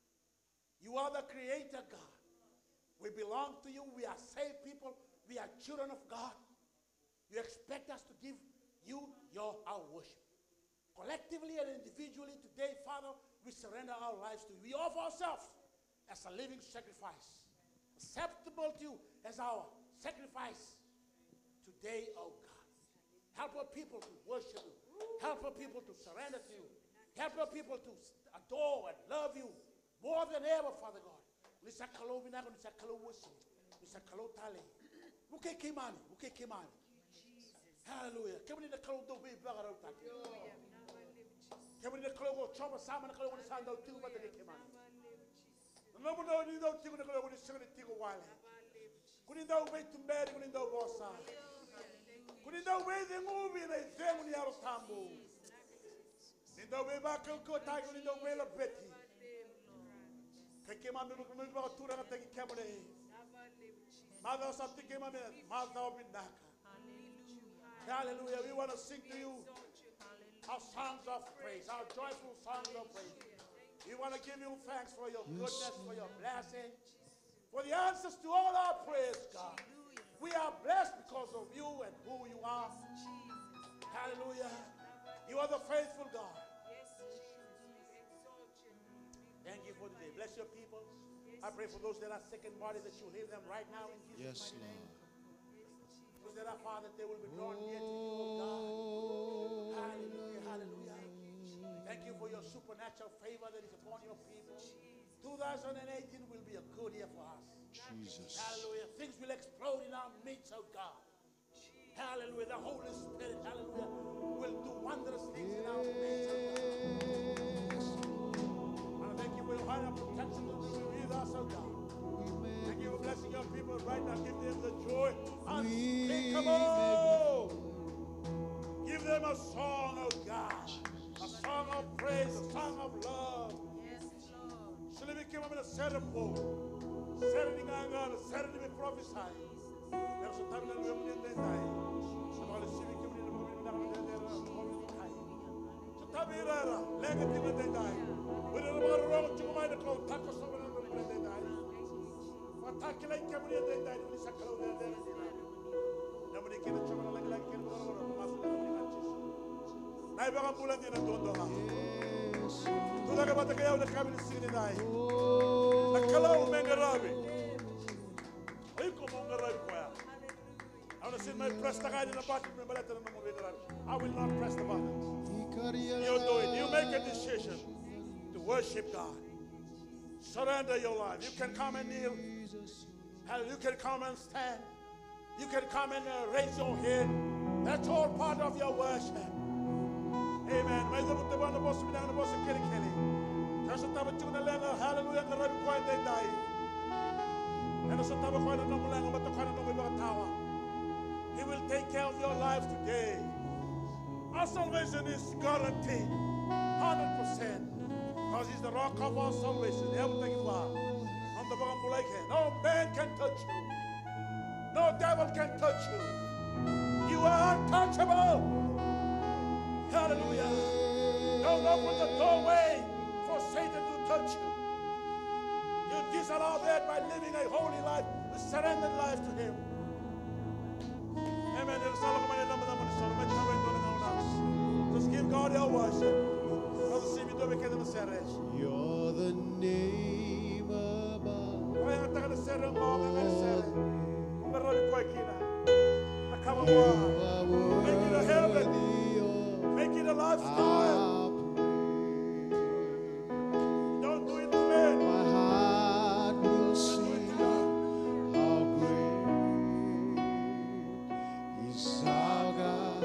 You are the creator God. We belong to you. We are saved people. We are children of God. You expect us to give you your, our worship. Collectively and individually today, Father, we surrender our lives to you. We offer ourselves as a living sacrifice, acceptable to you as our sacrifice today, oh God. Help our people to worship you. Help our people to surrender to you. Help our people to adore and love you more than ever, Father God. Ni sa Kalou vinaka, ni sa Kalou uasivi, ni sa Kalou talei. Vukei keimami, vukei keimami. Hallelujah. Kemuni na Kalou dau veivakarautaki. Kemuni na Kalou ko Jiova Sama, na Kalou ko ni sa dau tiko vata kei keimami. Na nomu dau ni dau tiko na Kalou ko ni sega ni tiko wale. Ko ni dau veituberi, ko ni dau vosa. Ko ni dau veiceguvi na icegu ni Yalo Tabu. Ni dau veivakaukauwataki, ni dau veilaveti. Kei keimami, keimami vakaturagataki kemuni. Macawa sa tiko keimami, macawa vinaka. Hallelujah. We want to sing to you our songs of praise, our joyful songs of praise. We want to give you thanks for your goodness, for your blessing, for the answers to all our prayers, God. We are blessed because of you and who you are. Hallelujah. You are the faithful God. Thank you for today. Bless your people. I pray for those that are sick in body that you heal them right now in Jesus' mighty name. Those that are, Father, they will be drawn near to you, oh God. Hallelujah, hallelujah. Thank you for your supernatural favor that is upon your people. Two thousand eighteen will be a good year for us. Jesus. Hallelujah. Things will explode in our midst, oh God. Hallelujah. The Holy Spirit, hallelujah, will do wondrous things in our midst, oh God. And I thank you for your hand of protection that will be with us, oh God. Thank you for blessing your people right now. Give them the joy unspeakable. Give them a song, oh God. A song of praise, a song of love. Solia vei keimami na sere vou, sere ni gaga, na sere ni veiparofisai. Era sotavi na luvemuni edaidai. Sa vakalesui vei kemuni na vakavinavinaka, na dredre, na vakavinavinaka. Sotavi ira era leqa tiko edaidai. O ira era vakarorogo tiko mai, na Kalou, takosova na nodra bula edaidai. Vakatakilai kemuni edaidai, ni sa Kalou cecere dina. Nomuni kina Jiova na lagilagi kei na vakarokoroko, masu ena yacamuni Jisu. Na iVakabula dina duadua ga. Tucake vata kei au ena yakavi ni siga nidai. Na Kalou me qaravi. O iko mo qaravi koya. Au na sega ni mai press-taka yani na button me baleta na nomu veiqaravi. I will not press the button. You do it. You make a decision to worship God. Surrender your life. You can come and kneel. Hallelujah. You can come and stand. You can come and, uh, raise your hand. That's all part of your worship. Amen. Mai cavuta vua na vosa vinaka, na vosa kerekere. Ka sotava tiko na leqa, hallelujah, qaravi koya edaidai. Ena sotava koya na nomu leqa, baleta o koya na nomu ivakatawa. He will take care of your life today. Our salvation is guaranteed, hundred percent. Because he's the rock of our salvation. Yavutaki vua. Noda vakabulai ke. No man can touch you. No devil can touch you. You are untouchable. Hallelujah. Don't open the doorway for Satan to touch you. You disallow that by living a holy life, a surrendered life to him. Amen. Era sa lako mai na icabocabo ni sala, mai cava e dua na gauna. Just give God your worship. Brother Simi, dua vei keda na sere. You're the name above. Vakayagataka na sere oqo, vakayagataka na sere. Qaravi koya kina. Na kava vua. Make it a habit. Make it a lifestyle. Don't do it to me. My heart will sing how great is our God.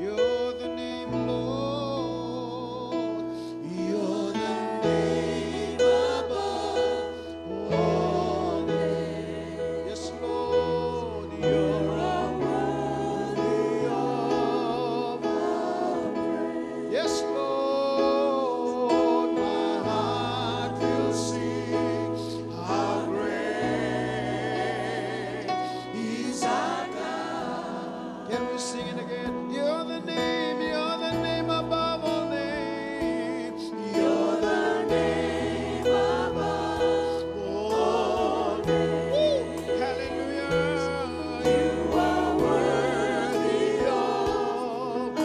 You're the name, Lord. You're the name above all names. Yes, Lord, you are worthy of our praise. Yes, Lord, my heart will sing how great is our God. Can we sing it again? You're the name, you're the name above all names. You're the name above all names. Hallelujah. You are worthy of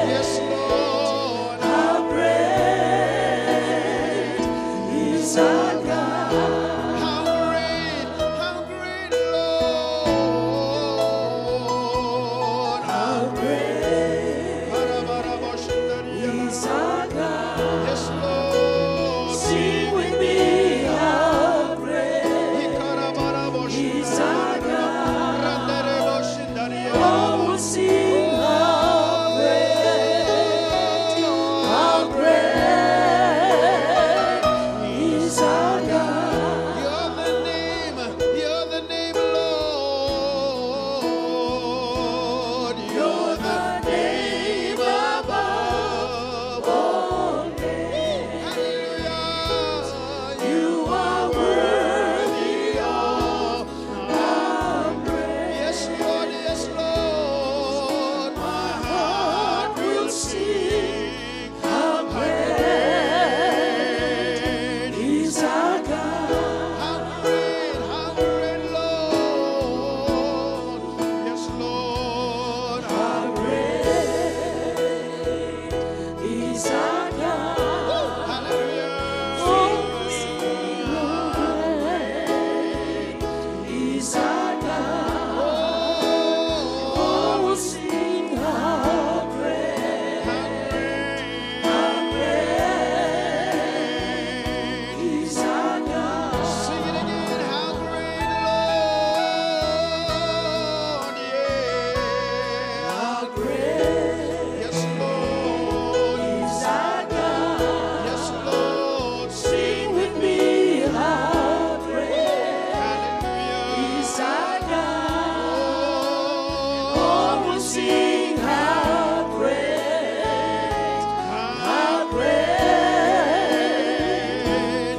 Yes, Lord. How great is our God. How great, how great, Lord. How great is our God. Yes, Lord. Sing with me, how great is our God. Oh, sing how great, how great is our God. You're the name, you're the name, Lord. You're the name above all names. Hallelujah. You are worthy of Yes, Lord, yes, Lord, my heart will sing. How great is our God. How great, how great, Lord. Yes, Lord, how great is our God. Hallelujah. Is our God. Oh, sing how great, how great is our God. Sing it again, how great, Lord, yeah. How great Yes, Lord. Is our God. Yes, Lord. Sing with me, how great Hallelujah. Is our God. Oh, we'll sing, how great, how great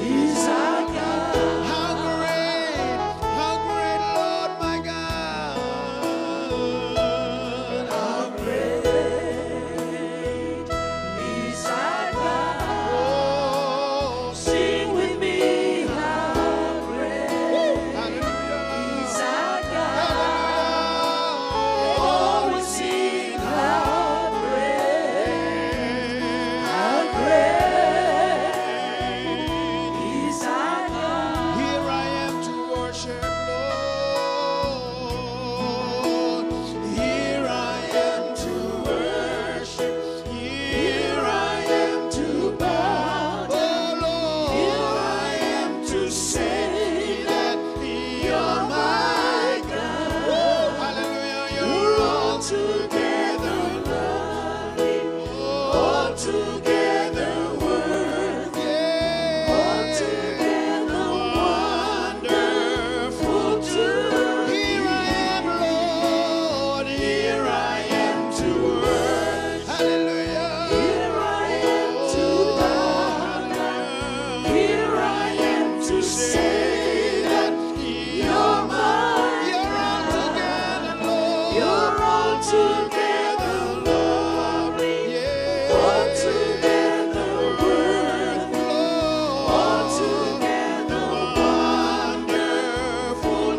is our God. How great, how great, Lord, my God. How great is our God. Oh, sing with me, how great Hallelujah. Is our God. Hallelujah. Oh, we sing, how great, how great is our God. Here I am to worship, Lord. Here I am to worship. Here I am to bow. Oh, Lord. Here I am to say that you're my God. Hallelujah. You're altogether lovely, altogether worthy, altogether wonderful to me. Here I am, Lord. Here I am to worship. Hallelujah. Here I am to bow down. Here I am to say that you're my God. You're altogether, Lord. You're altogether lovely. Yeah. Altogether worthy. Lord. Altogether wonderful.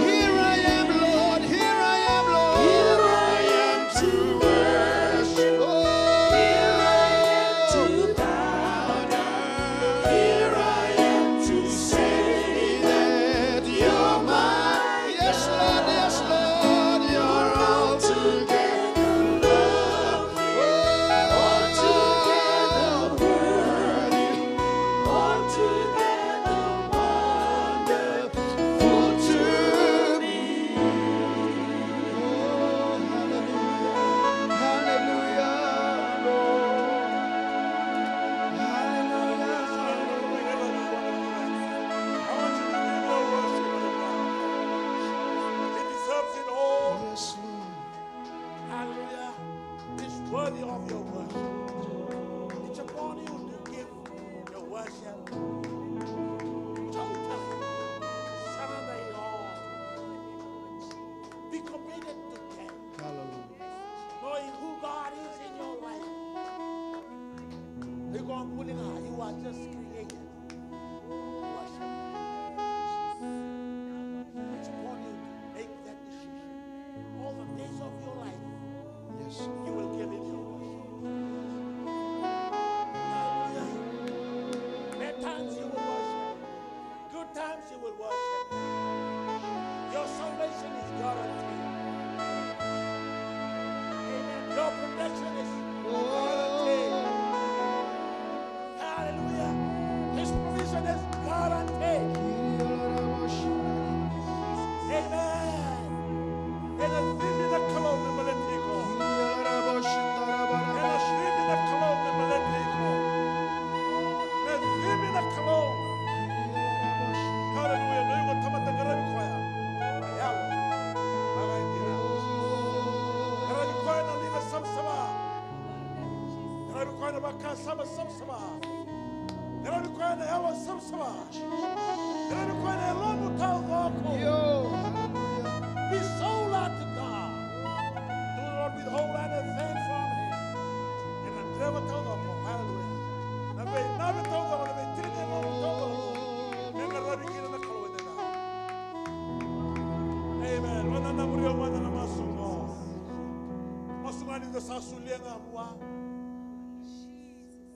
Here I am, Lord. Here I am, Lord. Here I am to worship. Oh, here I am to bow down. Here I am to say that you're mine. Yes, Lord, yes, Lord, you're altogether lovely, altogether worthy, altogether wonderful. Full to me. Oh, hallelujah. Hallelujah, Lord. Hallelujah, hallelujah. I want you to give your worship to God. He deserves it all. Yes, Lord. Hallelujah. He's worthy of your worship. It's upon you to give your worship. Totally surrender it all. Be committed to Him. Hallelujah. Knowing who God is in your life. You are just created. Worship. It's upon you to make that decision. All the days of your life. Kerevi koya na yalomu taucoko. Be sold out to God. Do not withhold anything from him. Ena dreva taucoko. Hallelujah. Na veinave taucoko, na veitiki ni yalomu taucoko. Me qaravi kina na Kalou edaidai. Amen. Vaka na muri au mada na masu qo. Masu ga ni da sa solia ga vua.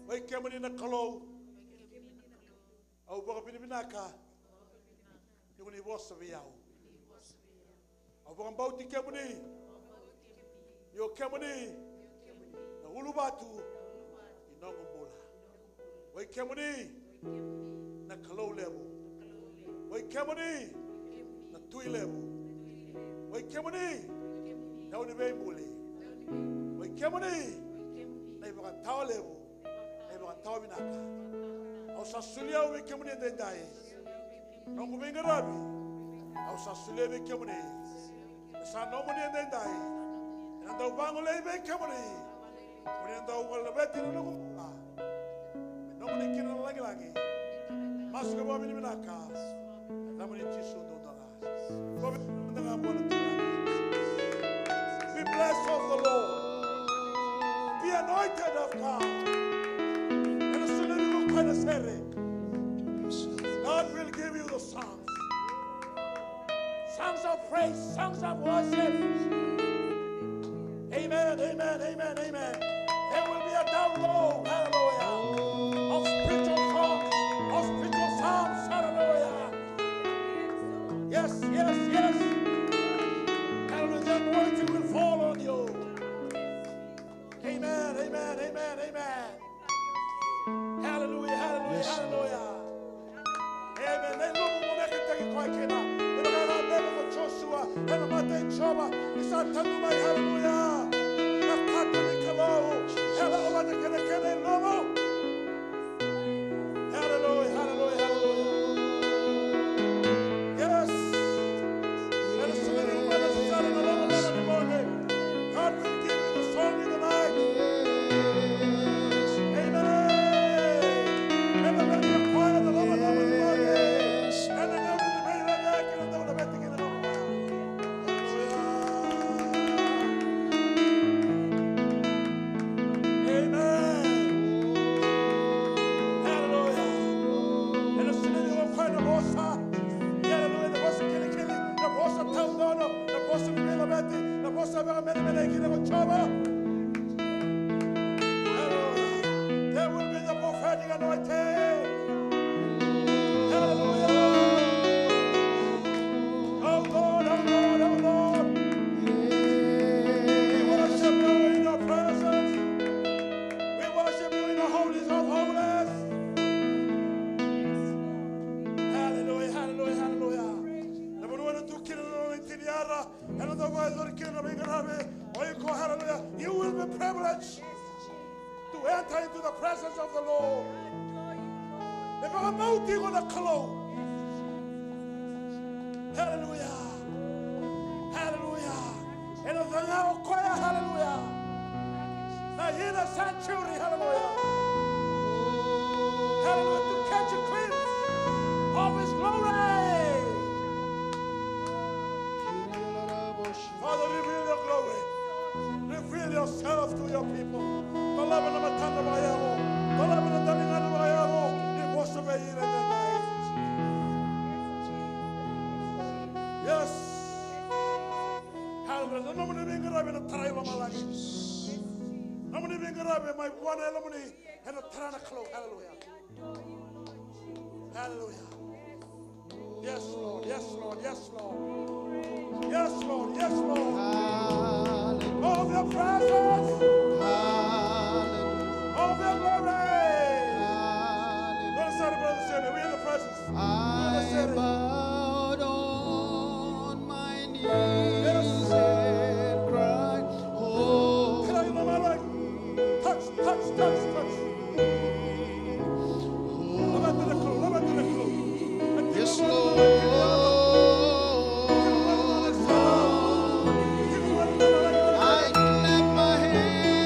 Oi kemuni na Kalou. Au vakavinavinaka ni ko ni vosa vei au. Au vakabauti kemuni ni o kemuni na uluvatu ni noqu bula. Oi kemuni na Kalou levu. Oi kemuni na Tui levu. Oi kemuni na Dauniveibuli. Oi kemuni na ivakatawa levu. Na ivakatawa vinaka. Au sa solia au vei kemuni edaidai. Noqu veiqaravi au sa solia vei kemuni. E sa nomuni edaidai. Ena dau vagolei vei kemuni. Mo ni na dau vakalaveti na noqu bula. Me nomuni kina na lagilagi. Masu ka vakavinavinaka. Ena yacamuni Jisu duadua ga. Be blessed of the Lord. Be anointed of God. Ena soli iko koya na sere. God will give you the songs. Songs of praise, songs of worship. Amen, amen, amen, amen. There will be a download, hallelujah, of spiritual songs, of spiritual psalms, hallelujah. Yes, yes, yes. Hallelujah. The anointing will fall on you. Amen, amen, amen, amen. Hallelujah, hallelujah, hallelujah. Amen. Na ilumu mo meketaki koya kina. Ena vaka na levu ko Josua ena mata i Jiova, ni sa tadu mai, hallelujah, na kato ni Kalou. E lako vata kei na kena ilumu. Hallelujah, hallelujah, hallelujah. Yes. Ena soli iko mai na sala na loma ni bogi. God will give you the song in the night. Amen. Ena veiqaravi koya na loma ni bogi. Ena gauna ni veiqaravi ena dau laveti kina na loma. Hallelujah. Amen. Hallelujah. Ena soli iko mai na vosa. Hallelujah. Na vosa kilikili, na vosa taudaku, na vosa ni veilaveti, na vosa vakamenemenei kina ko Jiova. Hallelujah. There will be the prophetic anointing. Hallelujah. Oh Lord, oh Lord, oh Lord. We worship you in your presence. We worship you in the holies of holies. Hallelujah, hallelujah, hallelujah. Na vanua ena tu kina na nona tiniara, ena dau vakayacori kina na veiqaravi. O iko, hallelujah, you will be privileged to enter into the presence of the Lord. Me vakabauti iko na Kalou. Hallelujah. Hallelujah. Ena caga o koya, hallelujah. Na inner sanctuary, hallelujah. Hallelujah. To catch a glimpse of his glory. Father, reveal your glory. Reveal yourself to your people. Dolava na matana vakayago. Dolava na daligana vakayago. Ni vosa vei ira edaidai. Yes. Hallelujah. Na nomuni veiqaravi ena tara i lomalagi. Nomuni veiqaravi mai vua na Yalomuni ena tara na Kalou. Hallelujah. Hallelujah. Yes, Lord. Yes, Lord. Yes, Lord. Yes, Lord. Yes, Lord. Hallelujah. Of your presence. Hallelujah. Of your glory. Hallelujah. Let us celebrate the Savior. We in the presence. I bowed on my knees and cried, "Oh." Touch, touch, touch, touch. Yes, Lord. I clap my hands.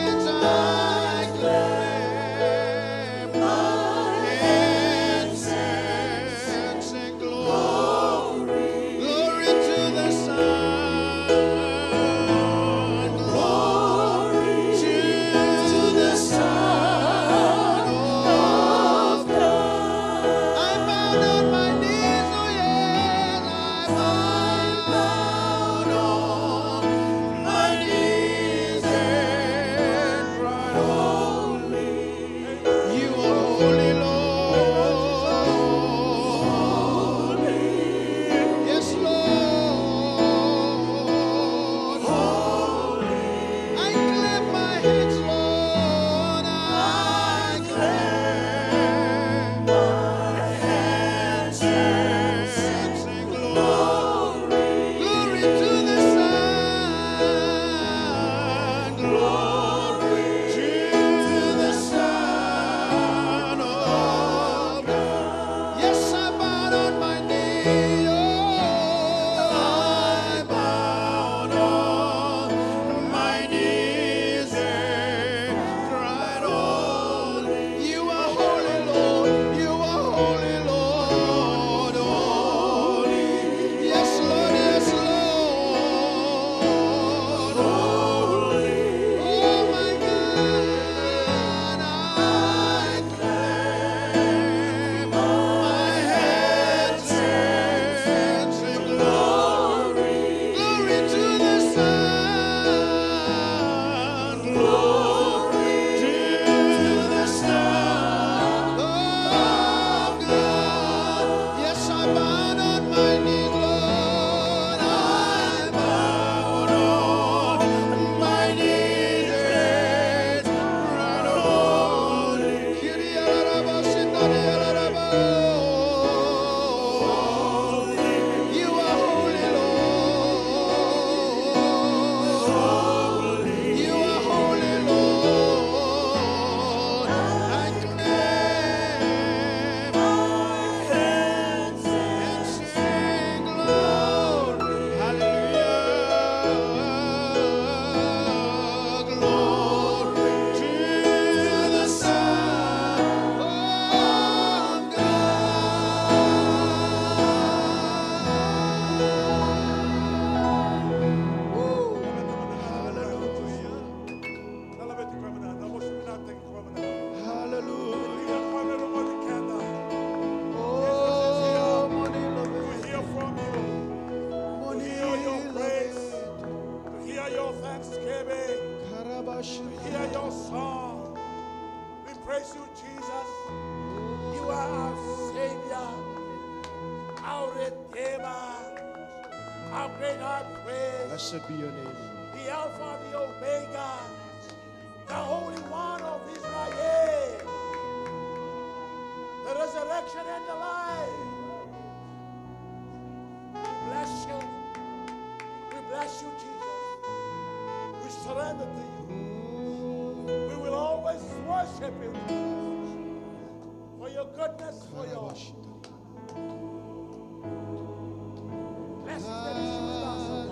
Redeemer, our great high priest, Blessed be your name, Lord. The Alpha, the Omega, the Holy One of Israel, the resurrection and the life. We bless you. We bless you, Jesus. We surrender to you. We will always worship you, Jesus, for your goodness, for your Blessed be the name of the Lord.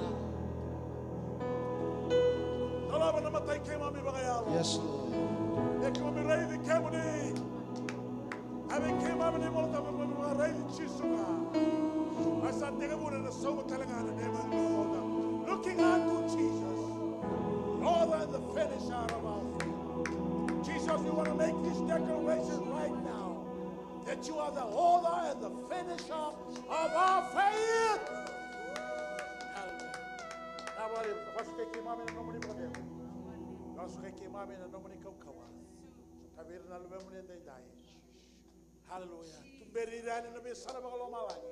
Dolava na matai keimami vakayalo. Yes, Lord. Ia keimami raici kemuni. Ia keimami ni volata, keimami vakaraici Jisu ga. A sa tekivuna na sauma tale ga na neimami volata. Looking unto Jesus, the author and the finisher of our faith. Jesus, we want to make this declaration right now, that you are the author and the finisher of our faith. Hallelujah. Vasukai keimami na nomuni vakacegu. Vasukai keimami na nomuni kaukauwa. Sotavi ira na luvemuni edaidai. Hallelujah. Tuberi ira yani na veisala vakalomalagi.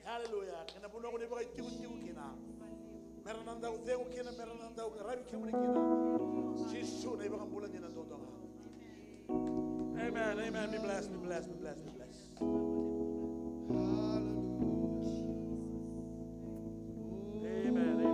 Hallelujah. Kei na vanua ko ni vakaitikotiko kina. Mera na dau cegu kina, mera na dau qaravi kemuni kina. Jisu na iVakabula ni na dodonu. Amen, amen. Be blessed, be blessed, be blessed, be blessed. Amen, amen.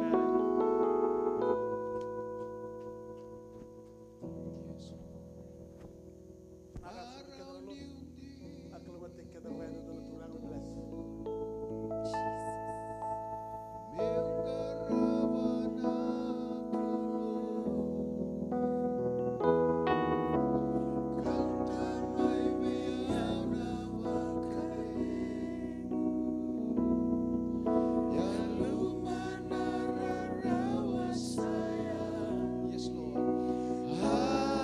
Yes, Lord. Hallelujah.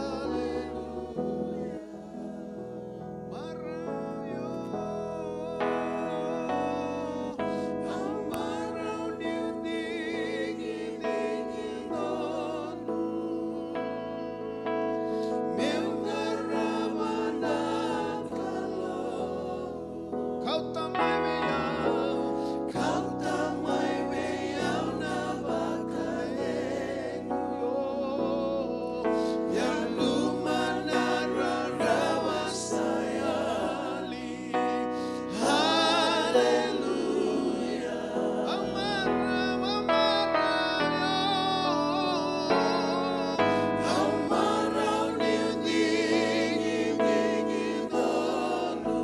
Kauta mai vei au. Kauta mai vei au na vakacegu. Ia luma na rarawa sa yali. Hallelujah. Au marau, au marau. Au marau niu digidigi donu.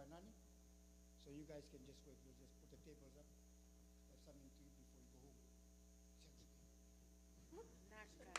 Nani. So you guys can just wait. We'll just put the tables up. Have something to eat before you go home. It's everything. Naka.